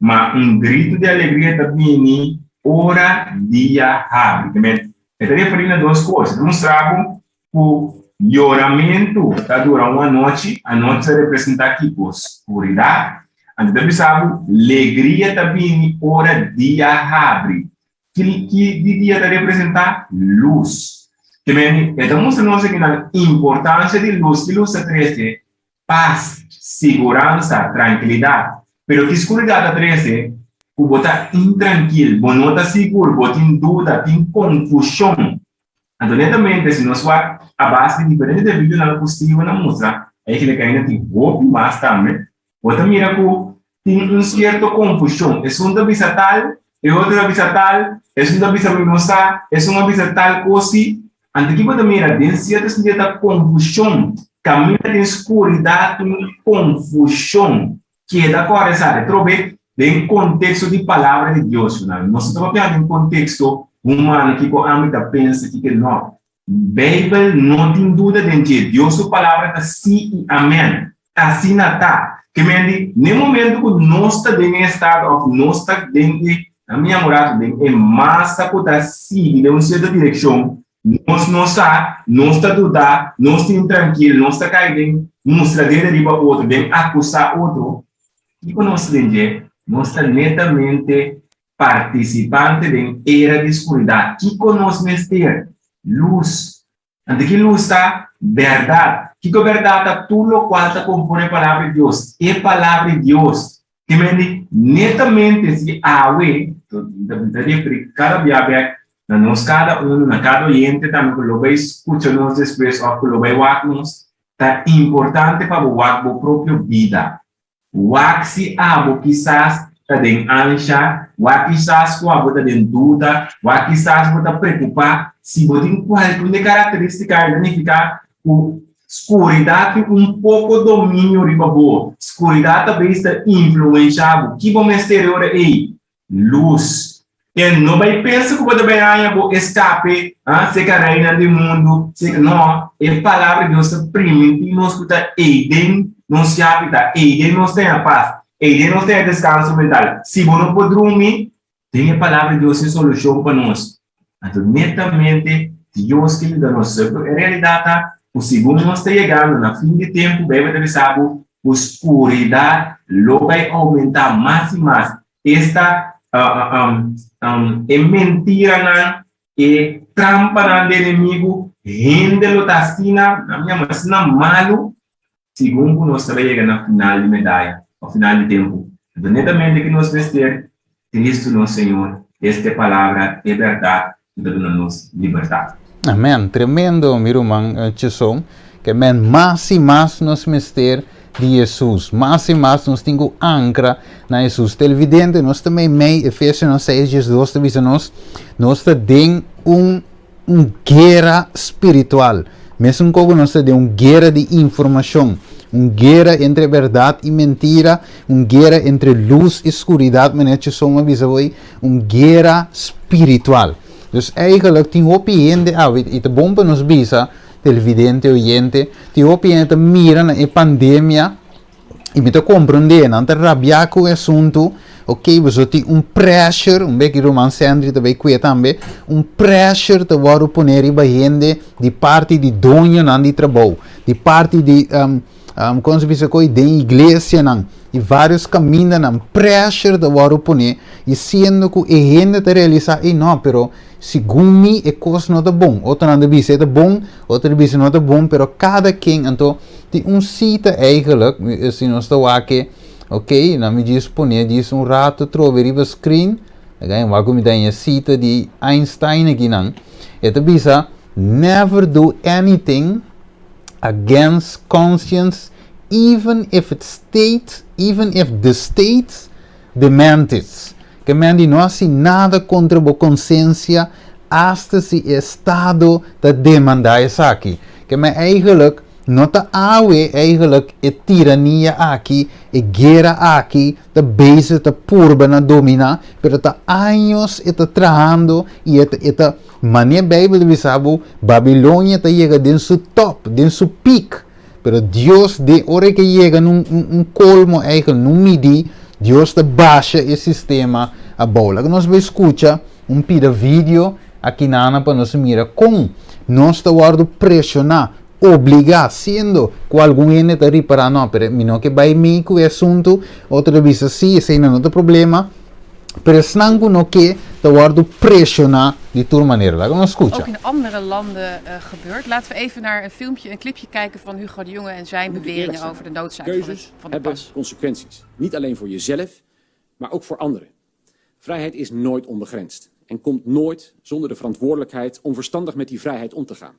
Ma un gritu di alegria ta bini ora dia habri. Te men, e ta referí na dos kos. E ta mustra bo ku yoramentu ta dura un anochi, anochi ta representá kiko? Skuridat. Anto ta bisa bo, legria ta bini ora dia habri. Ki ki di dia ta representá? Lus. Te men, e ta mustra nos aki nan importansia di lus. Ki lus ta trese? Pas, siguransa, trankilidat. Pero ki skuridat ta trese? Ku bo ta intrankil, bo no ta sigur, bo tin duda, tin konfushon. Anto netamente si nos wak a base di diferente de videonan ku Steven a mustra, eigenlijk ainda tin hopi mas tambe, bo ta mira ku tin un sierto konfushon. Esun ta bisa tal, e otro ta bisa tal, esun ta bisa mi no sa, esun a bisa tal kos si. Anto ki bo ta mira? Den sierto sentido ta konfushon. Kaminda den skuridat tin konfushon. Keda kòrda esaki atrobe den konteksto di Palabra di Dios. Nos no ta papia den konteksto humano kiko ami ta pensa, kiko no. Beibel no tin duda den dje. Dios su Palabra ta sí i amèn. Asina ta. Ke men di, n'e momento ku nos ta den e estado òf nos ta den e, na mi amorado, den e masa ku ta sigui den un sierto direkshon, nos no sa, nos ta duda, nos ta intrankil, nos ta kai den mustra dede riba otro, den akusá otro. Kiko nos ta den dje? Nos ta netamente Partisipante den era di skuridat. Kiko nos mester? Lus. Anto ki lus ta? Bèrdat. Kiko bèrdat ta? Tur lokual ta konforme e Palabra di Dios. E Palabra di Dios. Te mende netamente si awe, mi ta referí kada bia bèk na nos kada unu, na kada oyente tambe ku lo bai skucha nos despues òf ku lo bai wak nos, ta importante pa bo wak bo propio bida. Wak si abo kisas ta den ansha, wak kisas ku abo ta den duda, wak kisas bo ta preokupá. Si bo tin kualke un di e karakterístika ei ta nifiká ku skuridat tin un poko dominio riba bo. Skuridat ta bes ta influenshá bo. Ki bo mester e ora ei? Lus. E no bai pensa ku bo ta bai haña bo eskape, ah, seka reinan di mundu, seka, no, e Palabra di Dios ta primintí nos ku ta eiden nos yapi ta, eiden nos ta haña pas, eiden nos ta haña deskanso mental. Si bo no por drumi, den e Palabra di Dios tin solushon pa nos. Anto netamente Dios ke yuda nos. E realidat ta ku segun nos ta yegando na fin di tempu, Beibel ta bisa bo ku skuridat lo bai oumentá mas i mas. Esta e mentiranan, e trampanan di enemigu, hende lo ta asina, nan yama asina malu, Segun ku nos ta bai yega na final di medaya òf final di tempu, anto netamente ki nos mester Kristu nos Señor, es e Palabra, e bèrdat ku ta duna nos libertat. Amen, tremendo mi ruman Cheson, ke men mas i mas nos mester di Hesus, mas i mas nos tin ku ankra na Hesus. Televidente, nos ta meimei, Efesionan 6, 12 ta bisa nos, nos ta den un un guera spiritual. Mesun kogo nos ta den un guera di informashon, un guera entre bèrdat i mentira, un guera entre lus i skuridat, manera Chesón a bisa hoy, un guera spiritual. Dus eigenlijk tin hopi hende awe, i ta bon pa nos bisa, televidente, oyente, tin hopi hende ta mira na e pandemia, I mi ta komprondé, nan ta rabiá ku e asuntu, ok, boso tin un pressure, un bek ruman Sandry ta bai kué tambe, un pressure ta wòrdu poné riba hende di parti di doñonan di trabou, di parti di, um, um, kon se bisa koi, den iglesianan, di vários kamindanan, pressure ta wòrdu poné, i siendo ku e hende ta realisá, ey no, pero segun mi e kos no ta bon, otronan ta bisa e ta bon, otro ta bisa no ta bon, pero kada ken, anto, Tin un cita eigenlijk, si nos ta wak e, ok, na mi djis pone djis un rato trobe riba screen, laga en wak ku mi ta haña cita di Einstein akinan, e ta bisa, Never do anything against conscience even if it state, even if the state demand it. Ke men di no hasi nada kontra bo konsensia asta si e estado ta demandá esaki. Ke men eigenlijk no ta awe eigenlijk e tirania aki, e guera aki ta bezig ta purba na dominá, pero ta años e ta trahando i e ta e ta manera Beibel ta bisa bo Babilonia ta yega den su top, den su piek. Pero Dios den ora e ke yega na un un colmo eigenlijk, na un midi, Dios ta basha e sistema abou. Laga nos bai scucha un pida video akinana pa nos mira con nos ta wordo presiona, obliga, siendo cu algun hende ta ripara no, pero mi no ke bai mei cu e asunto, otro ta bisa si, eseynan no ta problema. Pero esnan ku no ke ta wòrdu preshoná di tur manera. Laga nos skucha. Ook in andere landen gebeurt. Laten we even naar een filmpje, een clipje kijken van Hugo de Jonge en zijn beweringen over de noodzaak van Keuzes het, van de hebben pas. consequenties. Niet alleen voor jezelf, maar ook voor anderen. Vrijheid is nooit onbegrensd en komt nooit zonder de verantwoordelijkheid om verstandig met die vrijheid om te gaan.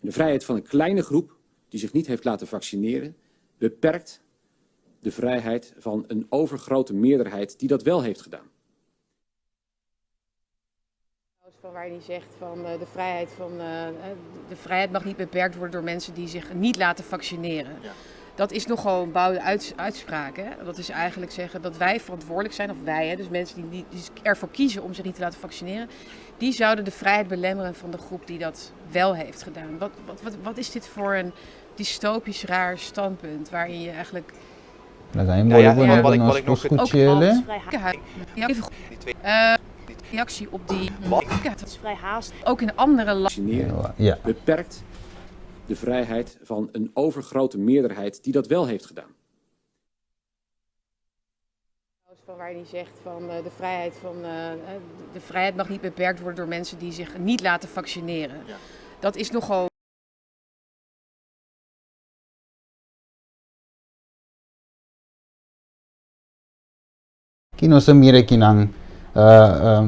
En de vrijheid van een kleine groep die zich niet heeft laten vaccineren, beperkt de vrijheid van een overgrote meerderheid die dat wel heeft gedaan. Van waar hij zegt van de vrijheid van, de vrijheid mag niet beperkt worden door mensen die zich niet laten vaccineren. Ja. Dat is nogal een bouwde uitspraak. Hè? Dat is eigenlijk zeggen dat wij verantwoordelijk zijn, of wij, hè, dus mensen die, niet, die ervoor kiezen om zich niet te laten vaccineren, die zouden de vrijheid belemmeren van de groep die dat wel heeft gedaan. Wat, wat, wat, wat is dit voor een dystopisch raar standpunt waarin je eigenlijk... Nou ja, wat, ik, wat ik nog... Ook reactie op die... Ook in andere landen... Ja. Beperkt de vrijheid van een overgrote meerderheid die dat wel heeft gedaan. Van waar hij zegt van de vrijheid van de vrijheid mag niet beperkt worden door mensen die zich niet laten vaccineren. Ja. Dat is nogal. Ki nos a mira kinan,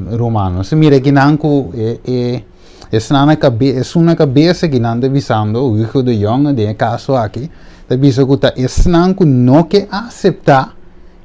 ruman? Nos a mira kinan ku e e esnan na kabe esun na kabesa kinan ta bisando, Hugo de Jonge den e kaso aki, ta bisa ku ta esnan ku no ke aseptá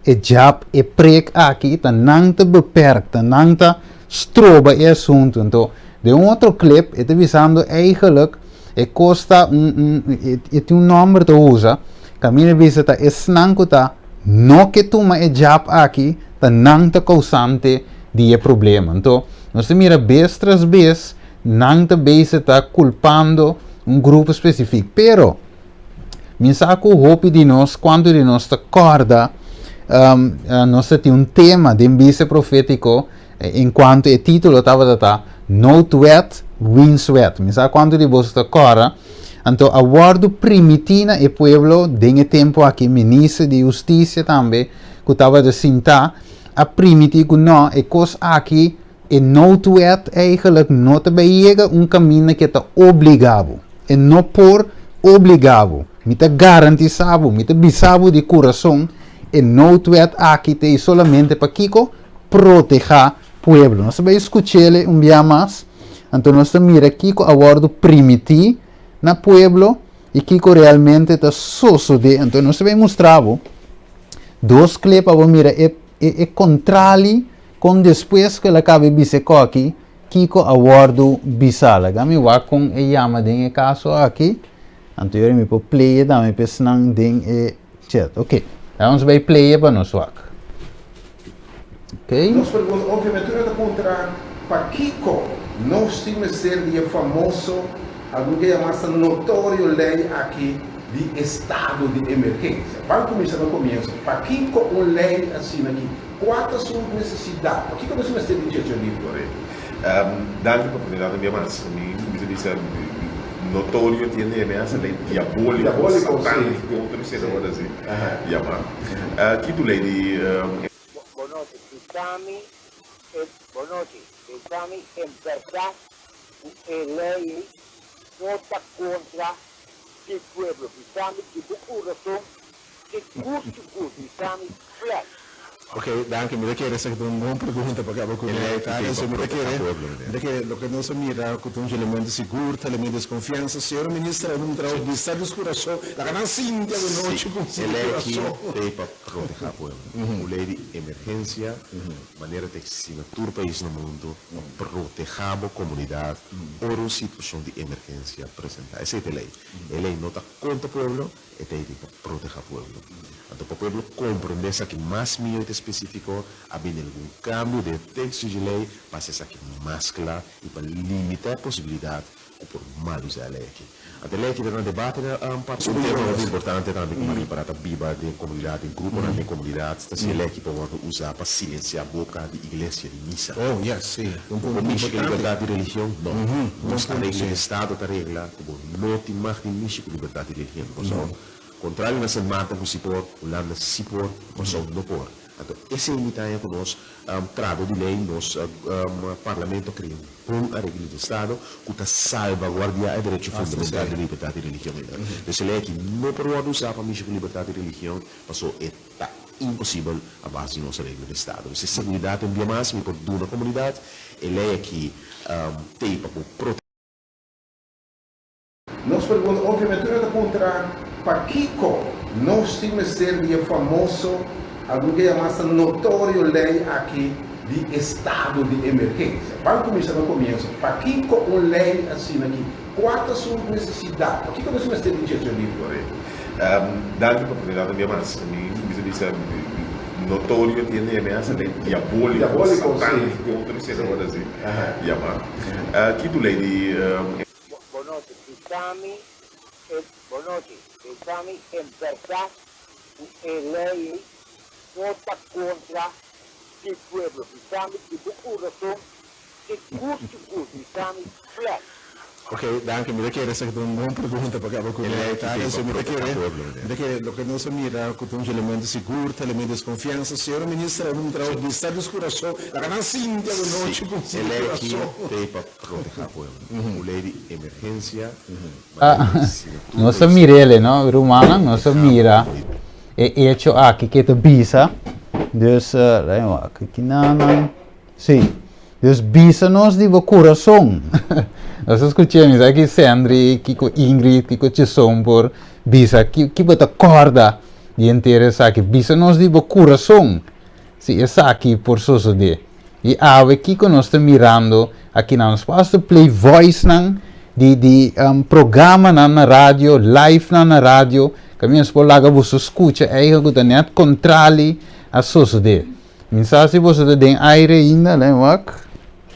e jab, e prek aki, ta nan ta beperk, ta nan ta stroba e asuntu. Anto, den un otro clip e ta bisando eigenlijk e kos ta un un e tin un nòmber ta usa, kaminda bisa ta esnan ku ta no ke tuma e jab aki ta nan ta kousante di e problema. Anto, nos ta mira bes tras bes nan ta bezig ta kulpando un grupo spesifik. Pero, mi sa ku hopi di nos, kuantu di nos ta kòrda, nos ta tin un tema den Bista Profétiko en kuantu e título tabata ta Noodwet, Wienswet. Mi sa kuantu di boso ta kòrda. Anto a wòrdu primití na e pueblo den e tempu aki, minister di hustisia tambe ku tabata sintá a primití ku nò, e kos aki, e noodwet eigenlijk no ta bai yega un kaminda ku e ta obligá bo. E no por obligá bo. Mi ta garantisá bo, mi ta bisa bo di kurason, e noodwet aki ta ei solamente pa kiko? Protehá pueblo. Nos ta bai skuch'el un bia mas, anto nos ta mira kiko a wòrdu primití na pueblo i kiko realmente ta sosodé. Anto nos ta bai mustra bo dos klep pa bo mira e e kontrali kon despues ku el a kaba e bisa e kòki kiko a wòrdu bisá. Laga mi wak kon e yama den e kaso aki, anto yori mi por play e tambe pa esnan den e chat. Ok, laga nos bai play e pa nos wak. Ok. Nos pregunta, obviamente tur ta puntra pakico nos tin mester di e famoso, algun ke yama hasta notorio ley aki di estado di emergencia. Ban cuminsa na comienzo, pakico un ley asina aki? Cua ta su necesidad? Pakico nos mester di dje, Johnny? Correcto. Danki pa oportunidad un bia mas. Mi cuminsa bisa notorio tiene mi hasta ley diabolico, Diabolico, si. satanico, otro esena por así yama. Ki tu ley di. Bonochi, Bisami e Bonochi, Bisami en bèrdat ku e lei no ta kontra di pueblo. Bisami di bo kurason sigur sigur, bisami flèt. Ok, danki. Mi ta kere esaki ta un bon pregunta pa kaba ku mi ta eso. Mi ta kere, mi ta kere loke nos a mira ku ta un elemento sigur, ta elemento deskonfiansa. Señor Minister, a un trabou bista nos kurason. Laga nan sinti awenochi ku Si, e lei aki ta pa proteha pueblo. Un lei di emergensia, manera ta eksistí na tur pais na mundu, pa proteha bo komunidat ora un situashon di emergensia presentá. Esei ta e lei. E lei no ta kontra pueblo, E ta iti pa proteha pueblo. Anto pa pueblo comprende esaki mas miyo y ta specifico, a bini algun cambio den e texto dje ley pa haci esaki mas cla y pa limita e posibilidad cu por mal usa e ley aki. Anto e ley aki ta na debate na Parlamento. Un tema hopi importante tambe cu Maria Pará ta biba den comunidad, den gruponan den comunidad, ta si e ley aki por wordo usa pa silencia boca di iglesia, di misa. Oh, yes, si. Un punto importante. Bo mishi cu libertad di religion? No. Nos Bon punto, areglo si. di estado ta regla cu bo No tin mag di mishi ku libertat di religion. Kòrsou, kontrario na Sint Maarten ku si por, Hulanda si por, Kòrsou no por. Anto esei mi ta haña ku nos trado di lei, nos parlamento a krea un bon areglo di estado ku ta salbaguardiá e derecho fundamental di libertat di religion. Dus e lei aki no por wòrdu usá pa mishi ku libertat di religion paso e ta imposibel a base di nos areglo di estado. Dus e seguridat un bia mas mi por duna komunidat, e lei aki t'ei pa bo protegé. Nos pregunta, obviamente tur ta puntra pakico nos tin mester di e famoso, algun ke yama hasta notorio ley aki di estado di emergencia. Ban cuminsa na comienzo, pakico un ley asina aki? Cua ta su necesidad? Pakico nos mester di dje, Johnny? Correcto. Danki pa oportunidad un bia mas. Mi bisa bisa notorio tiene e mesa ley diabolico, Diabolico, si. satanico, otro esei ta worde asi yama. Ki tu ley di. Bonochi, bisami e Bonochi, bisami en berdad cu e ley ei no ta contra di pueblo, bisami di bo curason sigur sigur, bisami flat. Ok, danki. Mi ta kere esaki ta un bon pregunta pa kaba ku mi ta eso. Mi ta kere, mi ta kere loke nos a mira ku ta un elemento sigur, ta elemento deskonfiansa. Señor Minister, a un trabou bista nos kurason. Laga nan sinti awenochi ku E lei aki kurason. t'ei pa proteha pueblo. Un lei di emergensia, Ah, nos a mir'el, no, rumannan, nos a mira e hecho aki ke ta bisa. Dus, laat me wak, kinanan. Sí. Dus bisa nos di bo kurason. Nos a skuch'é, mi sa ki Sendri, kiko Ingrid, kiko Chison por bisa, ki ki bo ta kòrda di henter esaki. Bisa nos di bo kurason si esaki por sosodé. I awe kiko nos ta mirando akinan? Nos por hasta play voicenan di di programanan na radio, livenan na radio, kaminda nos por laga boso skucha eigen ku ta nèt kontrali a sosodé. Mi sa si boso ta den aire ainda, lei wak.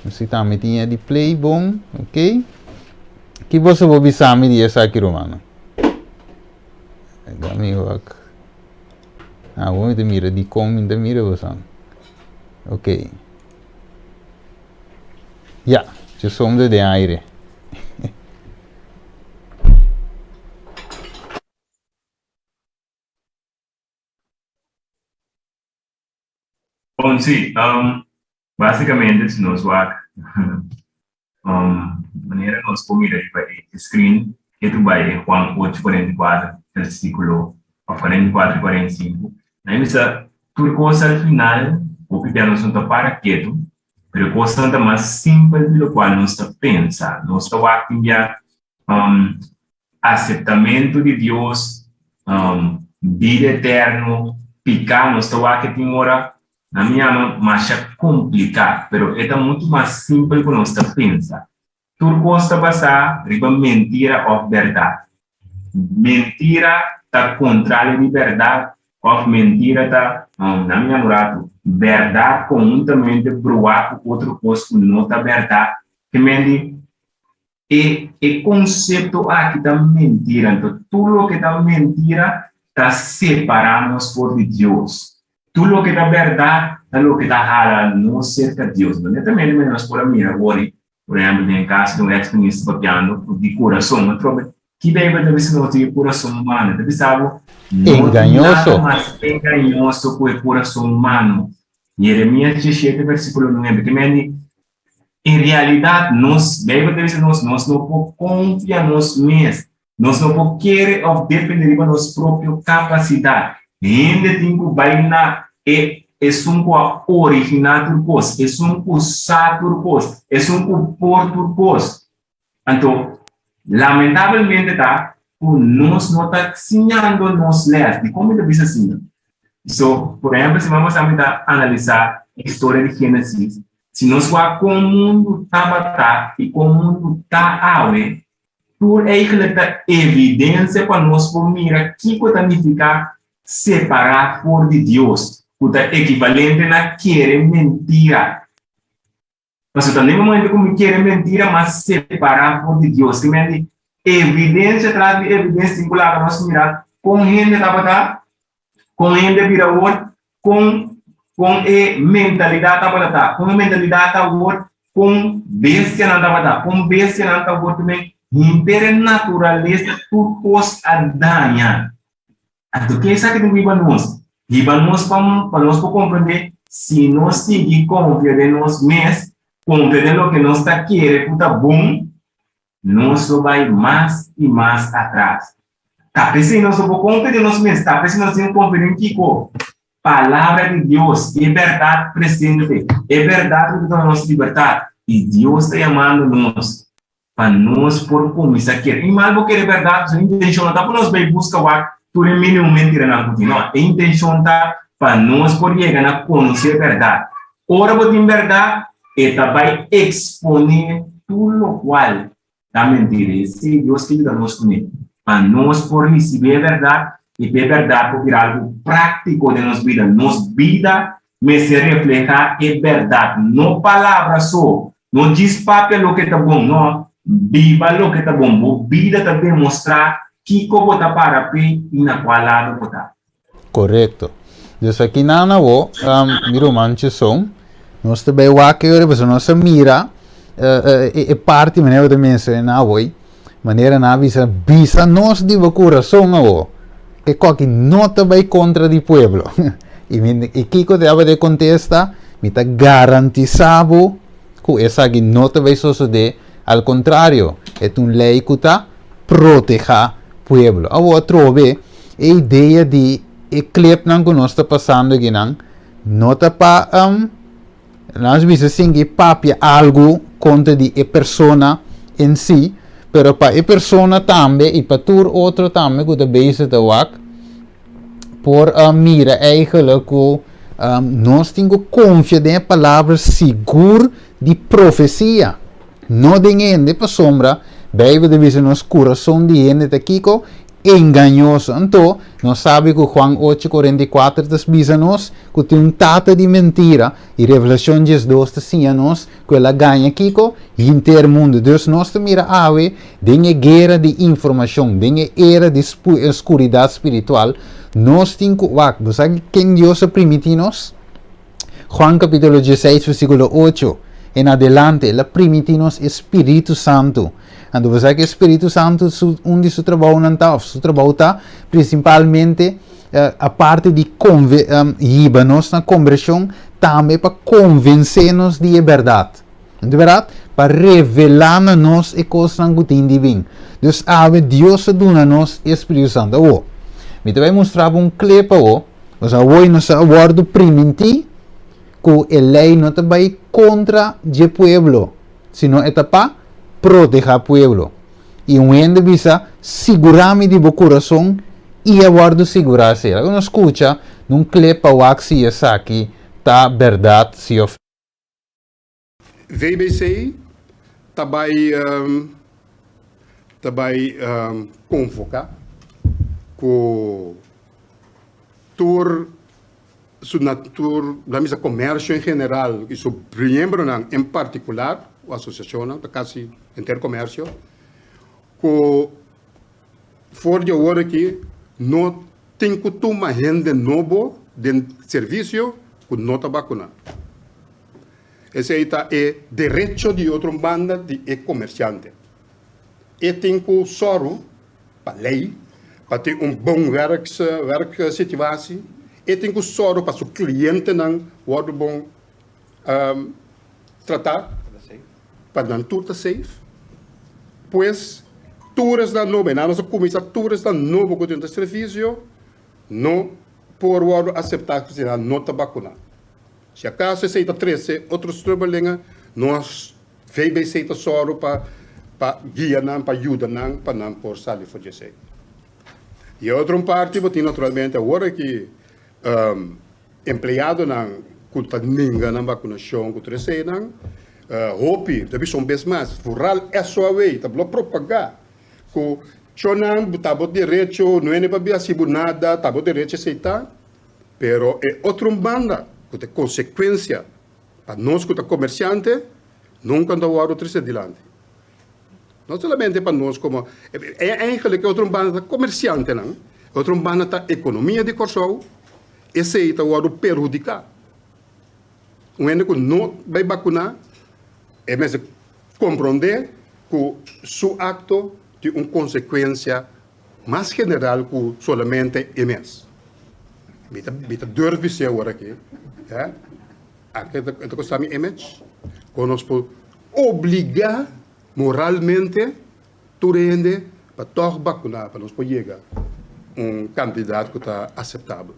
Si tambe tin e di play bon, ok. Ki boso por bisa mi di esaki rumannan? Laga mi wak. Ah, bo mi ta mira dikon mi ta mira boso. Ok. Ya, yo som ta den aire. Bon, sí, um, básicamente si nos wak um, manera nos por mira riba e screen, e tu bai e Juan 8, 44, versículo of 44 y 45, na bisa tur cosa al final, hopi bia nos no ta para ketu, pero e cosnan ta mas simpel di locual nos ta pensa. Nos ta wak tin bia um, aceptamento di Dios, um, bida eterno, pica, nos ta wak tin ora, na mi ama, masha complica, pero e ta mucho mas simpel cu nos ta pensa. Tur cos ta basa riba mentira of berdad. Mentira ta contrario di berdad of mentira ta, um, na mi ama un rato, berdad conhuntamente bruá cu otro cos cu no ta berdad. Ke men di, E e konsepto aki ta mentira, anto tur loke ta mentira ta separá nos for di Dios. Tur loke ta bèrdat ta loke ta hala nos serka Dios. Anto netamente manera nos por a mira awor, por ehèmpel den e kaso di un eks minister papiando ku di kurason, atrobe ki Beibel ta bisa nos di e kurason humano? E ta bisa bo no tin nada mas engañoso ku e kurason humano. Jeremias 17 versikulo 9, ke mende En realidat, nos, Beibel ta bisa nos, nos no por konfia nos mes. Nos no por kere òf depende riba nos propio kapasidat. Hende tin ku bai na e. Esun ku a originá tur kos, esun ku sa tur kos, esun ku por tur kos. Anto, lamentabelmente ta ku nos no ta siñando nos lès. Dikon mi ta bisa asina? So, por ehèmpel, si mama sa mi ta analisá historia di Génesis, si nos wak kon mundu tabata i kon mundu ta awe, tur eigentlik ta evidensia pa nos por mira kiko ta nifiká separá for di Dios, ku ta ekivalente na kere mentira. Pasobra ta na e momento ku mi kere mentira, m'a separá for di Dios. Ke men di evidensia tras di evidensia tin ku laga nos mira kon hende tabata, kon hende a bira awor, kon kon e mentalidat tabata ta, kon e mentalidat ta awor, kon bestianan tabata, kon bestianan ta awor. Ke men henter e naturalesa tur kos a daña. Anto ke esaki ta hiba nos? Hiba nos pa pa nos por komprendé si nos sigui konfia den nos mes, konfia den loke nos ta kere ku ta bon, nos lo bai mas i mas atras. Ta p'esei nos no por konfia den nos mes, ta p'esei nos tin ku konfia den kiko? Palabra di Dios, e bèrdat presente, e bèrdat ku ta duna nos libertat. I Dios ta yamando nos pa nos por kuminsá kere. I mal bo kere bèrdat, su intenshon no ta pa nos bai buska wak tur e mil i un mentiranan ku tin. No, e intenshon ta pa nos por yega na konosé bèrdat. Ora bo tin bèrdat, e ta bai eksponé tur lokual ta mentira. I esei Dios ke yuda nos kuné, pa nos por risibí e bèrdat i pa e bèrdat por bira algu práktiko den nos bida. Nos bida mester reflehá e bèrdat, no palabra so. No djis papia loke ta bon, no, biba loke ta bon. Bo bida ta demostrá kiko bo ta para p'e i na kua lado bo ta. Korekto. Dus aki nan awo, mi ruman Chesson, nos ta bai wak e ora pasobra nos a mira e parti manera bo ta menshoná awoi, manera nan a bisa, bisa nos di bo kurason awo, ke koki no ta bai kontra di pueblo. I mi, i kiko tabata e kontesta? Mi ta garantisá bo ku esaki no ta bai sosodé, al kontrario, e ta un lei ku ta protehá pueblo. Awor atrobe e idea di e clipnan ku nos ta pasando akinan no ta pa nos bisa sinti papia algu kontra di e persona en si, pero pa e persona tambe i pa tur otro tambe ku ta bezig ta wak por mira eigenlijk ku nos tin ku konfia den e palabra sigur di profesia, no den hende, pasobra Beibel ta bisa nos kurason di hende ta kiko? Engañoso. Anto, nos sabi ku Juan ocho 44 ta bisa nos ku tin un tata di mentira, i Revelashon 12 ta siña nos ku el a gaña kiko? Henter mundu. Dus nos ta mira awe den e guera di informashon, den e era di skuridat spiritual, nos tin ku wak. Bo sa ken Dios a primiti nos? Juan capítulo 16 versículo 8 en adelante, el a primiti nos e Spiritu Santu. Anto bo sa ku e Spiritu Santu su, un di su trabounan ta, of su trabou ta, principalmente, eh, aparte di conve, um, hiba nos na conversion, tambe pa convence nos di e berdad. Di berdad, pa revela na nos e cosnan cu tin di bin. Dus awe Dios a duna nos e Spiritu Santu. Awo, mi ta bay mustra bo un clip awo, Nos awor nos a wòrdu primintí ku e lei no ta bai kontra dje pueblo, sino e ta pa protehá pueblo. I un hende bisa, Sigurá mi di bo kurason, i a wòrdu sigurá esei. Laga nos skucha na un klip pa wak si esaki ta bèrdat si òf. VBC ta bai ta bai konvoká ku tur su na tur la misa komersio en general i su miembronan en partikular o asosiashonnan ta kasi henter komersio ku for di awor aki no tin ku tuma hende nobo den servisio ku no ta bakuná. Esei ta e derecho di otro banda di e komersiante. E tin ku sòru pa lei pa tin un bon werksituatie. E tin ku sòru pa su klientenan wòrdu bon tratá, pa nan tur ta safe. Pues tur esnan nobo, e nan nos a kuminsá tur esnan nobo ku tin ta servisio no por wòrdu aseptá si nan no ta bakuná. Si akaso esei ta trese otro strubbelingen, nos VBC ta sòru pa pa guia nan, pa yuda nan pa nan por sali for di esei. I e otro un parti bo tin naturalmente awor aki empleadonan ku ta ninga nan bakunashon ku tur eseinan, hopi ta bisa un bes mas, vooral SOAW ta blo propagá ku chonan ta bo derecho, no hende pabia hasi bo nada, ta bo derecho esei ta. Pero e otro un banda ku ta e konsekuensia pa nos ku ta komersiante nunka no ta wòrdu trese dilanti. No solamente pa nos komo, eigenlik e otro un banda ta komersiantenan, e otro un banda ta ekonomia di Kòrsou, esei ta wòrdu perhudiká. Un hende ku no bai bakuná e mester komprondé ku su akto tin un konsekuensia Mas general ku solamente e mes. Mi ta mi ta durf bis'é awor aki, ya, aki e ta kosta mi image, ku nos por obligá moralmente tur hende pa tòg bakuná pa nos por yega un kantidat ku ta aseptabel.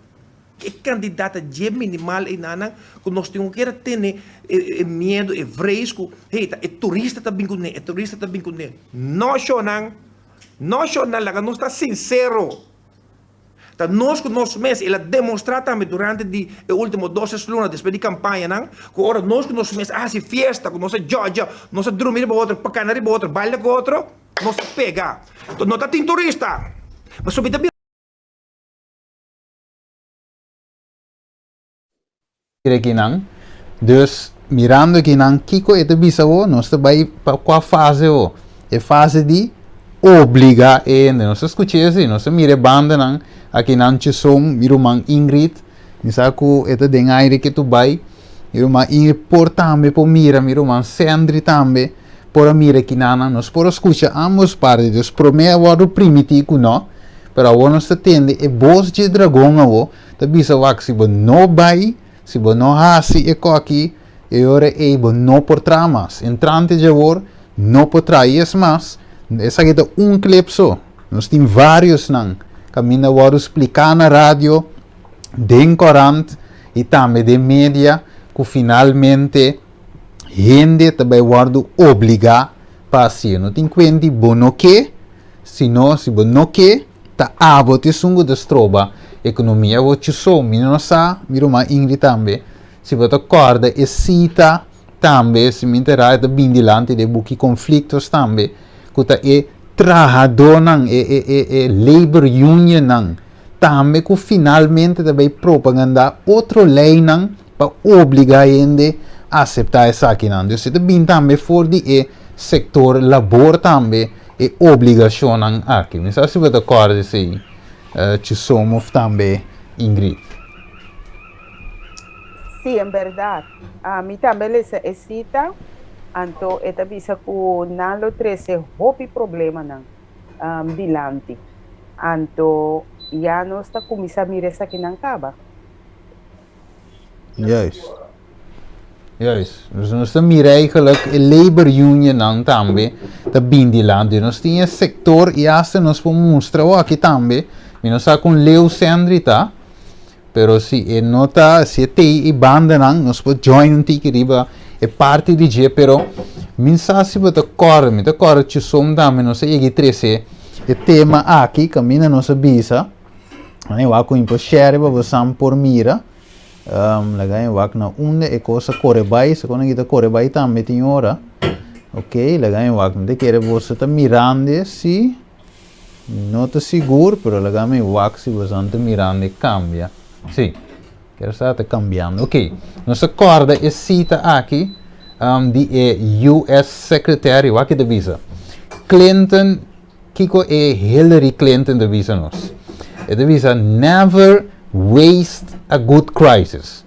E kantidat ta dje minimal einanan ku nos tin ku keda tene e miedu, e vrees ku, hey, ta e turista ta bin kuné, e turista ta bin kuné. No, shownan! No shornan laga nos ta sincero. Ta nos cu nos mes, el a demostra tambe durante di e ultimo dos tres luna despues di campañanan, cu ora nos cu nos mes a haci fiesta, cu nos a djodja, nos a drumi riba otro, pacana riba otro, baila cu otro, nos a pega. No ta tin turista. Pasobra mi ta bira. Kinan. Dus mirando kinan kiko e ta bisa bo, nos ta bai pa kua fase bo? E fase di obliga e hende. Nos ta skucha esei, nos ta mira e bandanan akinan Chisom, mi ruman Ingrid, mi sa ku e ta den aire ke tu bai, mi ruman Ingrid por tambe por mira, mi ruman Sendri tambe por a mira kinanan. Nos por a skucha ambos parti. Dus promé a wòrdu primiti ku no, pero awor nos ta tende e bos dje dragon awor. Ta bisa wak si bo no bai, si bo no hasi e koki, e ora ei bo no por traha mas. Entrante djawor no por traha. I es mas, esaki ta un clip so. Nos tin variosnan kaminda wòrdu spliká na radio, den korant i tambe den media ku finalmente hende ta bai wòrdu obligá pa hasié. No tin kuenti bo no ke, sino si bo no ke, Ta abo ta esun ku ta stroba ekonomia. Awor chuso, mi no sa, mi ruman Ingrid tambe, si bo ta kòrda e sita tambe, si mi ta era, e ta bin dilanti den buki Conflictos tambe, ku ta e trahadónan, e e e e labor unionnan tambe ku finalmente ta bai propagandá otro leinan pa obligá hende aseptá esakinan. Dus e ta bin tambe for di e sektor labor tambe. E obligacionnan aki. Mi sa si bo ta corda esey Chisom of tambe Ingrid. Sí, en berdad. Mi tambe lesa e cita, anto e ta bisa cu nan lo trece hopi problemanan dilanti. Anto ya nos ta cuminsa mira esakinan caba. Juist. Juist. Dus nos ta mira eigenlijk e labor unionnan tambe ta bin dilanti. Nos tin e sector y hasta nos por mustra aki tambe. Mi no sa con leu Sandry ta, pero si e no ta, si e tei e bandanan, nos por join un tiki riba e parti di dje, pero mi sa si bo ta corda, mi ta corda Chisom tambe nos a yega y trece e tema aki, caminda nos a bisa. Ai wak ku impo share pa bosan por mira. Um, laga en wak na unda e kos a kore bai. Se kon ta kore bai tambe tin ora. Ok, laga en wak. Mi ta kere boso ta mirande si. No ta sigur, pero laga mi wak si bosan ta mirande kambia. Si. Kere sa ta kambiando. Ok, nos a korda e sita aki um, di e US Secretary, wak ta bisa. Clinton Kiko e Hillary Clinton ta bisa nos? E ta bisa never waste a good crisis.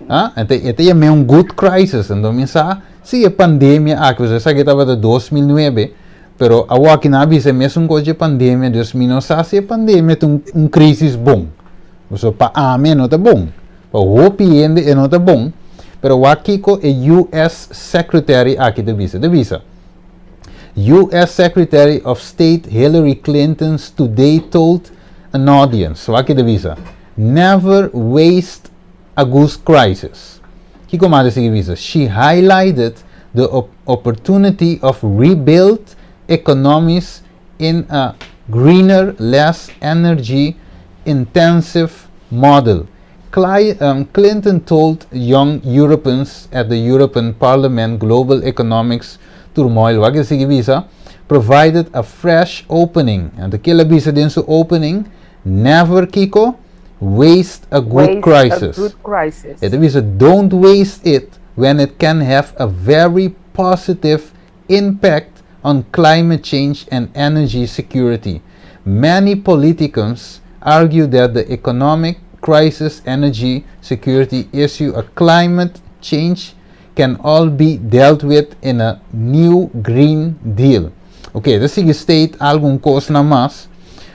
Ah, e ta, e ta yam'é un good crisis. Anto mi sa si e pandemia aki, pasobra esaki tabata 2009, pero awor nan a bisa e mesun kos dje pandemia, dus mi no sa si e pandemia ta un, un crisis bon. Pasobra pa ami e no ta bon. Pa hopi hende e no ta bon. Pero wak kiko e US Secretary aki ta bisa. E ta bisa. US Secretary of State Hillary Clinton's today told an audience, wak ki ta bisa, Never waste a good crisis. Kiko mas e sigui bisa? She highlighted the opportunity of rebuild economies in a greener, less energy intensive model. Clinton told young Europeans at the European Parliament global economics turmoil, wak e sigui bisa, provided a fresh opening. Anto kiel a bisa den su opening? Never kiko? Waste a good Waste a crisis. good crisis. E ta bisa don't waste it when it can have a very positive impact on climate change and energy security. Many politicans argue that the economic crisis, energy security issue, a climate change can all be dealt with in a new green deal. Ok, ta sigui state algun kosnan mas,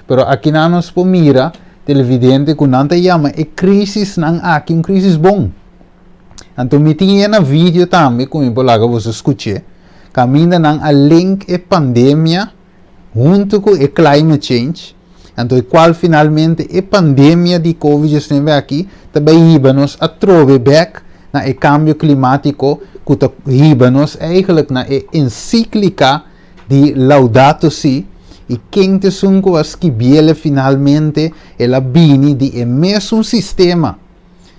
pero akinan nos por mira televidente ku nan ta yama e krisisnan aki un krisis bon. Anto mi tin e na video tambe ku mi por laga boso skuch'é, kaminda nan a link e pandemia huntu ku e climate change, anto e kual finalmente e pandemia di covid 19 aki ta bai hiba nos atrobe bek na e kambio klimatiko ku ta hiba nos eigenlijk na e ensiklika di Laudato Si, i ken ta esun ku a skibiele finalmente el a bini di e mesun sistema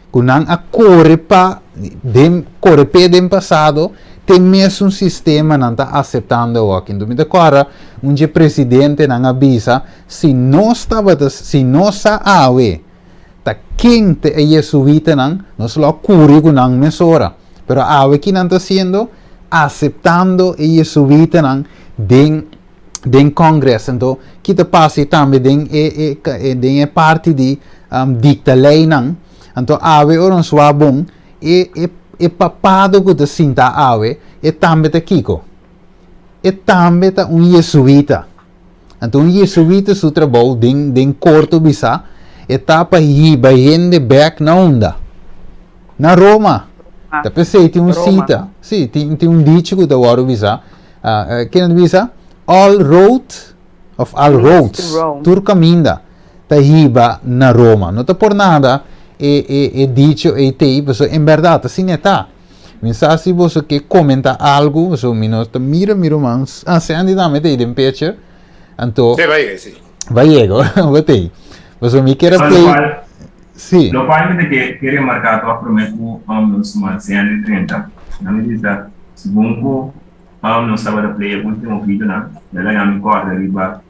ku nan a kore pa den kore p'e den pasado te mesun sistema nan ta aseptando awor. Enton mi ta kòrda un dje presidentenan a bisa si nos tabata si nos sa awe ta ken ta e jesuitanan nos lo a kuri ku nan mesora. Pero awe ki nan ta hasiendo? Aseptando e jesuitanan den den Congress. Anto ki ta pasa tambe den e e den e parti di dicta leynan. Anto awe ora nos wak bon e e e papado ku ta sinta awe e tambe ta kiko? E tambe ta un jesuita. Anto un jesuita su trabou den den korto bisa e ta pa hiba hende bek na unda? Na Roma. Ta p'esei tin un sita, si tin tin un dicho ku ta wòrdu bisa. Ken a bisa? All road of all roads, tur kaminda ta hiba na Roma. No ta por nada e e e dicho ei t'ei, pasobra en bèrdat asina e ta. Mi sa si boso ke komentá algu, pasobra mi no ta mira mi ruman, ah Sandy tambe t'ei den picture, anto. Sí, bai yega, sí. Bai yega, bo t'ei. Pasobra mi kier a play. Sí. Lo cual mi ta ke remarca toch prome cu nos ruman Sandy drenta. Nan mi bisa, segun cu nos tabata play e ultimo videonan, el a laga mi corda riba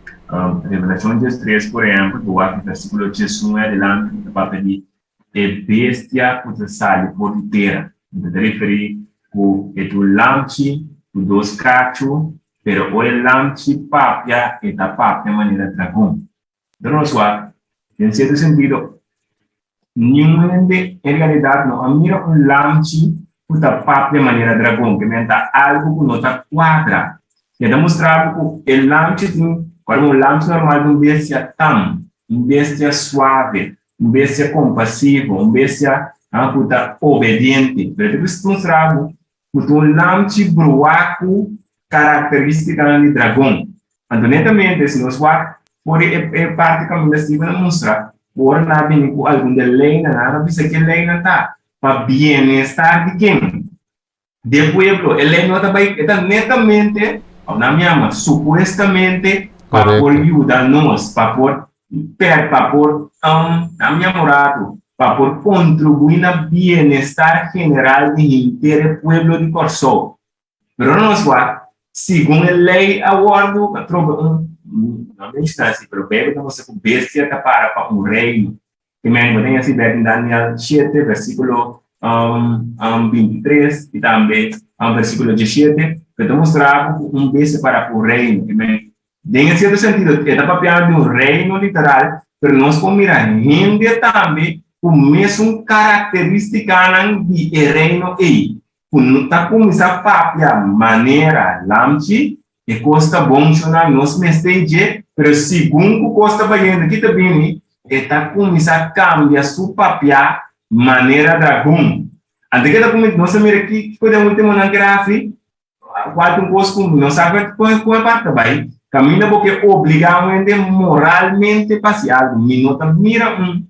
Revelacion diestres, por ehempel, bo wak di versiculo diesun en adelante cu ta papia di e bestia cu ta sali for di tera. Mi ta referi cu e ta un lamchi cu dos cacho, pero ora e lamchi papia, e ta papia manera dragon. Pero nos wak, den sierto sentido, niun hende en realidat no a mira un lamchi ku ta papia manera dragon, ke men ta algu ku no ta kuadra. E ta mustra bo ku e lamchi tin, ora un lamchi normal ta un bestia tam, un bestia suave, un bestia kompasivo, un bestia ku ta obediente. Pero e ta mustra bo ku ta un lamchi bruá ku karakterístikanan di dragon. Anto netamente si nos wak for di e parti kaminda Steven a mustra, ku ora nan a bini ku algun di e leinan, nan a bisa ke leinan ta pa bienestar di ken? Di e pueblo. E lei no ta bai, e ta netamente, òf nan mi yama supuestamente, pa por yuda nos, pa por per pa por nan mi yama un ratu, pa por kontribuí na bienestar general di henter e pueblo di Kòrsou. Pero nos wak, segun e lei a wòrdu atrobe un, no menshoná así, pero Beibel ta mustra ku bestia ta para pa un reino. Ke men bo ten así bek den Daniel shete, versíkulo 23 i tambe versíkulo diesshete, ku ta mustra bo ku un bestia para pa un reino. Ke men Den e sierto sentido e ta papiando di un reino literal, pero nos por mira hende tambe ku mesun karakteristikanan di e reino ei, ku ta kuminsá papia manera lamchi, e kos ta bon shona, nos mester dje, pero segun ku kos ta bayendo ki ta bini, e ta kuminsá kambia su papiá manera dragon. Anto ke ta kuminsá, nos a mira kiko den ultimonan kere hasi, Cual ta un cos cu mi no sa con e parte ta bay, caminda bo ke obliga un hende moralmente pa haci algo. Mi no ta mira un,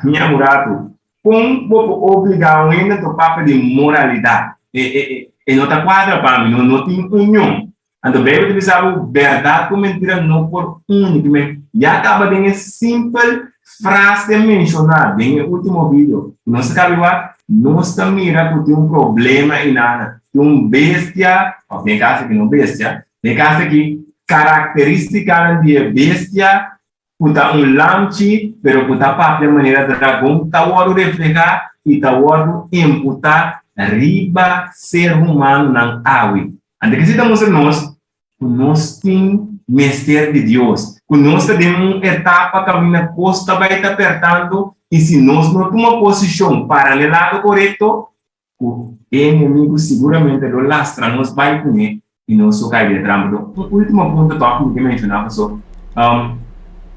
mi amurato. Kon bo por obligá un hende anto papia di moralidat? E, e, e, e no ta kuadra pa mi, no, no tin union. Anto Beibel ta bisa bo, bèrdat ku mentira no por uni. Ki men ya kaba den e simpel frase menshoná den e último video ku nos a kaba di wak, nos ta mira ku tin un problema einana. Tin un bestia, òf den e kaso aki no bestia, den e kaso aki karakterístikanan di e bestia ku ta un lamchi pero ku ta papia manera dragon ta wòrdu reflehá i ta wòrdu imputá riba ser humanonan awe. Anto kesi ta mustra nos ku nos tin mester di Dios, ku nos ta den un etapa kaminda kos ta bai ta pertando i si nos no tuma posishon para n'e lado korekto, ku e enemigu siguramente lo lastra nos bai kuné i nos lo kai den trampa. Un último punto tòg ku mi ke menshoná paso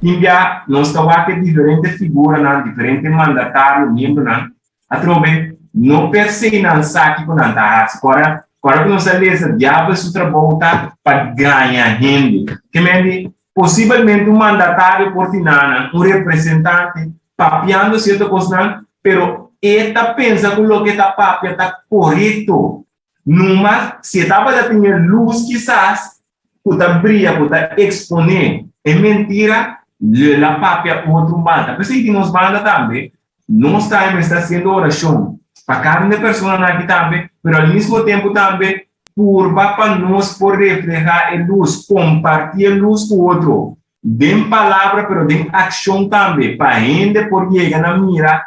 tin bia nos ta wak e diferente figuranan, diferente mandatario, miembronan atrobe no per se nan sa kiko nan ta hasi. Kòrda kòrda ku nos a lesa diabel su trabou ta pa gaña hende. Ke men di posibelmente un mandatario por tin nan, un representante papiando sierto kosnan, pero e ta pensa ku loke e ta papia ta korekto. Numa si e tabata tin e lus kisas ku ta bria, ku ta eksponé e mentira, lo el a papia otro banda. P'esei di nos banda tambe, nos tambe mester hasiendo orashon pa kada un di e personanan aki tambe, pero al mismo tempu tambe purba pa nos por reflehá e lus, kompartí e lus ku otro. Den palabra pero den akshon tambe pa hende por yega na mira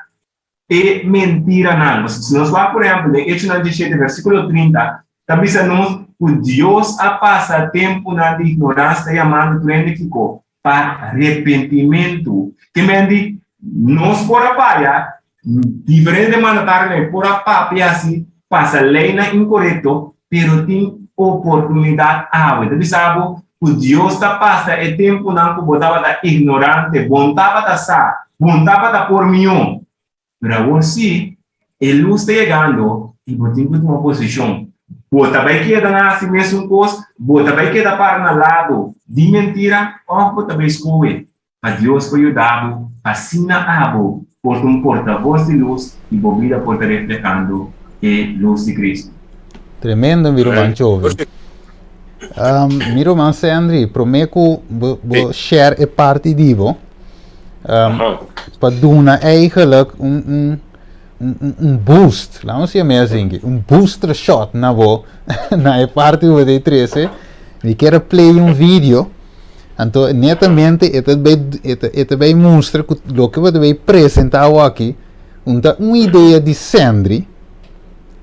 e mentiranan. Pasobra si nos wak por ehèmpel den Echonan diesshete vèrsikulo 30 ta bisa nos ku Dios a pasa tempunan di ignoransia ta yamando tur hende kiko? Pa repentimentu. Ke men di nos por a faya, diferente mandatarionan por a papia asi, pasa leinan inkorekto, pero tin oportunidat awe. Ta bisa bo ku Dios ta pasa e tempunan ku bo tabata ignorante, bo no tabata sa, bo no tabata por mihó. Pero awor sí, e lus ta yegando i bo tin ku tuma posishon. Bo ta bai keda na hasi mesun kos, bo ta bai keda para na lado di mentira òf bo ta bai skohe Pa Dios por yuda bo asina abo por ta un portavoz di lus i bo bida por ta reflehando e lus di Cristo. Tremendo mi ruman Jovi. Um, mi ruman Sandry, prome ku bo, bo share e parti di bo, um, pa duna eigenlijk un, un, un, un boost, laat me zeggen meer un booster shot na bo, na e parti bo de 13, mi kier play un video Anto netamente e ta bay e ta e ta bay mustra ku loke bo ta bay presenta awoki un ta un idea di Sendri,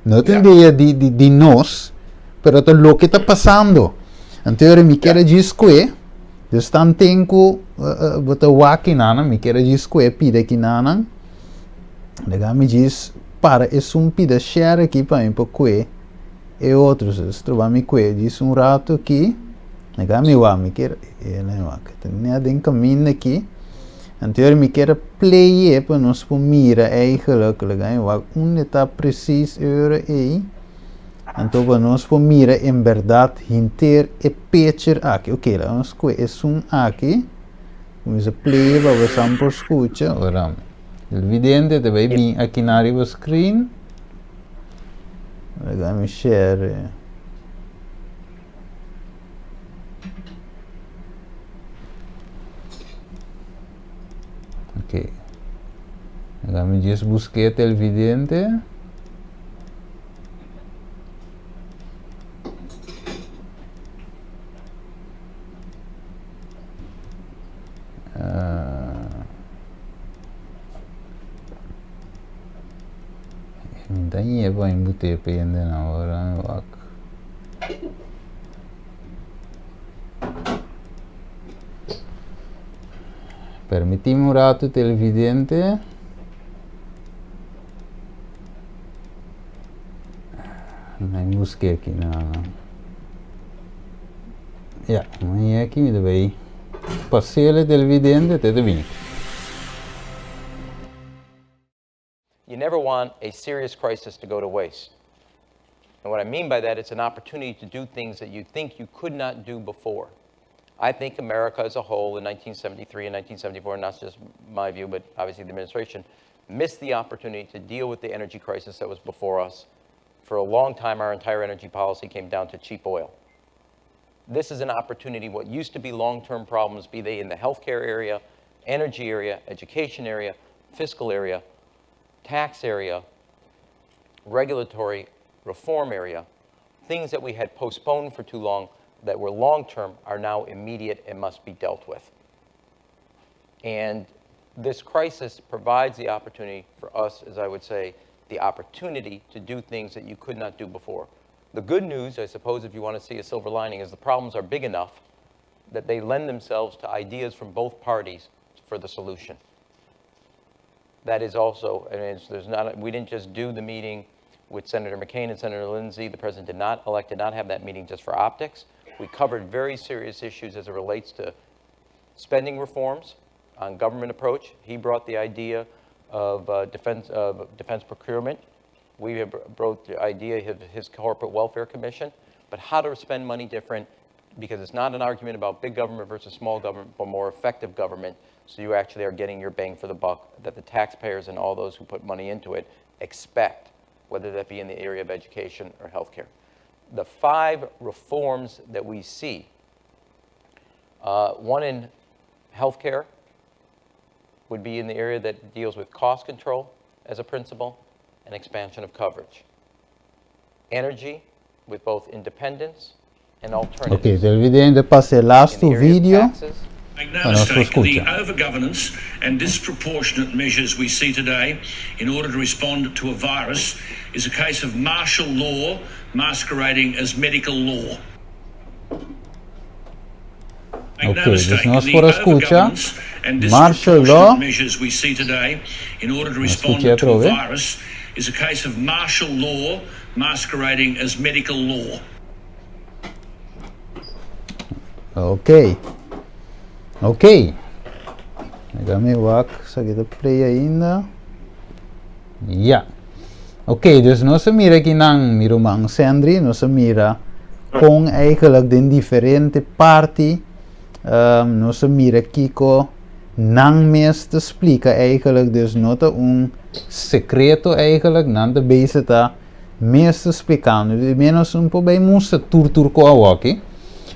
no ta un idea di di di nos, pero ta loke ta pasando. Anto ora mi kier a djis kue, dus tanten ku bo ta wak kinanan, mi kier a djis kue pida kinanan, laga mi djis para esun pida share aki pa mi por kue e otro. Dus troba mi kue djis un rato aki. Nega mi wak, mi kier, e na wak, ta net den caminda aki. Anterior mi kier a play e pa nos por mira eigenlijk, laga mi wak unda ta precies e ora ei. Anto pa nos por mira en berdad henter e picture aki. Ok, laga nos scoge esun aki. Cuminsa play pa bosan por scucha. Ora, el vidente ta bay bin aki na riba screen. Laga mi share. Ok. Laat me just buscar televidente. Uh, Minta nheba em butepe ainda na hora, wak. Permitime un rato televidente. Nee, busqué aqui na. Ja, maar aqui me debe Pasele televidente, te bem. You never want a serious crisis to go to waste. And what I mean by that, it's an opportunity to do things that you think you could not do before. I think America as a whole in 1973 and 1974, and not just my view, but obviously the administration, missed the opportunity to deal with the energy crisis that was before us. For a long time, our entire energy policy came down to cheap oil. This is an opportunity, what used to be long-term problems, be they in the healthcare area, energy area, education area, fiscal area, tax area, regulatory reform area, things that we had postponed for too long that were long-term are now immediate and must be dealt with. And this crisis provides the opportunity for us, as I would say, the opportunity to do things that you could not do before. The good news, I suppose, if you want to see a silver lining, is the problems are big enough that they lend themselves to ideas from both parties for the solution. That is also, I mean, there's not, we didn't just do the meeting with Senator McCain and Senator Lindsey. The president did not elect to not have that meeting just for optics. We covered very serious issues as it relates to spending reforms on government approach. He brought the idea of uh, defense, uh, defense procurement. We have brought the idea of his corporate welfare commission, but how to spend money different because it's not an argument about big government versus small government, but more effective government. So you actually are getting your bang for the buck that the taxpayers and all those who put money into it expect, whether that be in the area of education or healthcare. The five reforms that we see, uh, one in healthcare would be in the area that deals with cost control as a principle and expansion of coverage. Energy with both independence and alternatives. Ok, televidente pasa e lastu video Make no pa nos por mistake, the skucha. overgovernance and disproportionate measures we see today in order to respond to a virus is a case of martial law masquerading as medical law. Make no Ok, dus mistake, nos the por a skucha overgovernance and martial law. disproportionate measures we see today in order to Nos respond skucha to a atrobe. virus is a case of martial law masquerading as medical law. Ok. Ok. Laga mi wak esaki ta play ainda. Ya. Ok, dus nos a mira aki nan, mi ruman Sandry, nos a mira kon eigenlijk den diferente parti um, nos a mira kiko nan mes ta splika eigenlijk, dus no ta un sekreto eigenlijk, nan ta bezig ta mes ta splikando, di menos un por bay mustra tur tur cu awoki.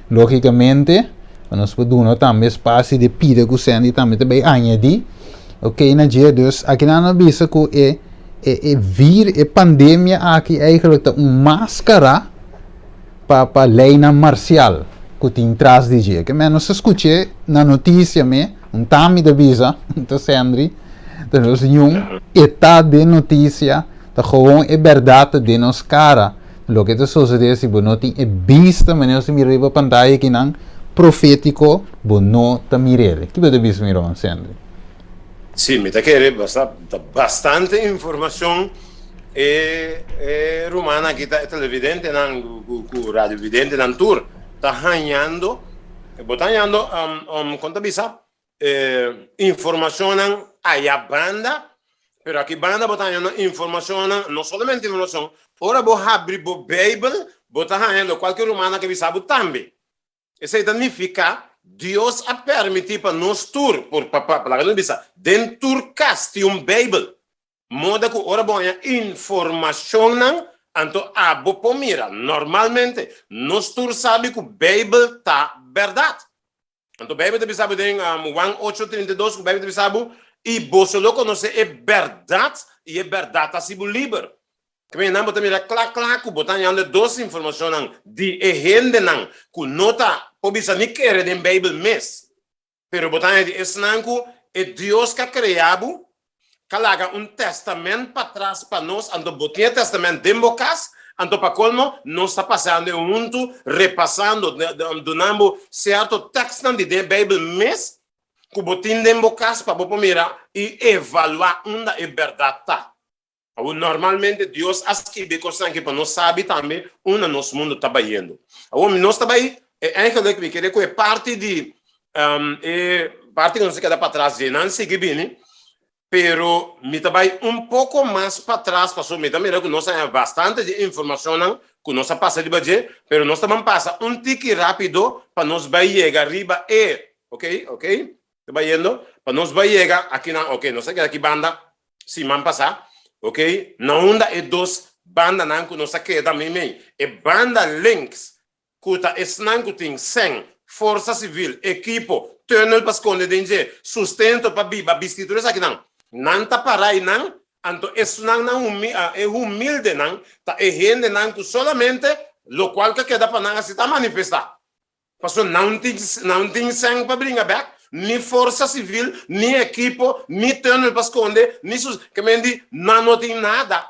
Logicamente, pa nos por duna tambe espacio di pida cu Sandy tambe ta bay añadi. Ok, na dje, dus aki nan a bisa cu e e e vir, e pandemia aki eigenlijk ta un mascara pa pa leynan marcial cu tin tras di dje. Ke men nos a scuche na noticia me, un tami ta bisa, ta Sandry, ta nos ñun e ta den noticia. Ta gewoon e bèrdat ta den nos kara. Loke ta sosodé si bo no tin e bista manera nos ta mira riba pantaya akinan profétiko, bo no ta mir'el. Ki bo ta bisa mi Ron Sendry? Sí, mi ta kere basta ta bastante informashon e e rumannan aki ta e televidentenan ku ku radiovidentenan tur ta hañando bo ta hañando kon ta bisa E informacionnan aya banda, pero aki banda bo ta haña nan informacionnan, no solamente informacion, ora bo habri bo Bijbel, bo ta haña locual cu e rumannan ke bisa bo tambe. Esey ta nifica Dios a permiti pa nos tur, por pa pa laga nos bisa, den tur cas tin un Bijbel, moda cu ora bo haña informacionnan, anto abo por mira. Normalmente, nos tur sabi cu Bijbel ta berdad. Anto Bijbel ta bisa bo den Juan ocho 32 ku Bijbel ta bisa bo, I boso lo konosé e bèrdat, i e bèrdat ta hasi bo liber. Kemey nan bo ta mira kla kla ku bo ta hañando e dos informashonnan di e hendenan ku no ta por bisa ni kere den Bijbel mes, pero bo ta haña di esnan ku e Dios ku a krea bo Ka laga un testament patras pa nos, anto bo tin e testament den bo kas, anto pa kolmo nos ta pasando e huntu, repasando, dunan bo sierto tekstnan di den e Beibel mes ku bo tin den bo kas pa bo por mira i evaluá unda e bèrdat ta. Awor, normalmente Dios a skibi e kosnan aki pa nos sabi tambe unda nos mundu ta bayendo. Awor, nos ta bai, e eigenlijk mi kere ku e parti di e parti ku nos a keda patras dje nan sigui bini, pero mi ta bai un poko mas patras pasobra mi ta mira ku nos a haña bastante di informashonnan ku nos a pasa riba dje, pero nos ta ban pasa un tiki rápido pa nos bai yega riba e, ok, ok, ta bayendo, pa nos bai yega akinan, ok, nos a keda aki banda. siman pasá, ok, na unda e dos bandanan ku nos a keda meimei, e banda links ku ta esnan ku tin sèn, forsa sivil, ekipo, tùnel pa skonde den dje, sustento pa biba, bisti, tur esakinan, nan ta pará einan, anto esnan nan e humildenan ta e hendenan ku solamente lokual ku a keda pa nan hasi ta manifestá. Pasobra nan tin nan tin sèn pa bringa bèk, ni forsa sivil, ni ekipo, ni tùnel pa skonde, ni sus, ke men di nan no tin nada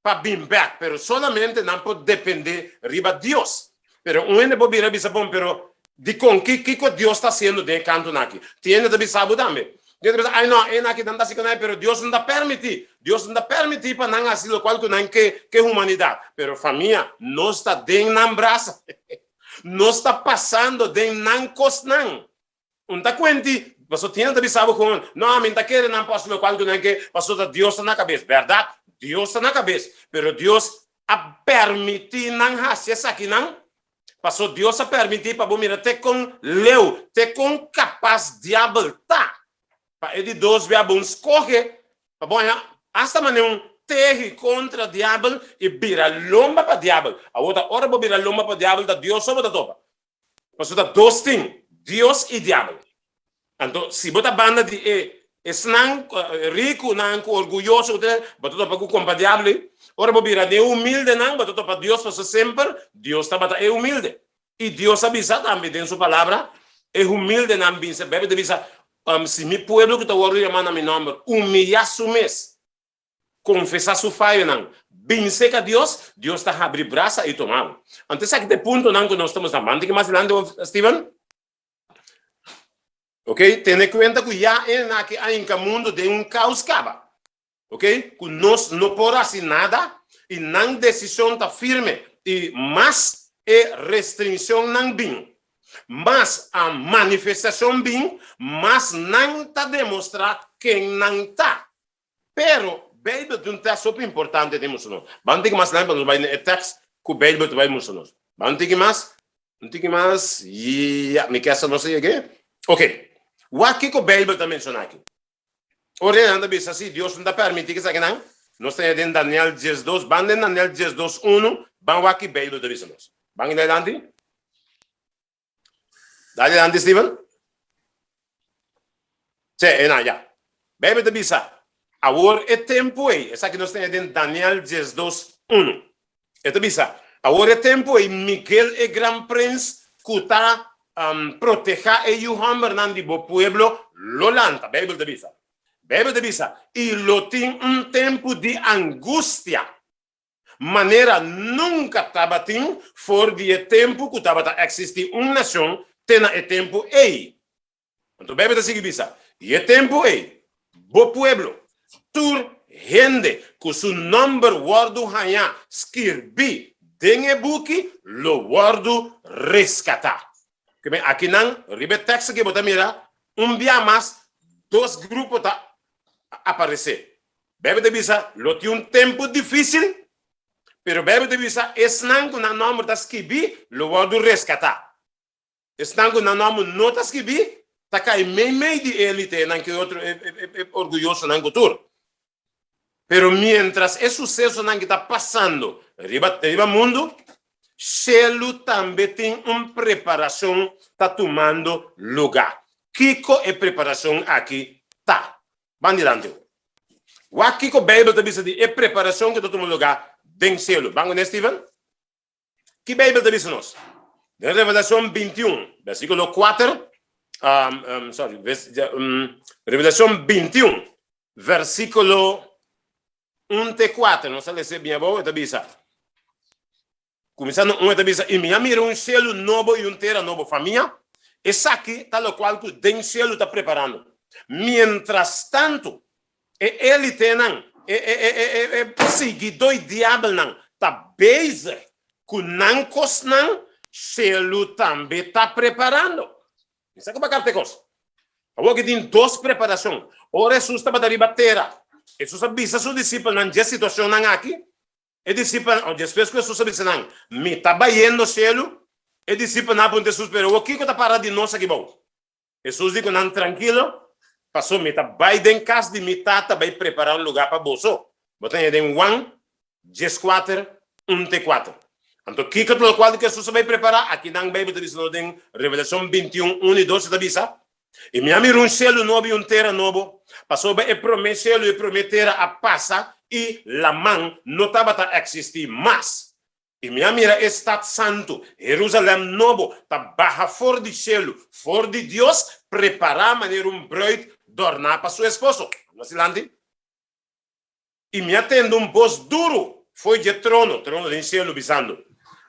pa bin bèk, pero solamente nan por dependé riba Dios. Pero un hende por bira bisa, bon, pero dikon? Ki kiko Dios ta hasiendo den e kantonan aki? Tin hende ta bisa bo tambe. Tin hende ta bisa, ai no, e nan aki nan ta hasi ku nan, pero Dios no ta pèrmití. Dios no ta pèrmití pa nan hasi lokual ku nan ke ke humanidat. Pero famia, nos ta den nan brasa. Nos ta pasando den nan kosnan. Un ta kuenti, paso tin hende ta bisa bo kon, no, ami no ta kere nan por hasi lokual ku nan ke, paso ta Dios ta na kabes. Bèrdat, Dios ta na kabes, pero Dios a pèrmití nan hasi esakinan, paso Dios a pèrmití pa bo mira te kon leu, te kon kapas diabel ta. Pa e di dos bia bon skohe pa bo haña asta manera un tehi kontra diabel i bira lomba pa diabel. Awor ta ora bo bira lomba pa diabel ta Dios so bo ta topa. Pasobra ta dos tin, Dios i diabel. Anto si bo ta banda di e esnan rikunan ku orguyoso ku ta bo ta topa ku kompa diabel ei. Ora bo bira den e humildenan bo ta topa Dios pasobra semper Dios tabata e humilde. I Dios a bisa tambe den su palabra, E humildenan binse. Beibel ta bisa, Si mi pueblo ku ta wòrdu yamá na mi nòmber humiyá su mes, konfesá su fayonan, binse ka Dios, Dios ta habri brasa i tuma bo. Anto esaki ta e puntonan ku nos ta mustra. Ban tiki mas dilanti, Steven. Ok, tene kuenta ku ya e aki a hinka mundu den un kaos kaba. Ok, ku nos no por hasi nada i nan desishon ta firme i mas e restrinshonnan bin, mas a manifestashon bin, mas nan ta demostrá ken nan ta. Pero Beibel tin un tèks hopi importante den mustra nos. Ban un tiki mas lèn pa nos bai na e tèks ku Beibel ta bai mustra nos. Ban un tiki mas, un tiki mas, ya, mi kesa nos a yeg'é. Ok, wak kiko Beibel ta menshoná aki. Ora nan ta bisa si Dios no ta permití esakinan, nos ta den Daniel 12, ban den Daniel 12 unu, ban wak ki Beibel ta bisa nos. Ban ina adelante. Dale adelante, Steven. Sí, ena, ya. Beibel ta bisa, awor e tempu ei, esaki nos ta den Daniel 12 unu. E ta bisa, Awor e tempu ei Miguel e gran prins ku ta protehá e yu hòmbernan di bo pueblo lo lanta. Beibel ta bisa. Beibel ta bisa, I lo tin un tempu di angustia manera nunka tabatin for di e tempu ku tabata eksistí un nashon te na e tempu ei. Anto Beibel ta sigui bisa, I e tempu ei, bo pueblo, tur hende ku su nòmber wòrdu hañá skirbí den e buki, lo wòrdu reskatá. Kimen akinan, riba e tèks aki bo ta mira un bia mas dos grupo ta aparesé. Beibel ta bisa, Lo tin un tempu difísil, pero Beibel ta bisa, esnan ku nan nòmber ta skibí lo wòrdu reskatá. Esnan ku nan nòmber no ta skibí ta kai meimei di e elitenan ku e otro e orguyosonan ku tur. Pero miéntras e susesonan ki ta pasando riba riba mundu, shelu tambe tin un preparashon ta tumando lugá. Kiko e preparashon aki ta? Ban dilanti. Wak kiko Beibel ta bisa di e preparashon ku ta tuma lugá den shelu. Ban kuné, Steven? Ki Beibel ta bisa nos? Den Revelashon 21, bèrsikulo 4, sorry, Revelashon 21, vèrsikulo 1 te 4, nos ta lesa bien abou, e ta bisa, kuminsando 1, e ta bisa, I mi a mira un shelu nobo i un tera nobo. Famia, esaki ta lokual ku den shelu ta preparando. Mientrastantu, E elitenan, e e e e e e siguidó i diabelnan ta bezig ku nan kosnan, shelu tambe ta preparando. Mi sa ku bo a kapta e kos. Awor ki tin dos preparashon. Ora Hesus tabata riba tera, Hesus a bisa su disipelnan dje situashonnan aki. E disipelnan, despues ku Hesus a bisa nan, Mi ta bayendo shelu, e disipelnan a puntra Hesus, Pero awor kiko ta para di nos aki bou? Hesus di ku nan, Trankilo. Paso mi ta bai den kas di mi Tata bai prepará un lugá pa boso. Bo ta haña den Juan 14, un te kuater. Anto kiko ta lokual ku Hesus a bai prepará? Akinan Beibel ta bisa nos den Revelashon 21, un i dos e ta bisa, I mi a mira un shelu nobo i un tera nobo, pasobra e promé shelu i e promé tera a pasa i laman no tabata eksistí mas. I mi a mira e stat santu, Herusalèm nobo, ta baha for di shelu, for di Dios, prepará manera un brùit dòrná pa su esposo. Nos dilanti. I mi a tende un bos duru fo'i dje trono, trono den shelu, bisando,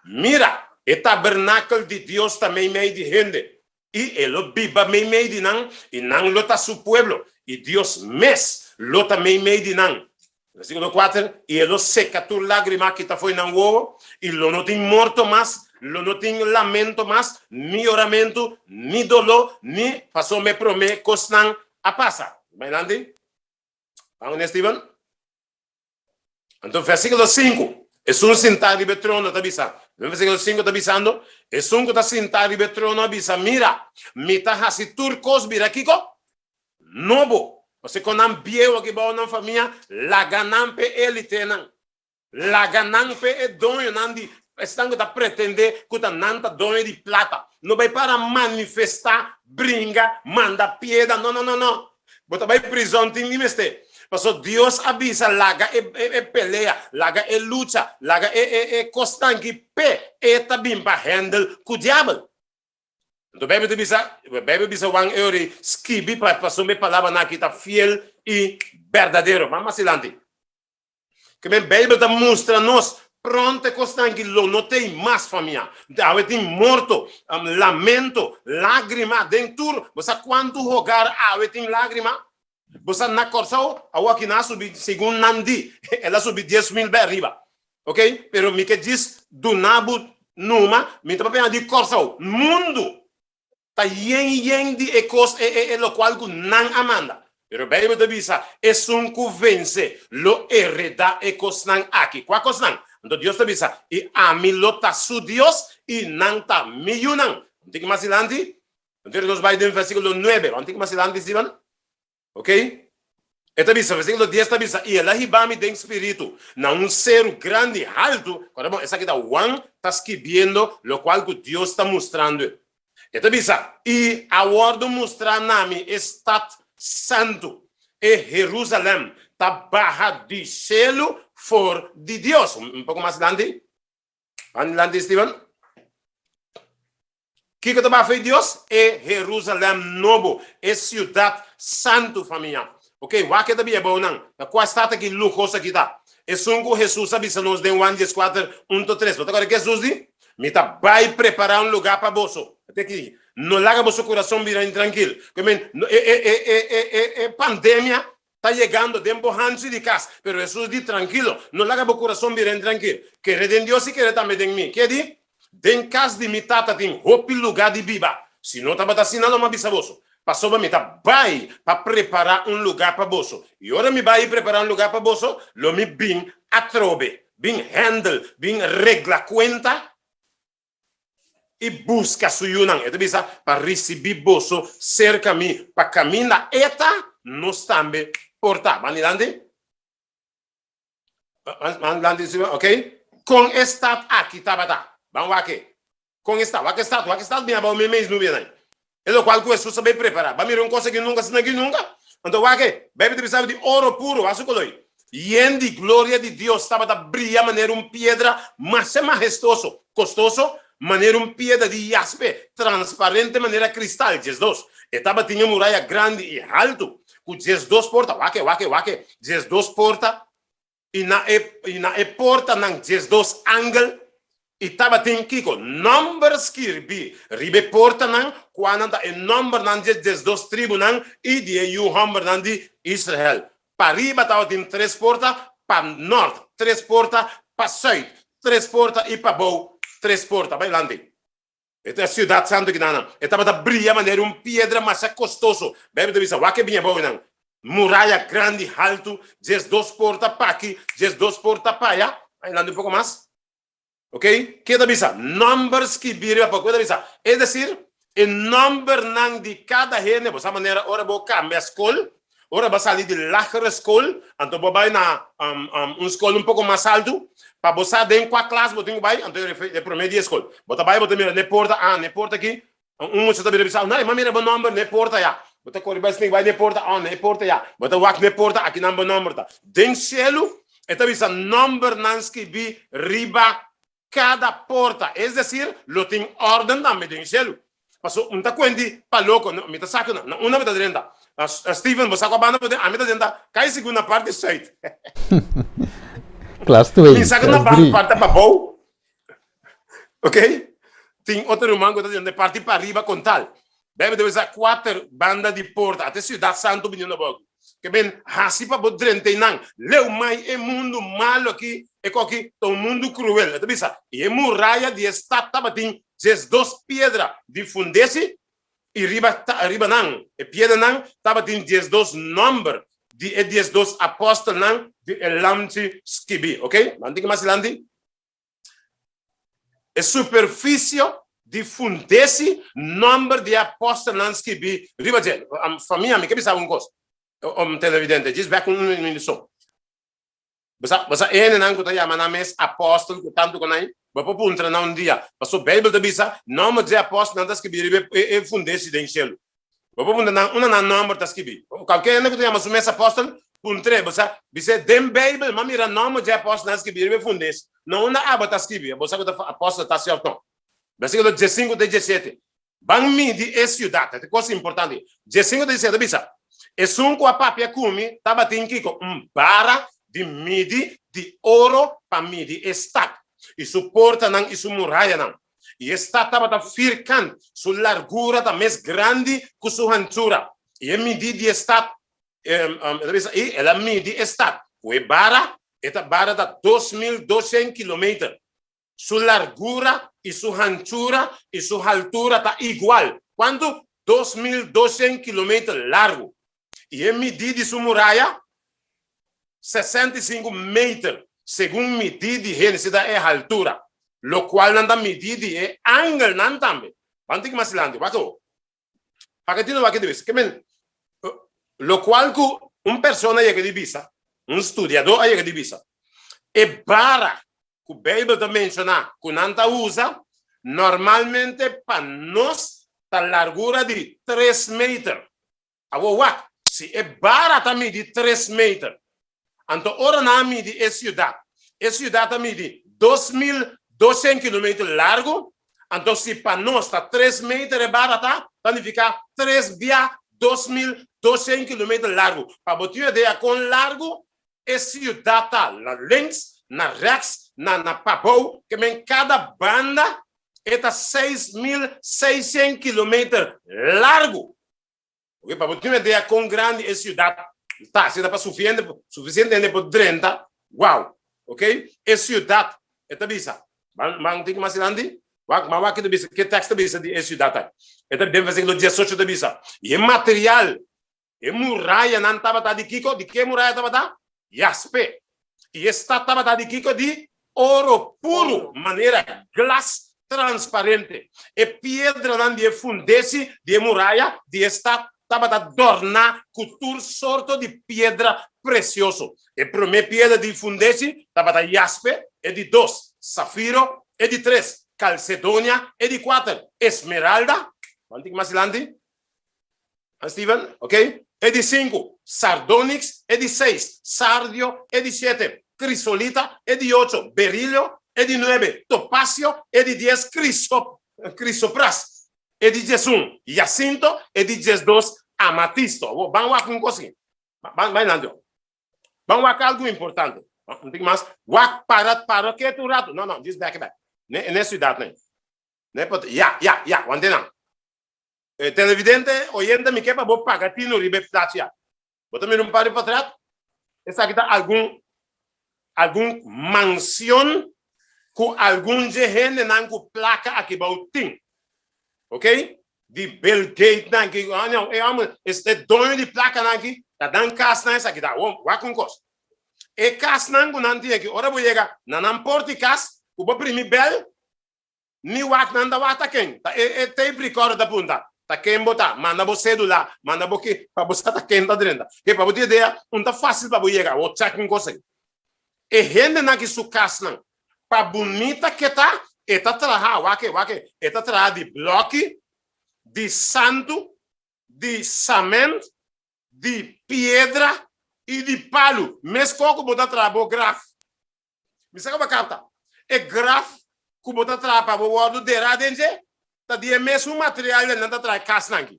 Mira, e tabernakel di Dios ta meimei di hende, i e lo biba meimei di nan, i nan lo ta su pueblo, i Dios mes lo ta meimei di nan. Versíkulo kuater, I e lo seka tur lágrima kita fo'i nan wowo, i lo no tin morto mas, lo no tin lamento mas, ni yoramentu, ni doló, ni pasobra e promé kosnan a pasa. Bai lanti. Ban uné, Steven? Anto versíkulo sinku, esun sintá riba e trono ta bisa, den versíkulo sinku ta bisando, esun ku ta sintá riba e trono a bisa, Mira, mi ta hasi tur kos bira kiko? Nobo. Pasobra kon nan bieu aki bou nan famia, laga nan p'e élitenan. Laga nan p'e e doñonan di esnan ku ta pretendé ku ta nan ta doño di plata. No bai para manifestá, bringa, manda pieda. No, no, no, no. Bo ta bai prizòn tin di mester. Pasobra Dios a bisa laga e e pelea, laga e lucha, laga e e e kosnan ki p'e e ta bin pa hèndel ku diabel. Anto Beibel ta bisa, Beibel bisa Juan e ora ei, skibi pa pasobra e palabranan aki ta fiel i berdadero. Ban mas dilanti. Ke men Beibel ta mustra nos pronto e kosnan ki lo no tei mas, famia. Awe tin morto, lamento, lágrima den tur. Bo sa kuantu hogar awe tin lágrima? Bo sa na Kòrsou awor nan a subi, segun nan di, el a subi 10,000 bai ariba. Ok, pero mi ke djis duna bo numa, mi ta papia di Kòrsou, mundu. Ta yen yen di e kos e e e lokual ku nan a manda. Pero Beibel ta bisa, Esun ku vense lo heredá e kosnan aki. Kua kosnan? Anto Dios ta bisa, I ami lo ta su Dios, i nan ta mi yunan. Un tiki mas dilanti, anto nos bai den versíkulo nuebe. Un tiki mas dilanti, Steven. Ok? E ta bisa, versíkulo dies ta bisa, I el a hiba mi den spiritu na un seru grandi haltu. Kòrda bon, esaki ta Juan ta skibiendo lokual ku Dios ta mustrando e. E ta bisa, I a wòrdu mustrá na mi e stat santu, e Herusalèm, ta baha di shelu for di Dios. Un poko mas dilanti. Ban dilanti, Steven. Kiko ta bafa e Dios? E Herusalèm nobo, e siudat santu, famia. Ok, wak e ta bia bou nan. Ta kua stat aki luhoso aki ta? Esun ku Hesus a bisa nos den Juan dieskuater, un to tres. Bo ta kòrda ke Hesus di? Mi ta bai prepará un lugá pa boso. Te aki, no laga boso kurason bira intrankil. Ke men, e, e, e, e, e, e, e pandemia Ta yegando den bo hanchi di kas. Pero Hesus di, Trankilo, no laga bo kurason bira intrankil. Kere den Dios i kere tambe den mi. Ke di? Den kas di mi Tata tin hopi lugá di biba. Si no tabata asina lo mi a bisa boso, pasobra mi ta bai pa prepará un lugá pa boso. I ora mi bai i prepará un lugá pa boso, lo mi bin atrobe, bin hèndel, bin regla kuenta i buska su yunan, e ta bisa, pa risibí boso serka mi, pa kaminda e ta, nos tambe por ta. Ban dilanti? Ban dilanti, si, ok. Kon e stat aki tabata? Ban wak e. Kon e stat? Wak e stat, wak e stat bin abou meimei nubia nan. E lokual ku Hesus a bai prepará. Ba mira un kos aki nunka asina aki nunka. Anto wak e, Beibel ta bisa di oro puro, wak su koloi. Yen di gloria di Dios tabata bria manera un piedra masha mahestoso, kostoso, manera un piedra di jaspe, transparente manera kristal. 12. E tabatin e muraya grandi i haltu, ku 12 porta, wak e, wak e, wak e, 12 porta, I na e, i na e portanan 12 angel, i tabatin kiko? Nòmber skirbí riba e portanan, kuanan ta e nòmbernan di e 12 tribunan i di e yu hòmbernan di Israel. Pariba tabatin tres porta, pa nòrt tres porta, pa sùit tres porta i pabou tres porta. Bai lanti. E ta e siudat santu kinanan. E tabata bria manera un piedra masha kostoso. Beibel ta bisa, Wak e biña bou nan. Muraya grandi haltu, 12 porta p'aki, 12 porta p'aya. Adelante un poko mas. Ok, ke ta bisa? Nòmber skibí riba poko. Ke ta bisa? Es desir, E nòmbernan di kada hende, bo sa manera ora bo kambia skol, ora bo a sali di lagere skol, anto bo bai na un skol un poko mas altu, pa bo sa den kua klas bo tin ku bai, anto e promé dia skol. Bo ta bai bo ta mira n'e porta, ah n'e porta aki, un mucha ta bira bisa, nay, m'a mira bo nòmber n'e porta ya. Bo ta kore bai snik bai n'e porta, oh n'e porta ya. Bo ta wak n'e porta, akinan bo nòmber ta. Den shelu e ta bisa nòmbernan skibí riba Kada porta, es desir, lo tin órden tambe den shelu. Paso un ta kuenti pa loko, no, mi ta sa ku na, na unda mi ta drenta. Steven, bo sa kua banda bo den? Ami ta drenta kai sigun na parti sùit. Klas twee, Mi sa ku na klas drie. parti pabou, ok? Tin otro ruman ku ta drenta parti pariba kontal. Bijbel ta bisa kuater banda di porta, ata e siudat santu bini na bo aki. Ke ben hasi pa bo drenta einan. Leu mai e mundu malu aki, e koki ta un mundu kruel. E ta bisa, i e muraya di e stat tabatin diesdos piedra di fundesi, i riba riba nan, e piedranan, tabatin diesdos nòmber di e diesdos apòstelnan di e Lamchi skibí. Oke, nan tin ki mas dilanti. E superfisio di fundesi nòmber di e apòstelnan skibí riba dje. Famia, mi ke bisa un kos, televidente, djis bèk un minuto so. Bo sa, bo sa e hendenan ku ta yama nan mes apòstel ku tantu ku nan, bo por puntra nan un dia, pasobra Beibel ta bisa nòmber di e apòstelnan ta skibí riba e fundesi den shelu. Bo por puntra nan unda nan nòmber ta skibí. Kualke hende ku ta yama su mes apòstel, puntr'é, bo sa, bis'é, Den Beibel m'a mira nòmber dje apòstelnan skibí riba e fundes. No unda abo ta skibí? Bo sa ku ta apòstel ta si òf no? Versíkulo diesinku te diesete. Ban midi e siudat. E kos importante. Diesinku te diesete ta bisa, Esun ku a papia ku mi tabatin kiko? Un bara di midi di oro pa midi e stat, i su portanan i su murayanan. I e stat tabata firkant, su largura ta mes grandi ku su hanchura. I e midí di e stat, e ta bisa, i el a midi e stat ku e bara, e ta bara ta 2200 kilometer. Su largura i su hanchura i su haltura ta igual. Kuantu? 2200 kilometer largu. I e midí di su muraya, 65 meter, segun midí di hende, si ta e haltura, lokual nan ta midí di e angelnan tambe. Ban tiki mas dilanti, wak awor. Pake tino wak di bisa. Ke men, lokual ku un persona yega di bisa, un studiadó a yega di bisa, e bara ku Beibel ta menshoná ku nan ta usa, normalmente pa nos ta largura di tres meter. Awor wak, si e bara ta midi tres meter, anto ora nan a midi e siudat, e siudat a midi 2200 kilometer largu, anto si pa nos ta tres meter e bara ta, ta nifiká tres bia 2200 kilometer largu. Pa bo tin un idea kon largu e siudat ta, na links, na rèks, na na pabou, ke men kada banda e ta 6600 kilometer largu. Ok, pa bo tin un idea kon grandi e siudat ta, si ta pa sufiente, sufisiente hende por drenta, wow. Ok, e siudat, e ta bisa, ban, ban tiki mas dilanti, wak, ban wak ki ta bisa, ke tekst ta bisa di e siudat aki. E ta den versíkulo diesocho ta bisa, i e material, e murayanan tabata di kiko? Di ke muraya tabata? Jaspe. I e stat tabata di kiko? Di oro puru, manera glas transparente. E piedranan di e fundesi di e muraya di e stat tabata dòrná ku tur sorto di piedra presioso. E promé piedra di fundesi tabata jaspe, e di dos, safiro, e di tres, kalsedonia, e di kuater, esmeralda. Ban tiki mas dilanti. Steven, ok. E di sinku, sardonix, e di seis, sardio, e di shete, krisolita, e di ocho, berilio, e di nuebe, topasio, e di dies, kriso, krisopras, e di diesun, yasinto, e di diesdos, amatisto. Awor, ban wak un kos aki. Ban, ban dilanti awor. Ban wak algu importante. Un tiki mas. Wak, para, para ketu un ratu. No, no, djis bek bek. Ne, ne siudat nei. Ne pot, ya, ya, ya, wante nan. Televidente, oyente, mi ke pa bo paga tinu riba e plachi aki. Bo ta mira un par di potret? Esaki ta algun algun mansion ku algun dje hendenan ku plaka aki bou tin. Ok? Di Bill Gates nan ki, ah no, e homber es e doño di plakanan aki ta dan kasnan esaki ta. Awor, wak un kos. E kasnan ku nan tin aki, ora bo yega na nan porta di kas, ku bo primi bèl, Ni wak nan ta wak ta ken. Ta e e tape recorder ta punta. Ta ken bo ta. Manda bo cedula, manda bo ki pa bo sa ta ken ta drenta. Ke pa bo tin idea, un ta facil pa bo yega. Awor check un cos ei. E hendenan ki su casnan pa bunita ke ta, e ta traha, wak e, wak e, e ta traha di bloki, di santu, di cement, di piedra i di palu. Meskos ku bo ta traha bo graf. Mi sa ku bo a kapta. E graf ku bo ta traha pa bo wòrdu derá den dje, ta di e mesun material den nan ta traha e kasnan aki.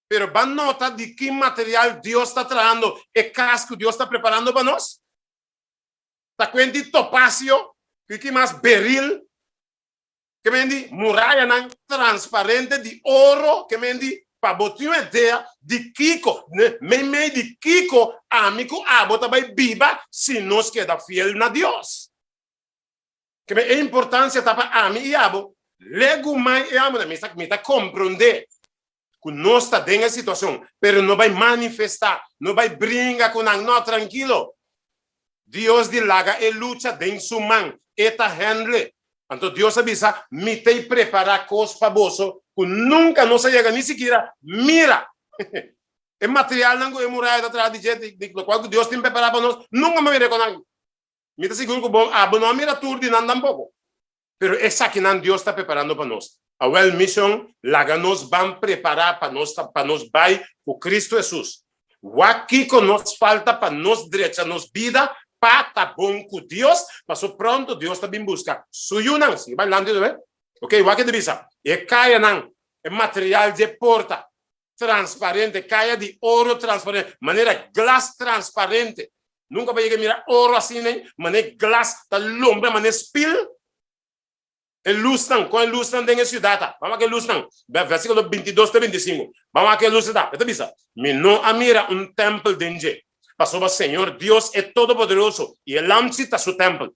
Pero ban nota di ki material Dios ta trahando e kas ku Dios ta preparando pa nos. Ta kuenti topasio, ku ki mas beril, Ke men di murayanan transparente di oro, ke men di pa bo tin un idea di kiko, meimei di kiko ami ku abo ta bai biba si nos keda fiel na Dios. Ke men e importansia ta pa ami i abo legumai e amo mi ta mi ta komprondé ku nos ta den e situashon, pero no bai manifestá, no bai bringa ku nan, no, trankilo. Dios di laga e lucha den su man, e ta handle. Anto Dios a bisa, Mi t'ei prepará kos pa boso ku nunka nos a yega ni sikiera mira. E materialnan ku e muraya ta traha di dje, di lokual ku Dios tin prepará pa nos, nunka mi a mira e konan. Mi ta sigur ku bo abo no a mira tur di nan tampoko. Pero esakinan Dios ta preparando pa nos. Awel, mision, laga nos ban prepará pa nos ta pa nos bai ku Cristo Hesus. Wak kiko nos falta pa nos drecha nos bida pa ta bon ku Dios, paso pronto Dios ta bin buska Su yunan. Sigui bai lanti otra bes. Ok, wak e ta bisa, E kayanan, e material dje porta, transparente, kaya di oro transparente, manera glas transparente. Nunka bo yega mira oro asina, manera glas ta lombra, manera spil. E lusnan, kon e lusnan den e siudat ta? Ban wak e lusnan. Versikulo bintidos te bintisinku. Ban wak e lusnan ta. E ta bisa, Mi no a mira un tèmpel den dje, pasobra Señor Dios e Todopoderoso i e Lamchi ta su tèmpel.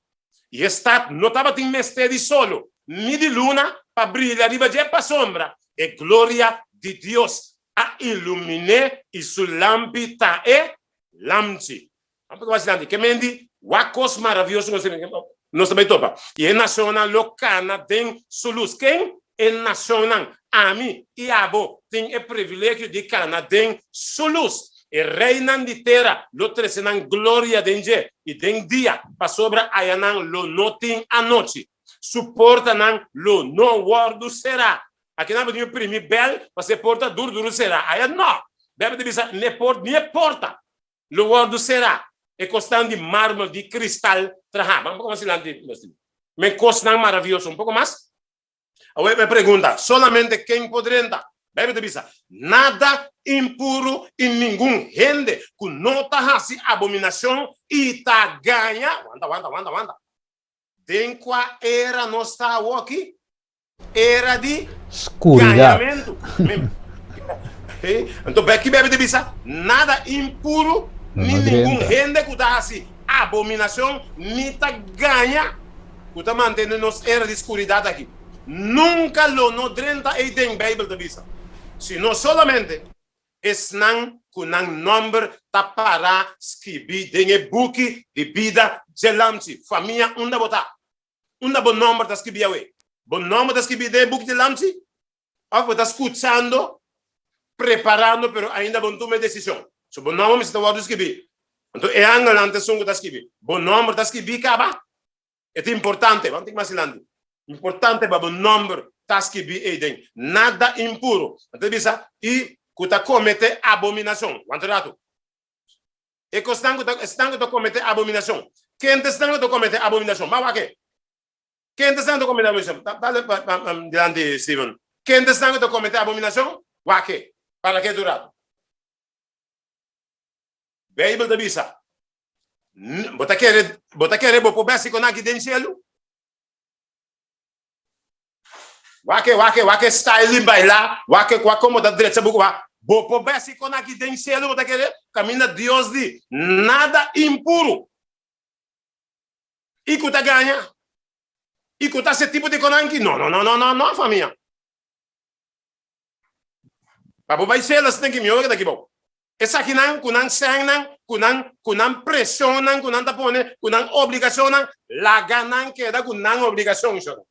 I e stat no tabatin mester di solo ni di luna pa brilla riba dje pasobra e gloria di Dios a ilumin'é i su lampi ta e Lamchi. Nan por wak lampi. Ke men di wak kos maravioso ku nos ta bai topa. I e nashonnan lo kana den su lus. Ken? E nashonnan. Ami i abo tin e privilegio di kana den su lus. E reinan di tera lo trese nan gloria den dje, i den dia, pasobra ayanan lo no tin anochi. Su portanan lo no wòrdu será. Akinan bo tin ku primi bèl pa se porta duru duru será. Aya nò! Bèbia ta bisa, Ni e porta lo wòrdu será. E kosnan di mármel, di kristal trahá. Ban un poko mas dilanti, Men kosnan maravioso. Un poko mas. Awor e pregunta, solamente ken por drenta? Bijbel ta bisa, Nada impuru i ningun hende ku no ta hasi abominashon i ta gaña. Wanta, wanta, wanta, wanta. Den kua era nos ta awoki? Era di Skuridat. gañamentu. Anto ki Bijbel ta bisa? Nada impuru Lo ni no ningun drenta. hende ku ta hasi abominashon ni ta gaña. Ku ta mantene nos era di skuridat aki, nunka lo no drenta ei den, Beibel ta bisa, sino solamente esnan ku nan nòmber ta pará skibí den e buki di bida dje Lamchi. Famia, unda bo ta? Unda bo nòmber ta skibí awe? Bo nòmber ta skibí den e buki di Lamchi? Òf bo ta skuchando, preparando, pero ainda bo no tuma e desishon? So bo nòmber mester ta wòrdu skibí. Anto e angelnan ta esun ku ta skibí. Bo nòmber ta skibí kaba? E ta importante, ban tin mas dilanti. Importante pa bo nomber ta skibí ei den. Nada impuro. Nan ta bisa, i ku ta kometé abominashon. Wanta un ratu. E kosnan ku ta, esnan ku ta kometé abominashon. Ken ta esnan ku ta kometé abominashon? Ban wak e. Ken ta esnan ku ta kometé abominashon? Dale dilanti, Steven. Ken ta esnan ku ta kometé abominashon? Wak e. Para ke tur ratu. Beibel ta bisa, Bo ta kere, bo ta kere bo por besti kon aki den shelu? Wak e, wak e, wak e style di baila, wak e, wak komo ta drecha bo ku Bo por besti kon aki den shelu, bo ta kere? Kaminda Dios di, nada impuru. I ku ta gaña? I ku ta hasi e tipo di konanki? No, no, no, no, no, no, famia. Pa bo bai shelu asina ki mihor keda ki bo. Esakinan ku nan sènnan, ku nan ku nan preshonnan ku nan ta pone, ku nan obligashonnan, laga nan keda ku nan obligashon, shornan.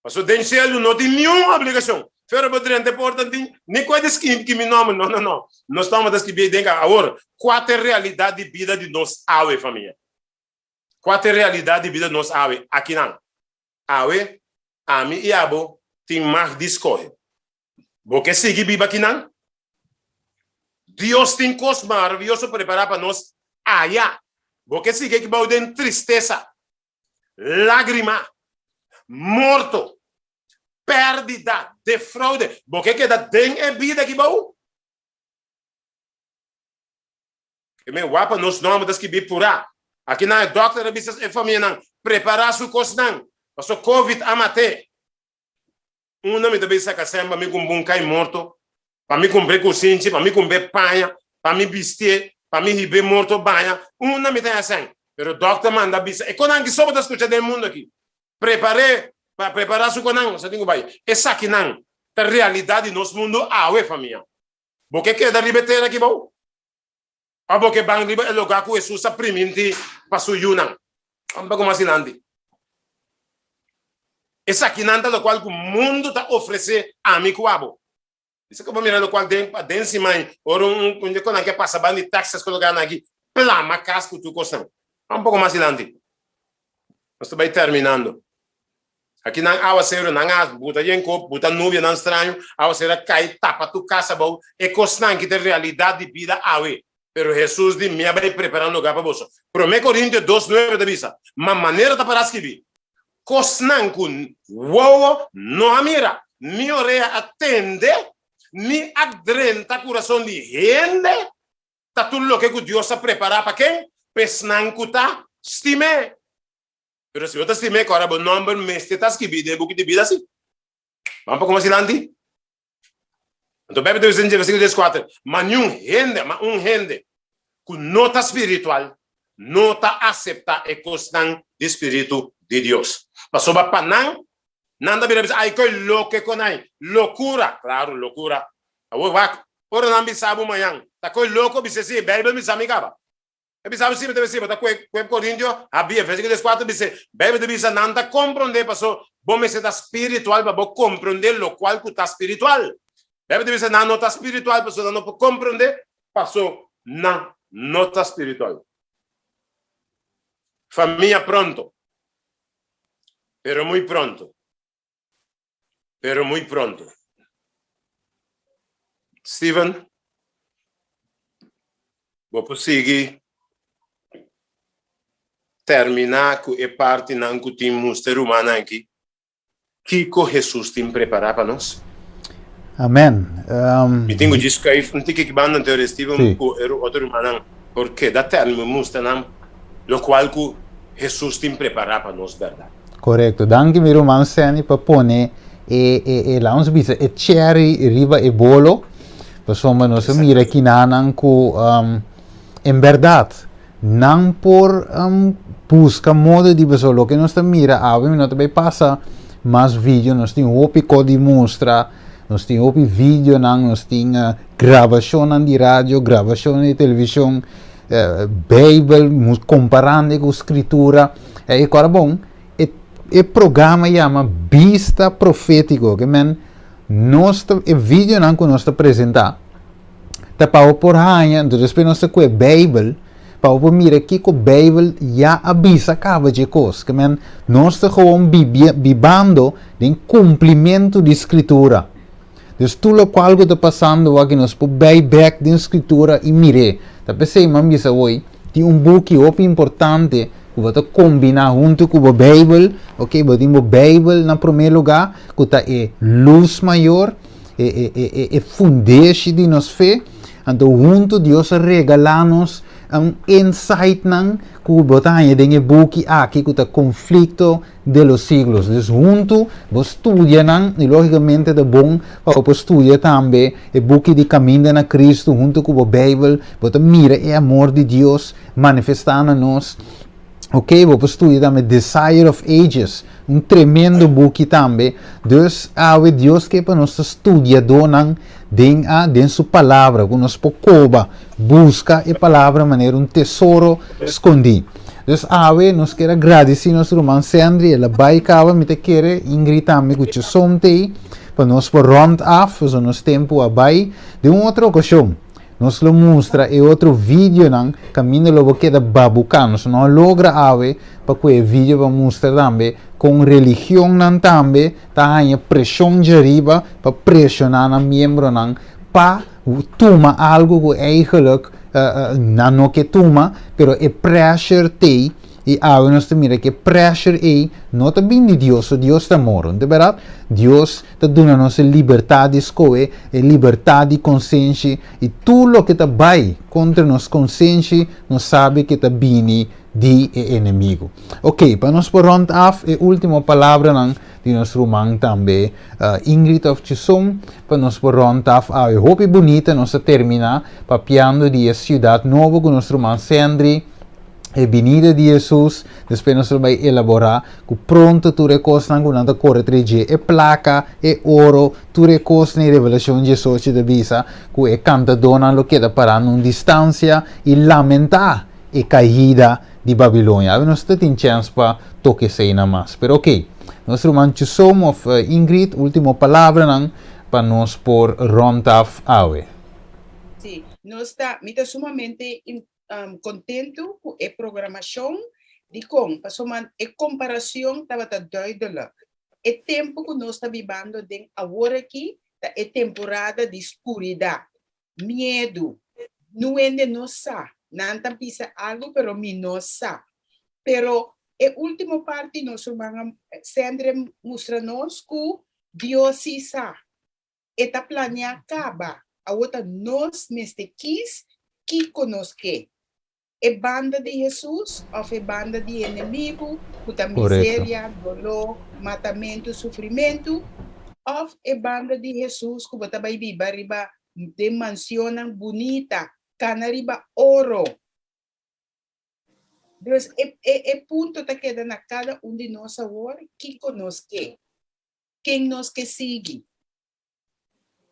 Paso den shelu no tin niun obligashon. Pero bo drenta e porta no tin ni kua di skirbi mi nòmber. No, no, no. Nos nòmber ta skirbi ei den. Awor, kua ta e realidat di bida di nos awe, famia? Kua ta e realidat di bida di nos awe akinan? Awe, ami i abo tin mag di skohe. Bo ke sigui biba akinan? Dios tin kos maravioso prepará pa nos aya. Bo ke sigui aki bou den tristesa, lágrima, morto, pèrdida, defraude? Bo ke keda den e bida aki bou? E men wak pa nos nòmber ta skibí purá. Akinan e dòkter a bisa e famianan prepará su kosnan paso covid a mat'é. Unda mi ta bay saka sèn pa mi kumpra un kai morto, pa mi kumpra e kusinchi, pa mi kumpra e paña, pa mi bistié, pa mi hib'é morto baña? Unda mi ta haña sèn? Pero dòkter manda bisa e konan ki so bo ta skucha den e mundu aki. Prepar'é pa prepará su konan, nos a tin ku bai. Esakinan ta realidat di nos mundu awe, famia. Bo ke keda riba e tera aki bou? Òf bo ke ban riba e lugá ku Hesus a primintí pa su yunan? Un poko mas dilanti. Esakinan ta lokual ku mundu ta ofresé ami ku abo. Bisa ku bo mira lokual den den siman ora un un di konan ke pasa ban di Texas ku lugánan aki plama kas ku tur kosnan. Un poko mas dilanti. Nos ta bai terminando. Aki nan awaseru nan a buta yen kop, buta nubianan straño, awaseru a kai tapa tur kas abou. E kosnan ki ta realidat di bida awe. Pero Hesus di, Mi a bai prepara un lugar pa boso. Promé Korintio dos nuebe ta bisa, Ma manera ta para skibi, kosnan ku wowo no a mira, ni orea a tende, ni a drenta kurason di hende, ta tur loke ku Dios a prepara pa ken? Pa esnan ku ta stim'é. Pero si bo ta stim'é, kòrda bo nòmber mester ta skibí den e buki di bida si. Ban pa koma silanti. Anto Beibel ta bisa den versíkulo dieskuater, Ma niun hende, ma un hende ku no ta spiritual no ta aseptá e kosnan di spiritu di Dios. Pasobra pa nan, nan ta bira bisa, Ai, koe loke kon ai! Lokura! Klaru, lokura. Awor wak, ora nan bisa bo mañan, ta koe loko bisa si, Beibel bisa mi kaba. E bisa bo si, mi ta bisa, bo ta kue kue Korintio, habia, versíkulo dieskuater bisa, Beibel ta bisa, nan ta komprondé paso bo mester ta spiritual pa bo komprondé lokual ku ta spiritual. Beibel ta bisa, nan no ta spiritual paso nan no por komprondé paso nan no ta spiritual. Famia pronto, pero muy pronto, pero muy pronto. Steven, bo por sigui terminá ku e partinan ku tin mustra e rumannan aki kiko Hesus tin prepará pa nos? Amen. Mi tin ku djis skuif un tiki ki banda anto Steven ku e otro rumannan por keda termi mustra nan lokual ku Hesus tin prepará pa nos bèrdat. Korekto. Danki mi ruman Sandy pa pone e e e laat ons bisa e cherry riba e bolo. Pasobra nos a mira kinanan ku en bèrdat nan por buska modo di pasobra loke nos ta mira awe mi no ta bai pasa mas video nos tin hopi kos di mustra nos tin hopi videonan nos tin grabashonnan di radio grabashonnan di televishon Beibel komparando ku skritura e kora bon e e programa yama Bista Profétiko ke men nos ta e videonan ku nos ta presentá ta pa bo por haña entonces despues nos ta kue Beibel pa bo por mira kiko Beibel ya a bisa kaba dje kos ke men nos ta gewoon bibando den kumplimentu di skritura. Dus tur lokual ku ta pasando aki nos por bai bek den Skritura i mir'é. Ta p'esei mi a bisa awor, tin un buki hopi importante ku bo ta kombiná huntu ku bo Beibel, oke, bo tin bo Beibel na promé lugá, ku ta e lus mayor, e e e e e fundeshi di nos fe. Anto huntu Dios a regalá nos un insightnan ku bo ta haña den e buki aki ku ta Konflikto de los siglos. Dus huntu bo studia nan i logicamente ta bon pa bo por studia tambe e buki di Caminda na Cristo huntu cu bo Bijbel, bo ta mira e amor di Dios manifesta na nos. Ok, bo por studia tambe Desire of Ages, un tremendo buki tambe. Dus awe Dios ke pa nos ta studiadornan den a den su palabra, cu nos por coba, busca e palabra manera un tesoro scondi. Dus awe nos kier a gradisí nos ruman Sendri, el a bai kaba, mi ta kere Ingrid tambe ku Chesson t'ei pa nos por rond af, pasobra nos tempu a bai. Den un otro okashon nos lo mustra e otro videonan kaminda lo bo keda babuká. Nos no a logra awe pa ku e video pa mustra tambe kon religionnan tambe ta haña preshon djariba pa preshoná nan miembronan pa tuma algu ku eigenlijk nan no ke tuma, pero e pressure t'ei, i awe nos ta mira ku e pressure ei no ta bin di Dios, so Dios ta amor, no ta bèrdat? Dios ta duna nos e libertat di skohe, e libertat di konsenshi, i tur loke ta bai kontra nos konsenshi, nos sabi ke ta bini di e enemigu. Ok, pa nos por rònt af e último palabranan di nos ruman tambe Ingrid of Chisom, pa nos por rònt af awe. Hopi bunita nos a terminá papiando di e siudat nobo ku nos ruman Sendri, e binida di Hesus, despues nos lo bai elaborá ku pronto tur e kosnan ku nan ta kore tras dje, e plaka, e oro, tur e kosnan i Revelashon diesocho ta bisa ku e kantadónan lo keda pará na un distansia i lamentá e kaida di Babilonia. Awe nos ta tin chèns pa toka eseinan mas. Pero oké, nos ruman Chusom òf Ingrid, último palabranan pa nos por rònt af awe. Sí, nos ta, mi ta sumamente kontentu ku e programashon. Dikon? Pasobra e komparashon tabata duidelijk. E tempu ku nos ta bibando den awor aki ta e temporada di skuridat. Miedu. Nu hende no sa. Nan ta bisa algu pero mi no sa. Pero e ultimo parti nos ruman Sendre mustra nos ku Dios si sa. E ta planea kaba. Awor ta nos mester kis kiko nos ke. E banda di Hesus òf e banda di enemigu ku ta miseria, doló, matamentu, sufrimentu, òf e banda di Hesus ku bo ta bai biba riba den mansionnan bunita, kana riba oro. Dus e e punto ta keda na kada un di nos awor, kiko nos ke? Ken nos ke sigui?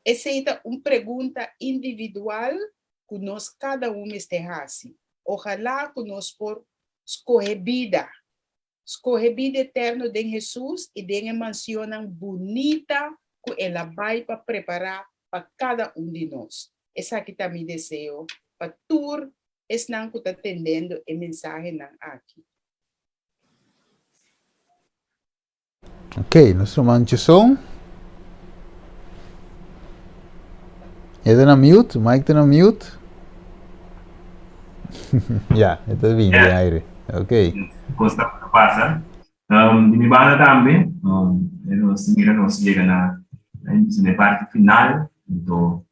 Esei ta un pregunta individual ku nos kada un mester hasi. Ojalá ku nos por skohe bida, skohe bida eterno den Hesus i den e mansionnan bunita ku el a bai pa prepará pa kada un di nos. Esaki ta mi deseo pa tur esnan ku ta tendendo e mensahenan aki. Ok, nos ruman Chison. E ta na mute, Mike ta na mute. ja, e ta bini de aire. Ok. Cosa ta pasa. Um, di mi banda tambe, um, nos mira nos llega na, na parte final, então,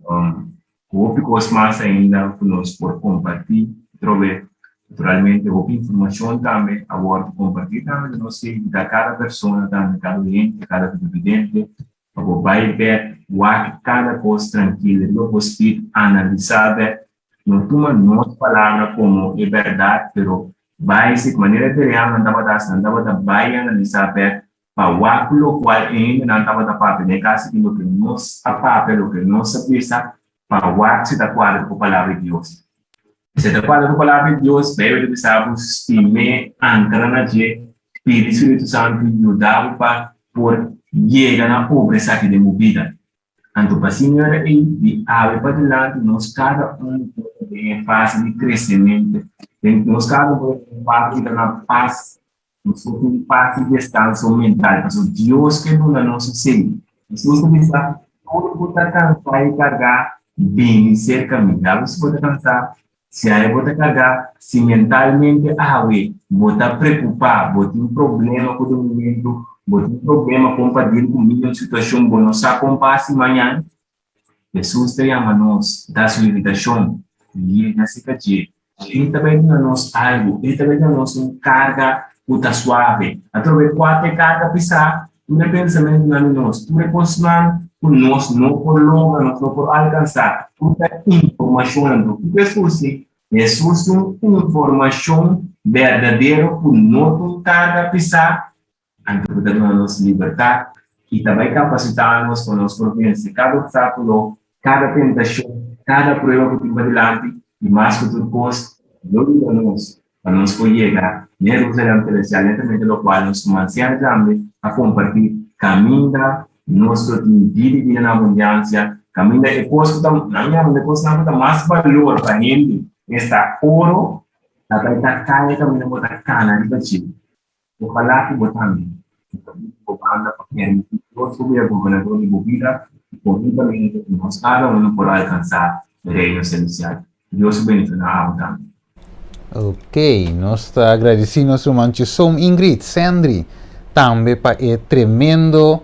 Um, hopi kos mas ainda ku nos por kompartí trobe. Naturalmente, hopi informashon tambe a wòrdu kompartí tambe. Nos ke invitá kada persona tambe, kada oyente, kada televidente, pa bo bai bèk, wak kada kos trankil riba bo spit, analisá bèk. No tuma nos palabra komo e bèrdat, pero bai si manera e bereanonan tabata hasi, nan tabata bai analisá bèk Pa wak lokual e hendenan tabata papia den e kas i loke nos a papia, loke nos a bisa, pa wak si ta kuadra ku Palabra di Dios. Si e ta kuadra ku Palabra di Dios, Beibel ta bisa bo stim'é, ankra na dje, pidi Spiritu Santu yuda bo pa por yega na obra esaki den bo bida. Anto pa asina ora ei, di awe padilanti nos kada un por ta den e fase di kresementu, nos kada un por ta den e fase di ta na pas Nos por tin pas i deskanso mental pasobra Dios ke duna nos esei. Hesus ta bisa, Tur ku ta kansá i kargá, bini serka mi. Awe si bo ta kansá, si awe bo ta kargá, si mentalmente awe bo ta preokupá, bo tin problema ku durmimentu, bo tin problema kon pa deal ku mil situashon, bo no sa kon pa hasi mañan, Hesus ta yama nos, da su invitashon, yega serka dje. E ta bai duna nos algu, e ta bai duna nos un karga ku ta suave. Atrobe kua ta e karga pisá? Tur e pensamentunan di nos, tur e kosnan ku nos no por logra, nos no por alkansá, tur ta informashonnan. Anto kiko Hesus si? Hesus tin un informashon berdadero ku no ta un karga pisá, Anto ku ta duna nos libertat i ta bai kapasitá nos pa nos por vense kada opstákulo, kada tentashon, kada prueba ku tin padilanti, i mas ku tur kos, lo yuda nos. pa nos por yega na Jerusalem Celestial netamente locual nos como anciano tambe a comparti caminda nos lo tin bida y bida na abundancia, caminda e cos cu ta, nan yama e cosnan cu ta mas balor pa hende esta oro, ta bay ta caya caminda bo ta cana riba dje. Ojalá cu bo tambe ta bini bo banda pa permiti Dios por bira gobernador di bo bida y conhuntamente cu nos cada uno por alcansa e Reino Celestial. Dios su bendiciona abo tambe. Ok, nos ta agradeci nos ruman Chisom Ingrid, Sandry, tambe pa e tremendo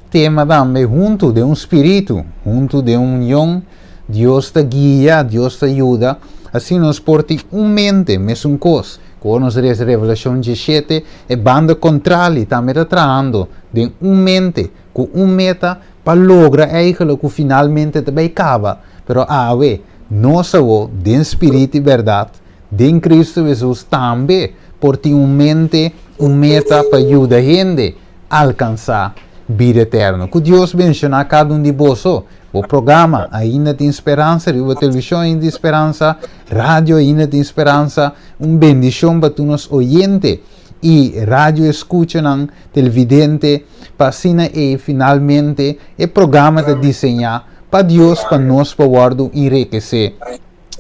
tema tambe hunto den un spiritu, hunto den un union, Dios ta guia, Dios ta yuda, asina nos por tin un mente, mesun cos. Ku ora nos lesa Revelashon 17, e banda kontrali tambe ta trahando den un mente, ku un meta pa logra eigenlijk ku finalmente ta bai kaba. Pero awe, nos awo, den spirit i bèrdat, den Kristu Hesus tambe por tin un mente, un meta pa yuda hende alkansá bida eterno. Ku Dios benshoná kada un di boso. Bo programa Ainda Tin Speransa riba televishon Ainda Tin Speransa, radio Ainda Tin Speransa, un bendishon pa tur nos oyente i radio eskuchanan, televidente, pa asina ei finalmente e programa ta diseñá pa Dios pa nos por wòrdu enrekesé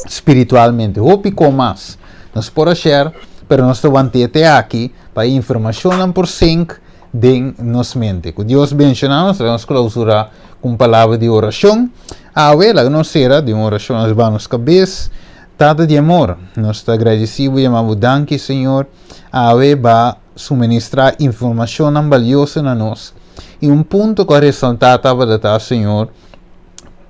spiritualmente. Hopi kon mas nos por a share, pero nos ta want'é te aki pa e informashonnan por sink den nos mente. Ku Dios benshoná nos, laga nos klausurá ku un palabra di orashon. Awe, laga nos sera den un orashon nos baha nos kabes. Tata di amor, nos ta gradisí bo, yama bo danki, Señor. Awe ba suministrá informashonnan balioso na nos. I un punto ku a resaltá tabata ta, Señor,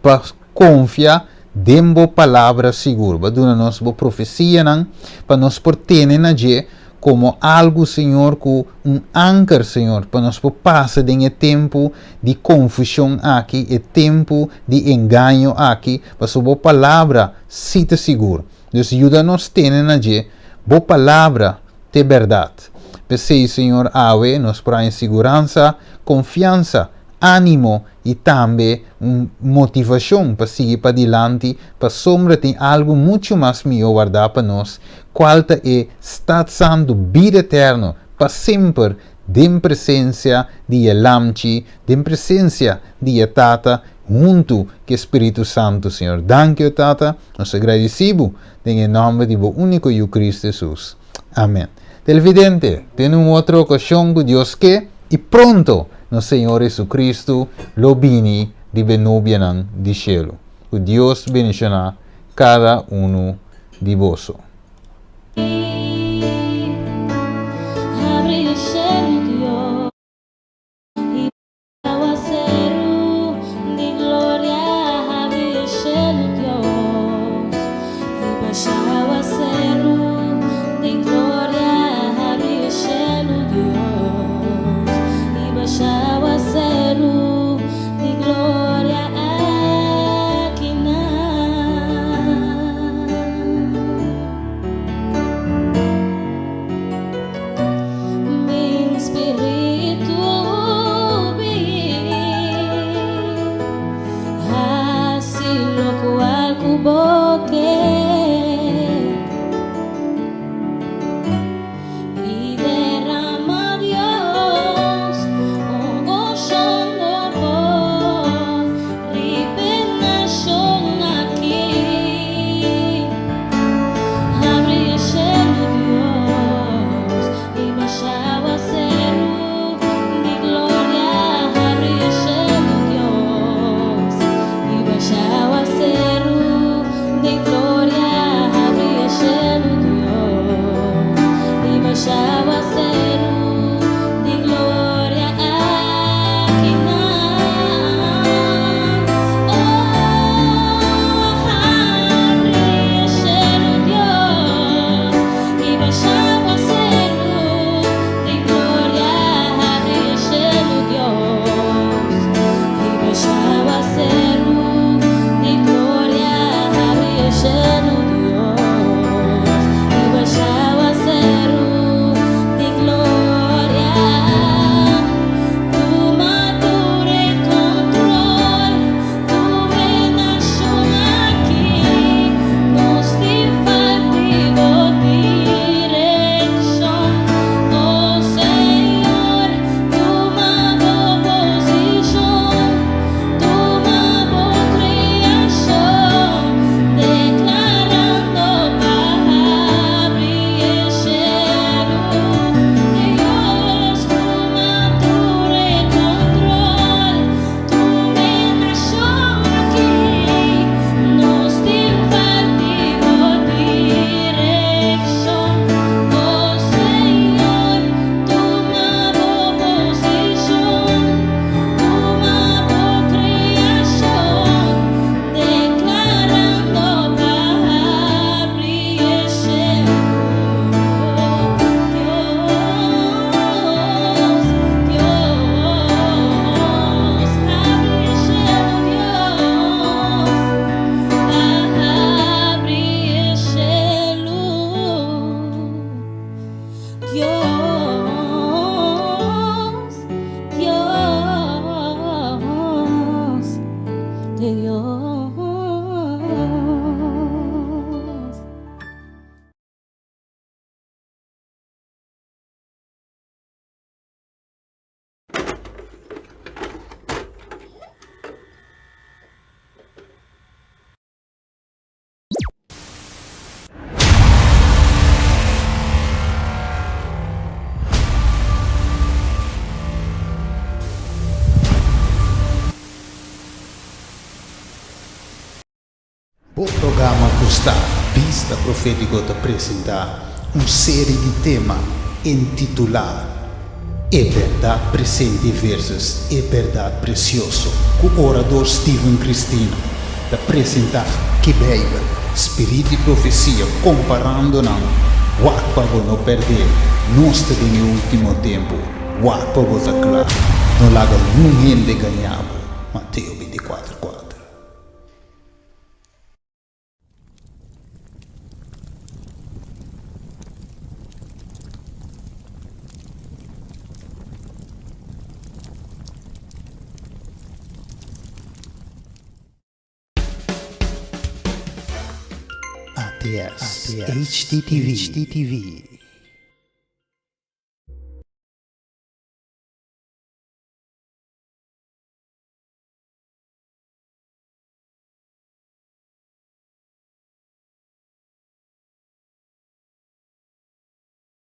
pa konfia den bo palabra sigur. Bo a duna nos bo profesianan pa nos por tene na dje komo algu, Señor, ku un anker, Señor, pa nos por pasa den e tempu di konfushon aki, e tempu di engaño aki, pasobra bo palabra sí ta sigur. Dus yuda nos tene na dje, bo palabra t'e bèrdat. P'esei, Señor, awe nos por haña siguransa, konfiansa, ánimo i tambe un motivashon pa sigui padilanti, pasobra tin algu muchu mas mihó wardá pa nos, kual ta e stat santu, bida eterno, pa semper den presensia di e Lamchi, den presensia di e Tata, huntu ku e Spiritu Santu, Señor. Danki, o Tata, nos ta gradisí Bo, den e nòmber di Bo úniko Yu, Kristu Hesus. Amèn. Televidente, tene un otro okashon ku Dios ke, i pronto nos Señor Hesu-Kristu lo bini riba e nubianan di shelu. Ku Dios bendishoná kada unu di boso. Dios, Dios, de Dios. Bo programa ku sta Bista Profétiko ta presentá un seri di tema intitulá E Bèrdat Presente versus E Bèrdat Presioso ku orador Steven Cristina ta presentá ki Beibel, Spirit di Profesia komparando nan. Wak pa bo no pèrdé, nos ta den e último tempu, wak pa bo ta kla, no laga niun hende gañá bo. Mateo 24, 4. ATS, HDTV.